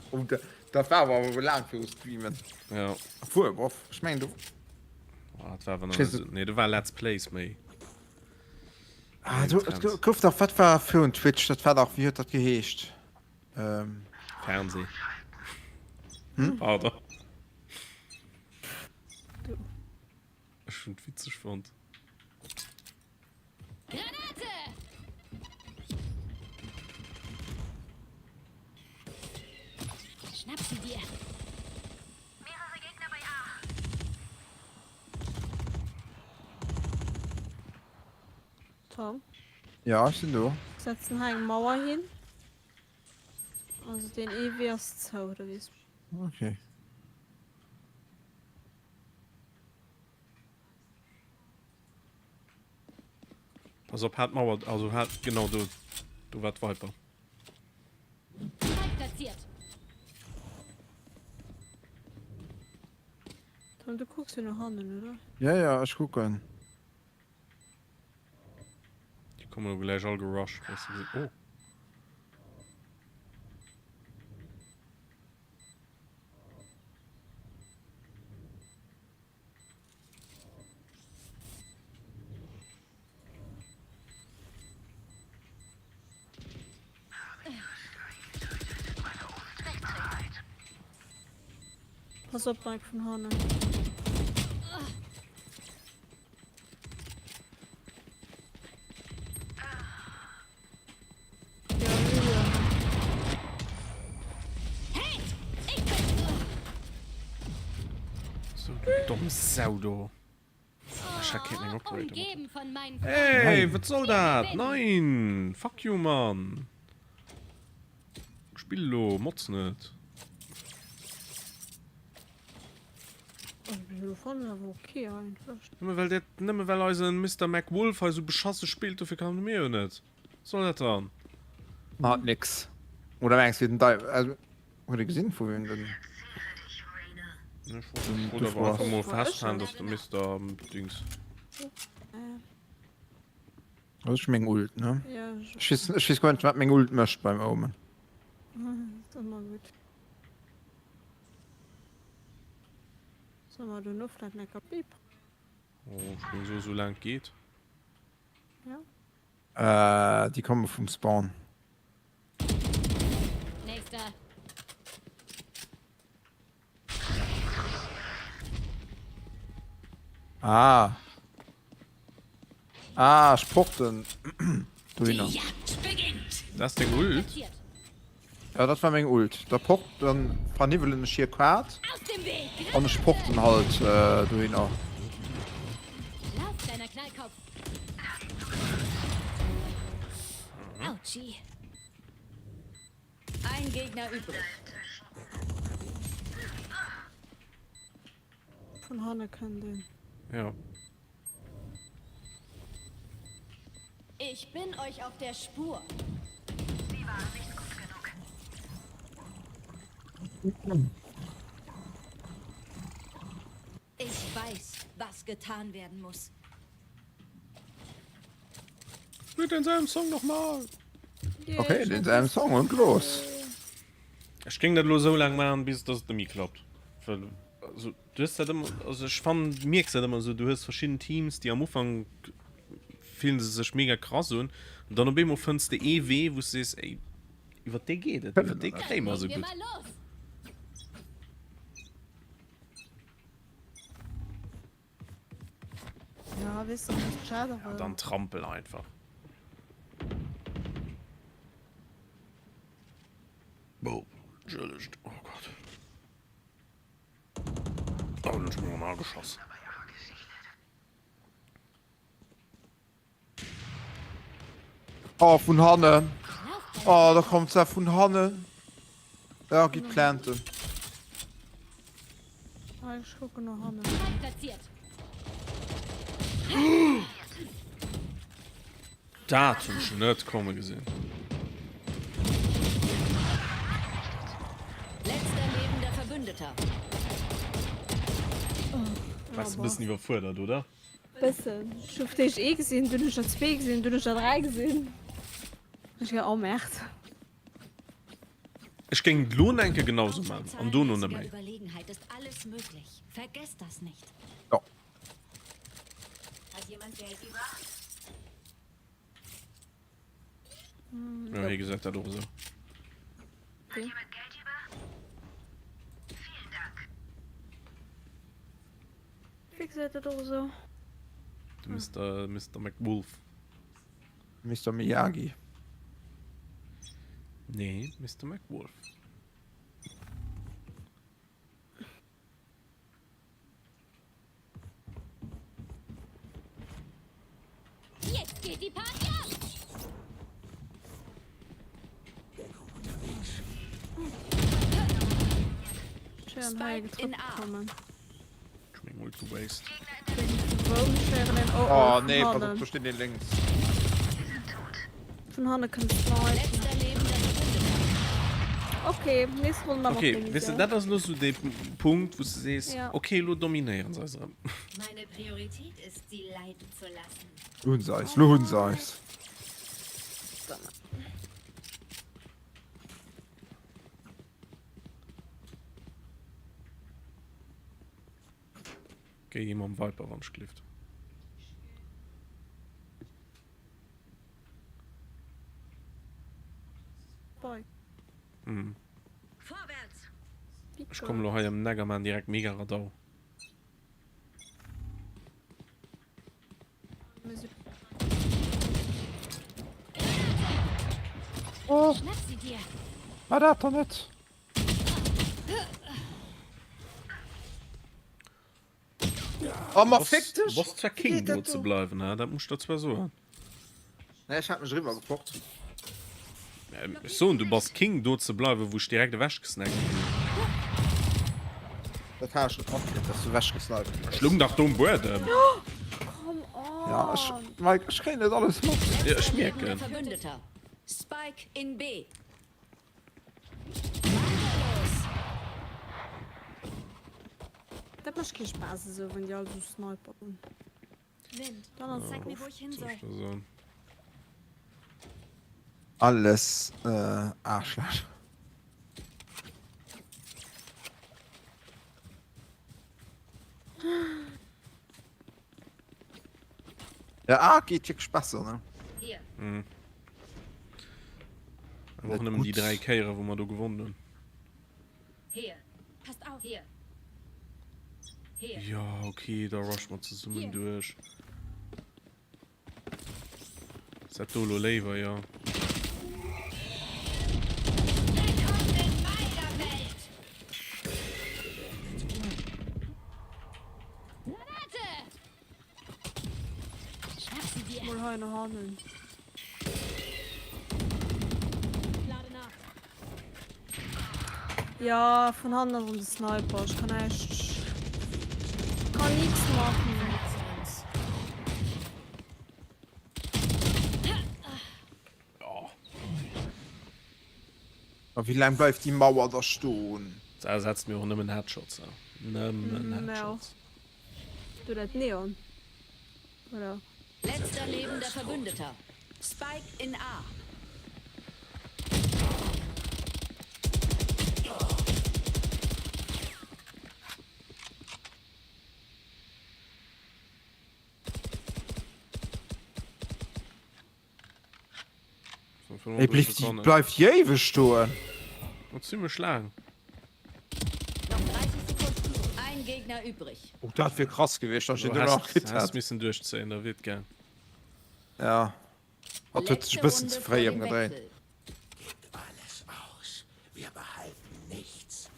Oh, dat, dat war awer awer laang viru Streamen. Ja. Obwuel, bof, ech mengen do. Ah, dat war awer nach net esou. Nee, do war Let's Plays méi. Ah, do, et gouf dach, wat war virun Twitch? Dat war dach, wéi huet dat geheescht? Ähm. Fernseh. Hm? Pardon. Ech hunn et witzeg fonnt. Granate! Schnapp sie dir! Mehrere Gegner bei A. Tom? Ja, ech sinn do. Setzen hei eng Mauer hin. Also den EW ass zou, oder wéi? Okay. Pass op, hat Mauer, also hat, genau do, do war d'Viper. Tom, du kucks jo no hannen, oder? Ja, ja, ech kucken. Déi kommen elo gläich all gerusht, weißt du, oh. Pass op Mike vun hannen. So, du domm Sau do. Ech hat kéinten eng Operator mat. Hey, wat soll dat? Nein! Fuck you, Mann! Spill elo, motz net. Nëmme well dat, nëmme well eisen Mister McWolf hei sou beschasse spillt, dofir kann mir jo net. Wat soll dat dann? Hat nix. Oder mengs du den Dei also huet e gesinn vu wem den Ech wollt awer einfach mol festhalen, dass de Mister Dings. Dat ass meng Ult ne? Ech weess ech weess guer net wat meng Ult mécht beim Omen. Ëmmer gutt. Solle mer dono vläicht nach e Bib? Oh, ech géing soen, sou laang et geet. Ja. Äh, déi komme vum Spawn. Nächster. Ah. Ah, ech porten dohinner. Dat ass deng Ult? Ja, dat war meng Ult. Da port, dann verniwwelen ech hier Quad. An ech porten halt äh, dohinner. Lauf, kleiner Knallkopf. Autschi. Ein Gegner übrig. Vun hanne kënnt een. Ja. Ich bin euch auf der Spur. Sie waren nicht gut genug. Ich weiß, was getan werden muss. Spielt denselben Song nochmal. Okay, denselben Song und los. Ech géing dat elo esou laang maachen, bis dass et nemmi klappt. Well also du hues dat ëmmer, also ech fannen du mierks dat ëmmer esou, du hues verschidden Teams, déi am Ufank fillen se sech mega krass un an dann op eemol fënns de ee Wee wou s de sees, ey iwwer dee geet et, iwwer dee kréie mer esou gutt. Ja, weess de, muss Ja, dann trampel einfach. Oh, entschëllegt. Oh Gott. Oh, dann hunn ech mech an ageschoss. Oh, vun hannen. Oh, da kommt se vun hannen. Ja, gib planten. Ah, ich gucke no hannen. Dat hunn ech net komme gesinn. Letzter lebender Verbündeter. Wars e bëssen iwwerfuerdert, oder? Bëssen. Ech hu fir d'éischt ee gesinn, dunn hunn ech der zwee gesinn, dunn hunn ech der dräi gesinn. Ech war oh Merde. Ech géing et lo enke genau sou man an dono net méi. Überlegenheit ist alles möglich. Vergesst das nicht. Jo. Hat jemand Geld über? Ja, hie gesäit dat och esou. Okay. Wéi gesäit dat och esou? De Mister, Mister McWolf. Mister Miyagi. Nee, Mister McWolf. Jetzt geht die Party ab! Spike in A. Ech meng Ult gewaste. Oh nee, pass op, do steet een lénks. Vun hanne kënnt Snipe. Letzter lebender Verbündeter. Okay, nächst Ronn maache mer Okay, op weess de, Demise. dat ass elo sou dee Punkt, wou s de sees, Ja. okay, elo dominéieren se eis erëm. Meine Priorität ist, sie leiden zu lassen. Lo hunn se eis, lo hunn se eis. Géi ee mam Viper, wann ech gelift. Mhm. Ech kommen lo hei am Neck a maan direkt mega Radau. Oh. War dat dann net? Oh, ma fick dech! Du bass zwar King do ze bleiwen, he? Dat muss ech der zwar soen. Nee, ech hat mech eriwwer gepocht. Ech soen, du bass King do ze bleiwen, wou ech direkt ewech gesnackt ginn. Dat hat ech net matkritt, dass du ewech gesniped ginn bass. Ech loung dach do um Buedem. Ja, ech, Mike, ech kréien net alles mat. Jo, ech mierken. Spike in B. Dat mécht kee Spaass esou, wann déi all esou sniperen. Dann ass Zeig mir, wo ich hin soll. Alles äh, Arschlöcher. Ja, A geet wierklech besser, ne? Mhm. Awer och nëmmen déi 3 Kéiere wou mer do gewonnen hunn. Hier. Passt auf. Hier. Hier. Ja, okay, da rushe mer zesummen duerch. Ass dat do elo léiwer, jo. Willkommen in meiner Welt. Granate! Schnapp sie dir! Mol hei no hannen. Lade nach. Ja, vun hannen ass erëm de Sniper. Ech kann näischt. Kann nix maachen. A wéi laang bleift déi Mauer da stoen? Da setzt mir och nëmmen Headshots, nëmmen Headshots. Du dat Neon oder? Letzter lebender Verbündeter. Spike in A. Ey, blieft déi bleift déi éiweg stoen? Zimmlech laang. Noch 30 Sekunden. Ein Gegner. Gegner übrig. Oh, dat wier krass gewiescht, wann ech deen do nach kritt hätt. Häss missen duerchzéien, da wier et gaang. Ja, hatt huet sech e bëssen ze fréi ëmgedréint. Gebt alles aus, wir behalten nichts.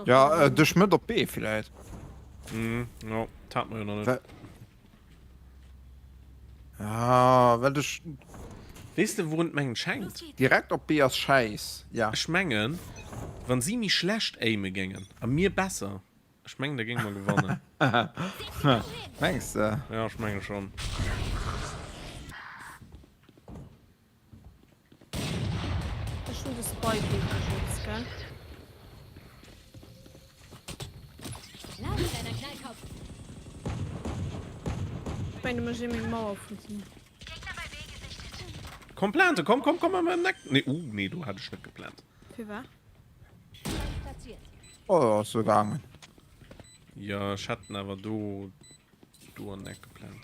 Ja, duerch Mëtt op B villäit. Mhm, jo, dat hat mer jo nach net. Ja, well duerch. Weess de wourun et mengen schengt? Direkt op B ass schäiss, ja. Ech mengen, wann si méi schlecht aime géingen a mir besser, Ech mengen da géinge mer gewannen. Mengs de? Ja ech menge schon. Ech hun de Spike iwwregens, gell? Lauf, kleiner Knallkopf. Ech mengen du mech ee meng Mauer futti. Komm plante, komm komm komm am Neck. Nee, uh, nee, do hat ech net geplant. Firwat? Oh, ass sou gaangen. Jo, ech hätt en awer do do an den Eck geplant.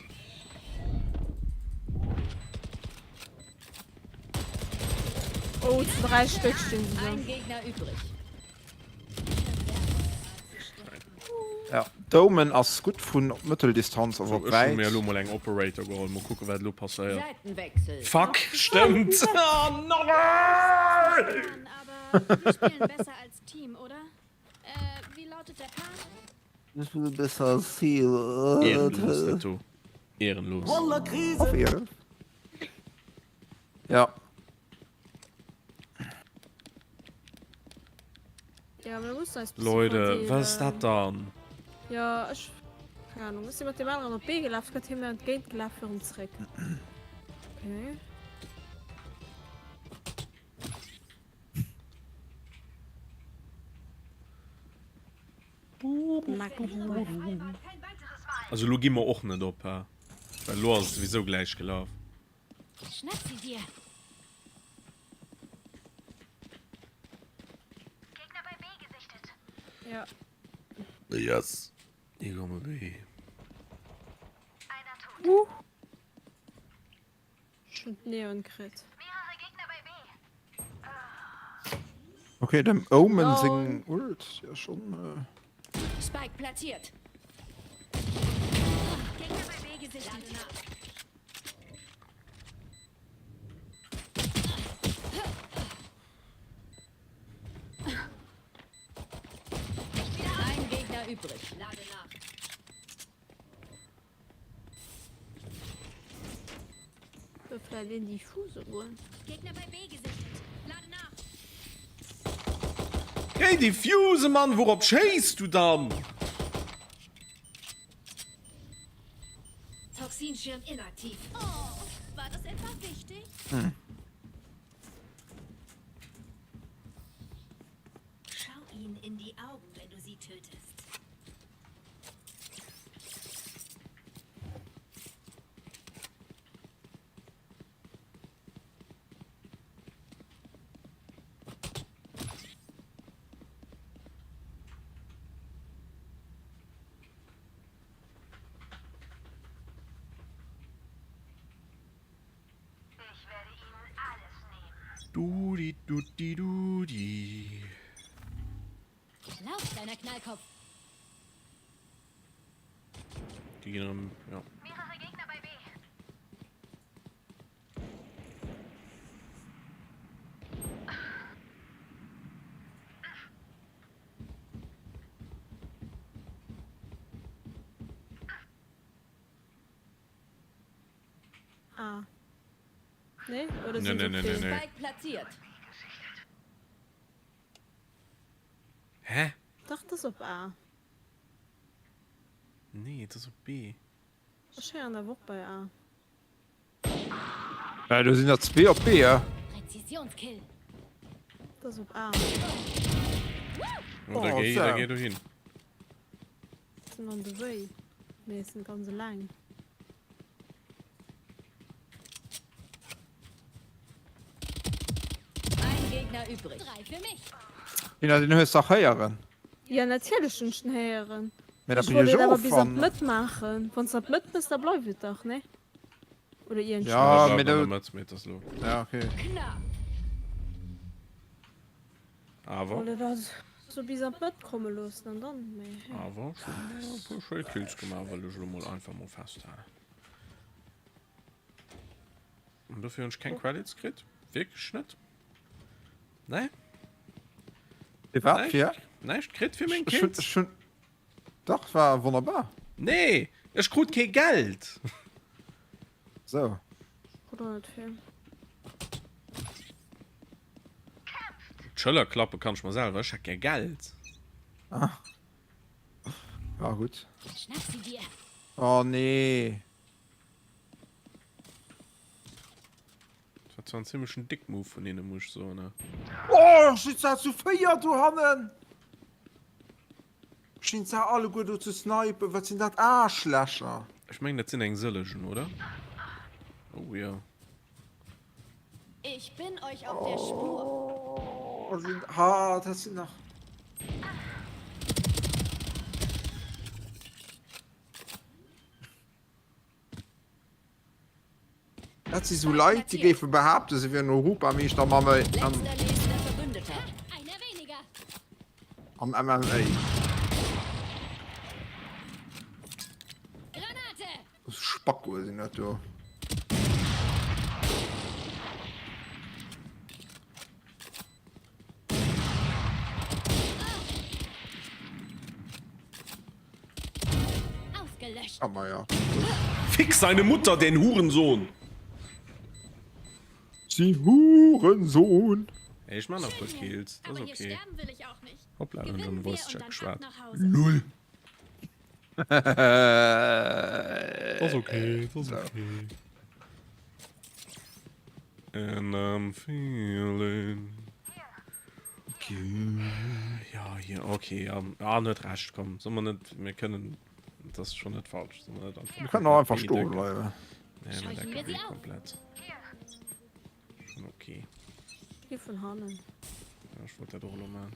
Oh, zu 3 Stéck stinn se do. Ein Gegner übrig. Ja, d'Omen ass gutt vun op Mëtteldistanz awer op Ech hu mir wäit. elo mol eng Operator geholl, mol kucke wat elo passéiert. Seitenwechsel. Fuck, stëmmt! Oh nein! Aber wir spielen besser als Team, oder? Äh, wie lautet der Plan? Wir spielen besser als Team. Ehrenlos dat do. Ehrenlos. Auf Ehre. Ja. Ja, mir mussen eis Leute, was ist dat dann? Ja, ech keine Ahnung. Ech si mat dem aneren op B gelaf, gëtt hie mir entgéint gelaf fir erëm zréck. Okay. Also lo gi mer och net op, ha? Well lo ass et souwisou gläich gelaf. Schnapp sie dir! Gegner bei B gesichtet. Ja. Yes. Hier komme B. Einer tot. Uh. Schon Neon kritt. Mehrere Gegner bei B. Okay, dem Omen seng Ult ja schon. Äh... Spike platziert. Gegner bei B gesichtet. Ein Gegner übrig. Lade nach. Vläit een Diffuse goen. Gegner bei B gesichtet. Lade nach. Hey Diffuse Mann, wourop schéiss du dann? Toxinschirm inaktiv. Oh, war das etwa wichtig? Hm. Schau ihnen in die Augen, wenn du sie tötest. Ich werde ihnen alles nehmen. Du di du di du di. Lauf, kleiner Knallkopf. Die gehen am, ja. Mehrere Gegner bei B. Ah. Nee? Oder Nee, sind nee, sie nee, op nee, B? nee. Spike platziert. Hä? Dach, dat ass op A. Nee, et ass op B. Ech héieren awer och bei A. Ja, do sinn der zwee op B, ja. Präzisionskill. Dat ass op A. Oh, da Oh, géi, da Sam. géi dohin. Sinn on the way. Mee sinn ganz eleng. Ein Gegner übrig. Drei für mich. Nina, den hues dach héieren. Ja, natierlech hunn ech den héieren. Mee dat Ech bin wollt ech et awer och bis an wann. d'Mëtt maachen. Wann s de an d'Mëtt mëss, da bleift et dach, nee? Oder iergendwéi. Ja, mee do. Ja, okay. Awer. Oder dat sou bis an d'Mëtt komme loossen an dann, mee ja. Awer ech hunn e puer schéi Kills gemaach, wëll ech elo mol einfach mol festhalen. An dofir hunn ech keng Credits kritt. Wierklech net. Nee. Fir wat fir? Näischt kritt fir meng Kills. Ech hunn. Dach, war wonnerbar. Nee, ech krut kee Geld. Sou. Krut och net vill. D'Schëller klappe kann ech mer selwer, ech hätt gär Geld. Ah. Ja, gutt. Schnapp sie dir. Oh nee. Dat war zwar en zimmlechen Dick-Move vun hinne, muss ech soen. Oh, shit, se hat zu 4 dohannen. Schéint se alleguer do ze snipen, wat sinn dat Aarschlächer. Ech mengen dat sinn eng sëllegen, oder? Oh jo. Ich bin euch auf der Spur. Oh, sind, ha, dat sinn nach. Dat si sou Leit, déi géife behaapten, se wieren Europameeschter am am MMA. Spackoe sinn dat do. Aber ja. Fick seine Mutter, den Hurensohn! Sie Hurensohn! Ey, ich mach nach puer Kills, das ist okay. Hoppla, dann schon Voice Chat geschwat. LOL! Das ist okay, das ist okay. And I'm feeling good. Ja, hier, okay, ja, ah, net recht, komm, soll man net, wir können, das ist schon net falsch, soll man net einfach. Wir können auch einfach stoen bleiben. Nee, wir decken B komplett. Schon okay. Geh vun hannen. Ja, ich wollte dat och elo maachen.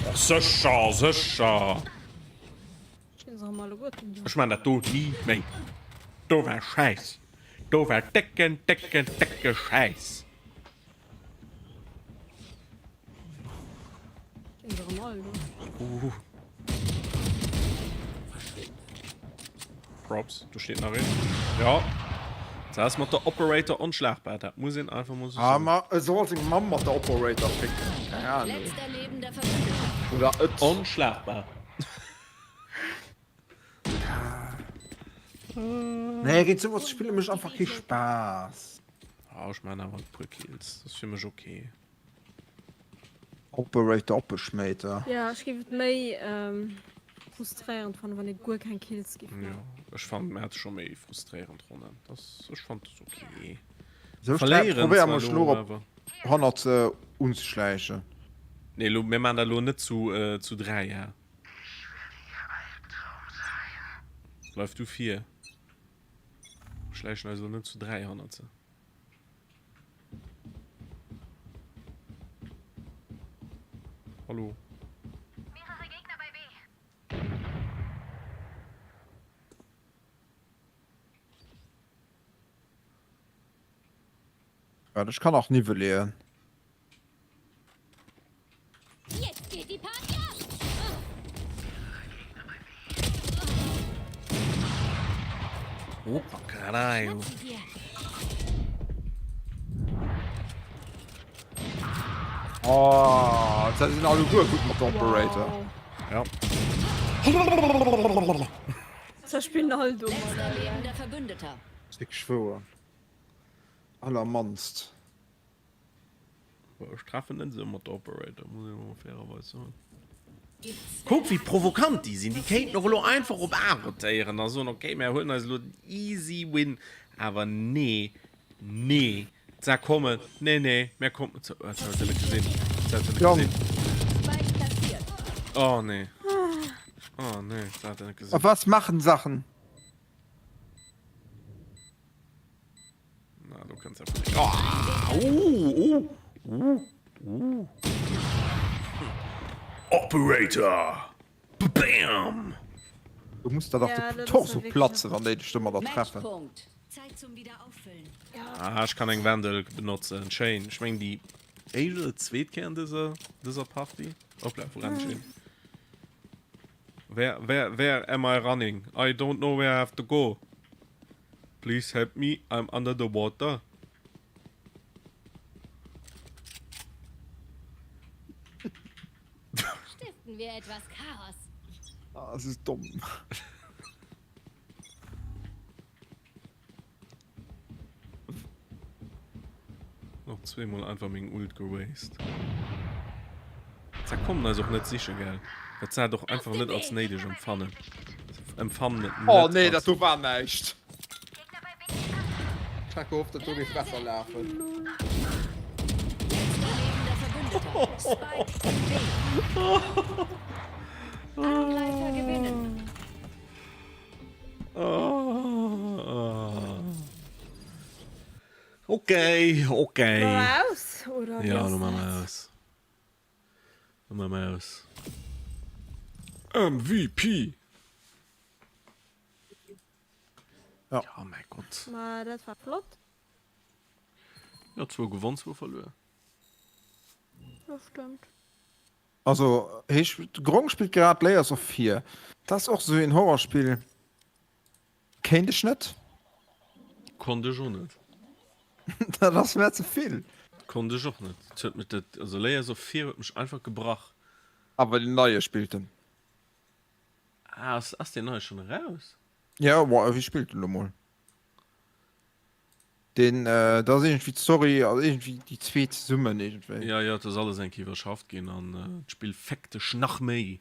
Och sécher, sécher! Ech man dat do ni méi. Do war Schäiss. Do war décken, décken, décke Schäiss. Uh. Props, do steet nach een. Ja. Dat ass mat der Operator onschlagbar, dat muss een einfach mol sou Ah, soen. ma e soll seng Mamm mat der Operator ficken. Keng Ahnung. Letzter lebender Verbündeter. Oder et. Onschlagbar. Nee, géint sowas ze spillen mécht einfach kee Spaass. Ah, ech man awer e puer Kills, dat ass fir mech okay. Operator oppeschméiter. Ja, ech géif et méi frustréierend fannen, wann ee guer keng Kills géif Ja, maachen. ech fannen et scho méi frustréierend Ronnen. Das, ech fand das okay. Sou, ech Verléieren probéier zwar mech lo, lo op awer. 100 ze unzeschläichen. Nee, lo, mir man dat lo net zu, äh, zu 3, ja. Bleif du vir. Schläichen eis lo net zu 3 hannert se. Hallo. Mehrere Gegner bei B. Warte, ich kann auch nivellieren. Jetzt geht die Party ab. Opa, caralho. Schnapp sie dir. Oh, dat sinn alleguer gutt mat der Operator. Wow. Ja. Da spillen all do Letzter mat. lebender Verbündeter. Ass wierklech wouer. Allermannst. Ech treffen net esou mat der Operator, muss ech mol fairerweis soen. Kuck wéi provokant déi sinn, déi kéinten och elo einfach op A rotéieren a soen, ok mär huelen eis elo den easy win, awer nee, nee, d'Sa kommen, nee, nee, mär kommen, dat huet se net gesinn, dat huet se net gesinn, oh nee, oh nee, dat hat se net gesinn. Was machen Sachen? Na, du kannst einfach nicht. Oh, uh, uh, uh, uh. Operator! Bam! Du muss der dach de Torso platzen, wann déi dech domadder treffen. Ah, ech kann eng Vandal benotzen. Schéin. Ech mengen déi éischt oder zweet Kéier an dëser, dëser Partie. Hoppla, wou rennen ech hin? Where, where, where am I running? I don't know where I have to go. Please help me, I'm under the water. Stiften wir etwas Chaos. Ah, es ist dumm. Noch zweemol einfach meng Ult gewastet. Ze kommen eis och net siche gell. Dat se och einfach net als néideg empfannen. Empfannen et net. Oh nee, dat do war näischt. Ech hat gehofft, dat do géif besser lafen. Angreifer gewinnen. Okay, okay. Machen wir aus, oder? Ja, lo machen wir aus. Lo machen wir aus. MVP! Ja. Ja, mein Gott. Ma dat war flott. Ja, zwou gewonn, zwou verluer. Dat stëmmt. Also hee de Grong spillt grad Layers of Fear. Dat ass och sou een Horrorspill, kéint ech net. Konnt ech och net. Dat ass mär ze vill. Konnt ech och net. Et huet mech dat, also Layers of Fear huet mech einfach gebrach. Awer deen neie spillt en. Ah, ass, ass deen neie schonn eraus? Jo, wéi spillt en elo mol? Deen, dat ass iergendwéi d'Story, also iergendwéi déi zwee zesummen iergendwéi. Jo, jo, et ass alles eng Kéier iwwerschafft ginn an d'Spill feckt dech nach méi.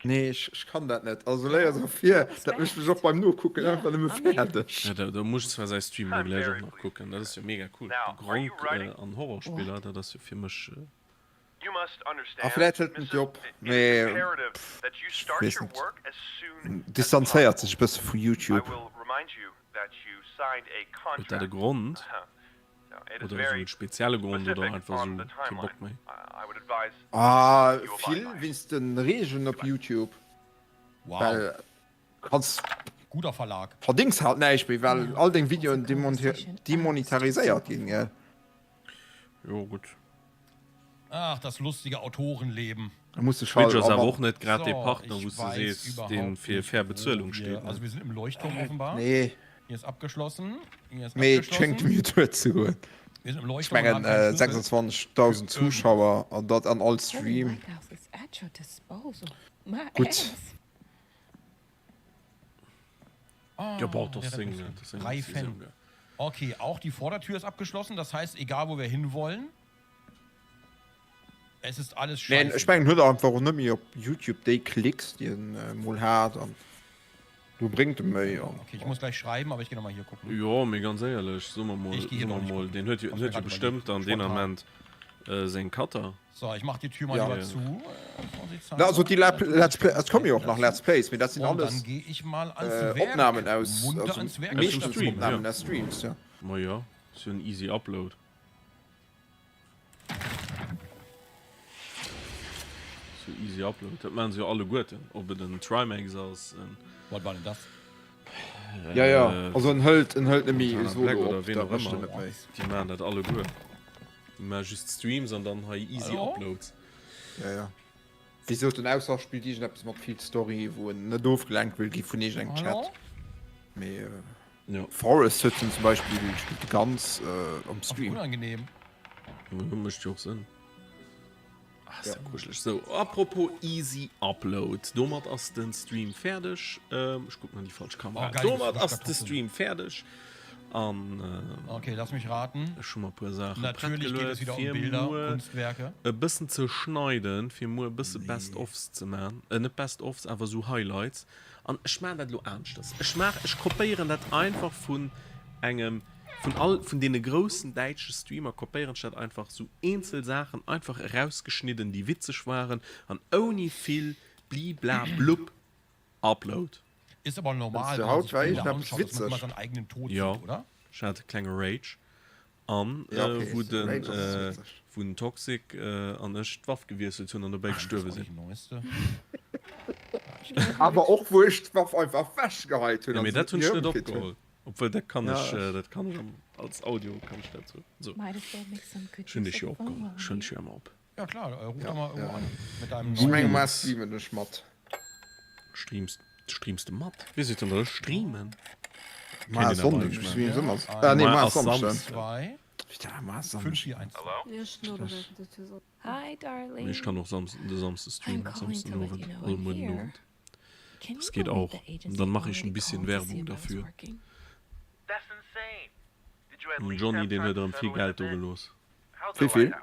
Nee, ech kann dat net. Also Layers of Fear, dat mécht mech och beim Nokucken einfach nëmme fäerdeg. Jo, da, da muss ech zwar säi Stream elo gläich och nach kucken, dat ass jo mega cool. De Gronkh an Horrorspiller, dat ass jo fir mech. A vläit hëlt en et jo op, mee ech weess net. En distanzéiert sech e bësse vu YouTube. Huet dat e Grond? Oder esou e spezielle Grond oder einfach esou kee Bock méi? Ah, vill wéinst de Reegelen op YouTube. Well kanns Guter Verlag. Verdéngs halt näischt méi, well all deng Videoen demonetariséiert ginn, gell? Jo, gutt. Ach, das lustige Autorenleben. Da muss sech halt Twitch ass awer awer. och net grad dee So, Partner, ich wou s de weiß sees, überhaupt deen fir nicht, fair wo Bezuelung wir. steet, ne? Also wir sind im Leuchtturm offenbar. Nee. Hier ist abgeschlossen. Hier ist Mee et schéngt abgeschlossen. mir duerzegoen. Wir sind im Ech Leuchtturm und mengen haben keinen Schlüssel 26.000 für irgendwas. Zuschauer an dat an all Stream. Gutt. Ah, Ja, boah, das der Ding, Rettungsring. das Ding, Drei das ist Fenster. ja Okay, auch die Vordertür ist abgeschlossen. Das heißt, egal wo wir hinwollen, es ist alles Nee, scheiße. ech mengen huet einfach och net méi op Youtube déi Klicks déi en mol hat an do bréngt e méi an. Okay, ich muss gleich schreiben, aber ich gehe nochmal hier gucken. Jo, mee ganz éierlech, soe mer mol, Ich gehe hier soe noch mer nicht mol, gucken. deen huet jo, Hab's den mir huet jo gerade bestëmmt überlegt. dann deen Spontan. Ament seng Cutter. So, ich mach die Tür mal Ja. lieber zu. Na, also déi Let's Play, et komme jo och nach Let's Plays, mee dat sinn Und alles dann gehe ich mal ans Werk. Opnamen aus, Munter also ans Werk. meeschtens Stream, Opnamen ja. aus Streams, ja. Ma jo, ass jo en easy Upload. Ass jo easy Upload, dat maachen se jo alleguerten, ob et en Trymacs ass, en. Wat war denn das? Ja, ja, also en hëlt, en hëlt net méi Montana solo Black oder op, ween dat och mécht en ëmmer, net méi. déi maachen dat alleguer. Déi maache just Streams an dann hei easy Hallo? Uploads. Ja, ja. Wéi sot en, ausser spillt iergendeppes mat vill Story, wou en net ofgelenkt wëll gi vun iergendengem Hallo? Chat. Mee Ja. Forest huet en zum Beispill, spillt e ganz am Ach, wie Stream. unangenehm. Jo, mécht jo och Sënn. Ah, ist ja kuschelig. So, apropos easy Upload. Domat ass den Stream fäerdeg. Ähm, ech kucken an déi falsch Kamera. Oh, geil, Domat ass de Kartoffeln. Stream fäerdeg. An äh, Okay, lass mich raten. ech hu mer e puer Saache prett Natürlich geht es geluet, wieder um fir Bilder, muer Kunstwerke. e bëssen ze schneiden, fir muer e bësse Best-ofs ze man. Äh, net Best-ofs, awer sou Highlights. An ech maan dat elo aneschters. Ech maach, ech kopéieren dat einfach vun engem, vun all, vun deene groussen däitsche Streamer kopéieren ech dat einfach, sou eenzel Saachen einfach erausgeschnidden, déi witzeg waren an ouni vill Bliblablub Upload. Ist aber normal, Fënns du wenn man haut sich war Bilder iergendeppes anschaut, dass man immer witzeg? seinen eigenen Tod Jo, sieht, oder? ech hat e klenge Rage. An Ja, okay, wou den, Rage ass witzeg. Wou den Toxic an ech d'Waff gewiesselt hunn an dobäi gestuerwe sinn. Awer och wou ech d'Waff einfach wechgeheit hunn. Jo, mee dat hunn ech net opgeholl. Obwuel, dat kann ech, dat kann ech als Audio kann ech dat sou. Ech hunn dech jo opgeholl. Ech huelen dech jo ëmmer op. Ja klar, ruf doch mal irgendwo an mit deinem Ech menge mar streamen ech mat. Streams, streams de mat? Wéi seet dann da streamen? Mar ass Sonnden, ech streamen ëmmer. Ah nee, mar ass Samschden. Mee ech kann och Samsden, de Samsde streamen, Samsden Owend oder muer den Owend. Das geht auch. Und dann mache ich ein bisschen Werbung dafür. Den Johnny, deen huet erëm vill Geld do gelooss. Wéi vill?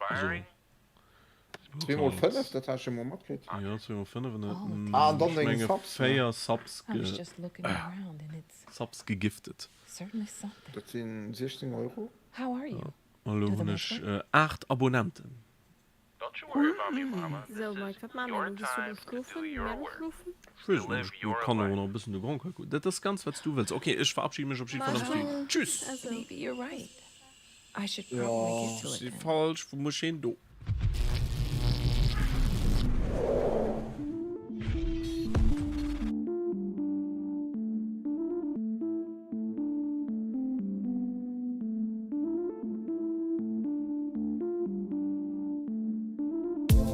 Also, Zweemol 5, dat hat ech jo mol matkritt. Jo, zweemol 5 an huet, Ah, an dann ech deng menge Subs, ne? 4 Subs ge, Subs gegiftet. Dat sinn 16 Euro. Jo, elo hunn ech 8 Abonnenten. Sou Mike, wat maache mir elo? Gees du elo schlofen? Mir elo schlofen? Ech weess et net, ech kann och nach e bëssen de Grand kucken. Dat ass ganz wat s du wëlls. Ok, ech verabschide mech op jidde Fall am Stream. Tschüss! Jo. Ech si falsch, wou muss ech hin? Do.